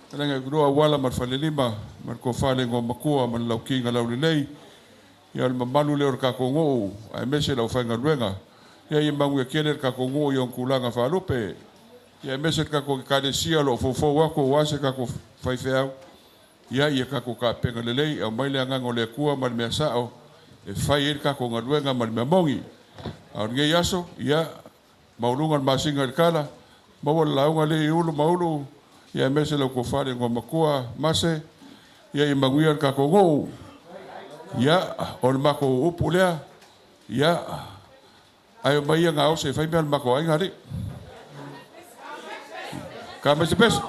fetalaiga ia Tuiloa Auala ma le Falelima ma le Tofa i le Igoamatua ma le Lauti na Laulelei. Ia o le mamalu lea o le tatou nuu aemaise le aufaigaluega. Ia ia manuia tele le tatou nuu i ona tulaga faalupe. Ia aemaise le tatou Ekalesia o lo o foufou atu aua se tatou faifeau. Ia, ia tatou tapena lelei, aumai le agaga o le Atua ma le mea sao e fai ai le tatou galuega ma le mea moni. A o lenei aso, ia, maualuga le masina i le kala, maua le lauga lea i Ulu ma Ulu, ia aemaise lau tofa le Igoamatua Mase, ia ia manuia le tatou nuu. Ia, o le matou upu lea, ia, ae omai ia gaosi e fai mea a le matou aiga alii. Ka mai se pese.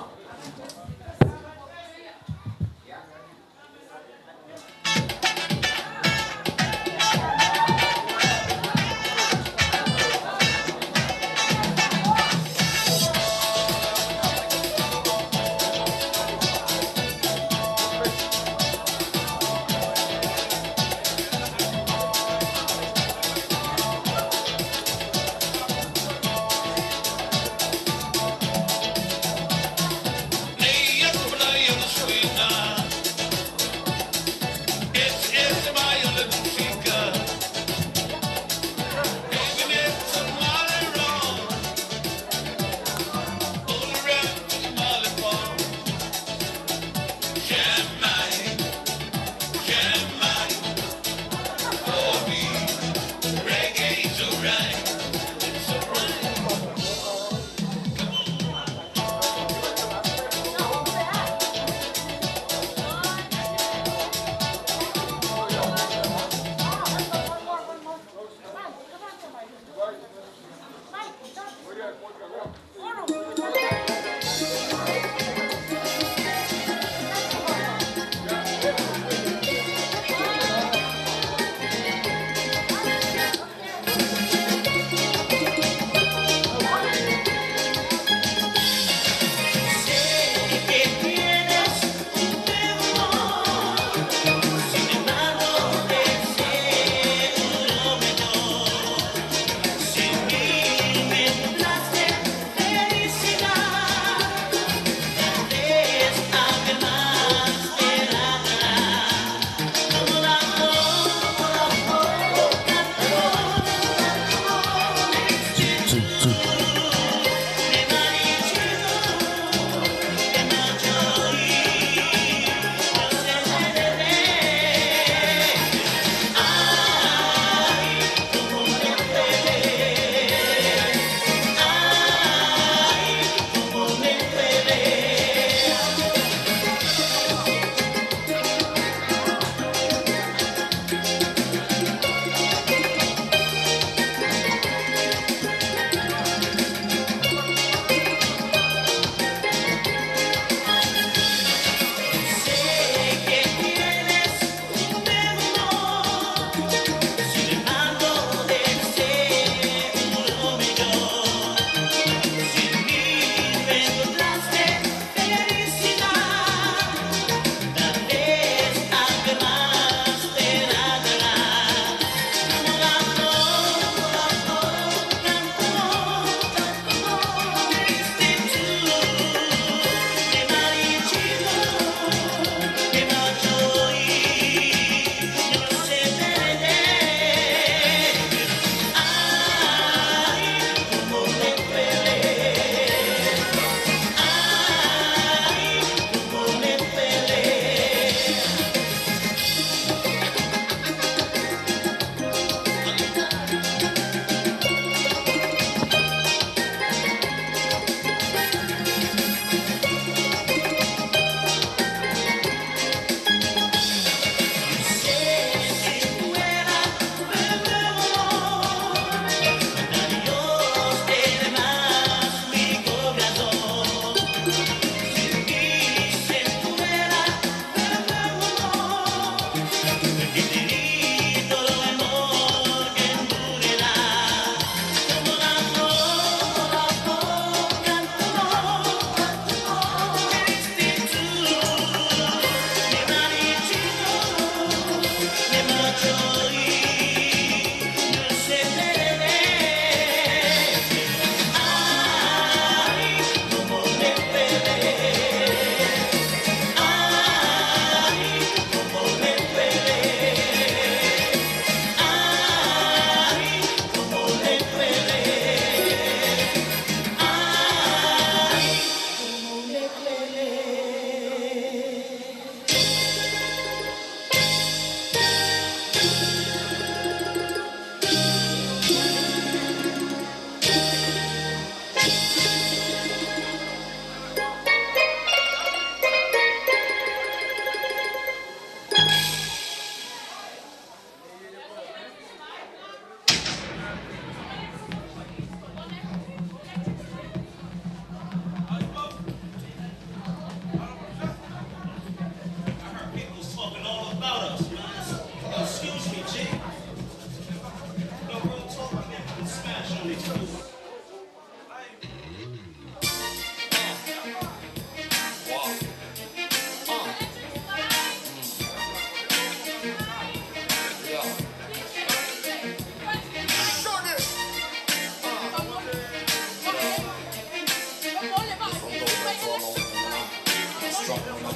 Strong woman.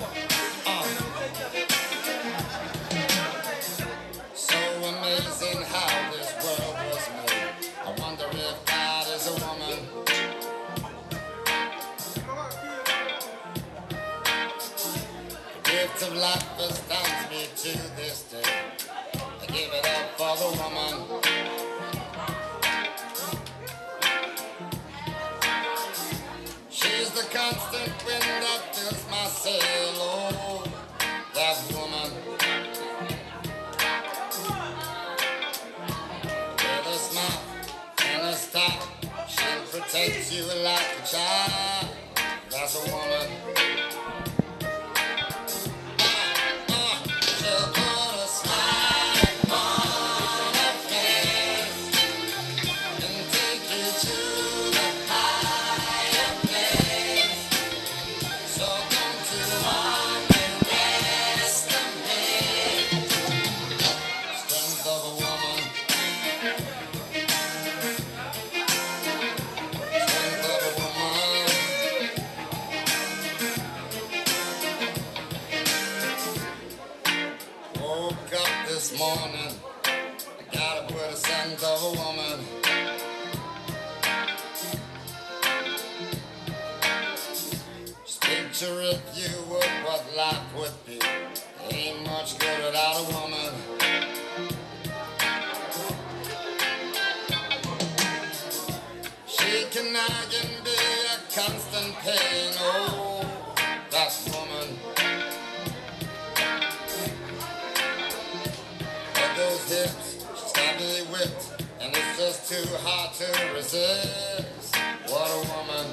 So amazing how this world was made. I wonder if God is a woman. The gift of life astounds me to this day. I give it up for the woman. She's the constant wind that fills my sail. Oh, that woman. With a smile and a style, she'll protect you like a child. That's a woman. She'll put a smile on her face and take you to the higher place. So don't you underestimate strength of a woman. Strength of a woman. Woke up this morning, I got up with a scent of a woman. Just picture if you would what life would be. Ain't much good without a woman. She can nag and be a constant pain. Oh, that woman. But those hips, she's got me whipped, and it's just too hard to resist. What a woman.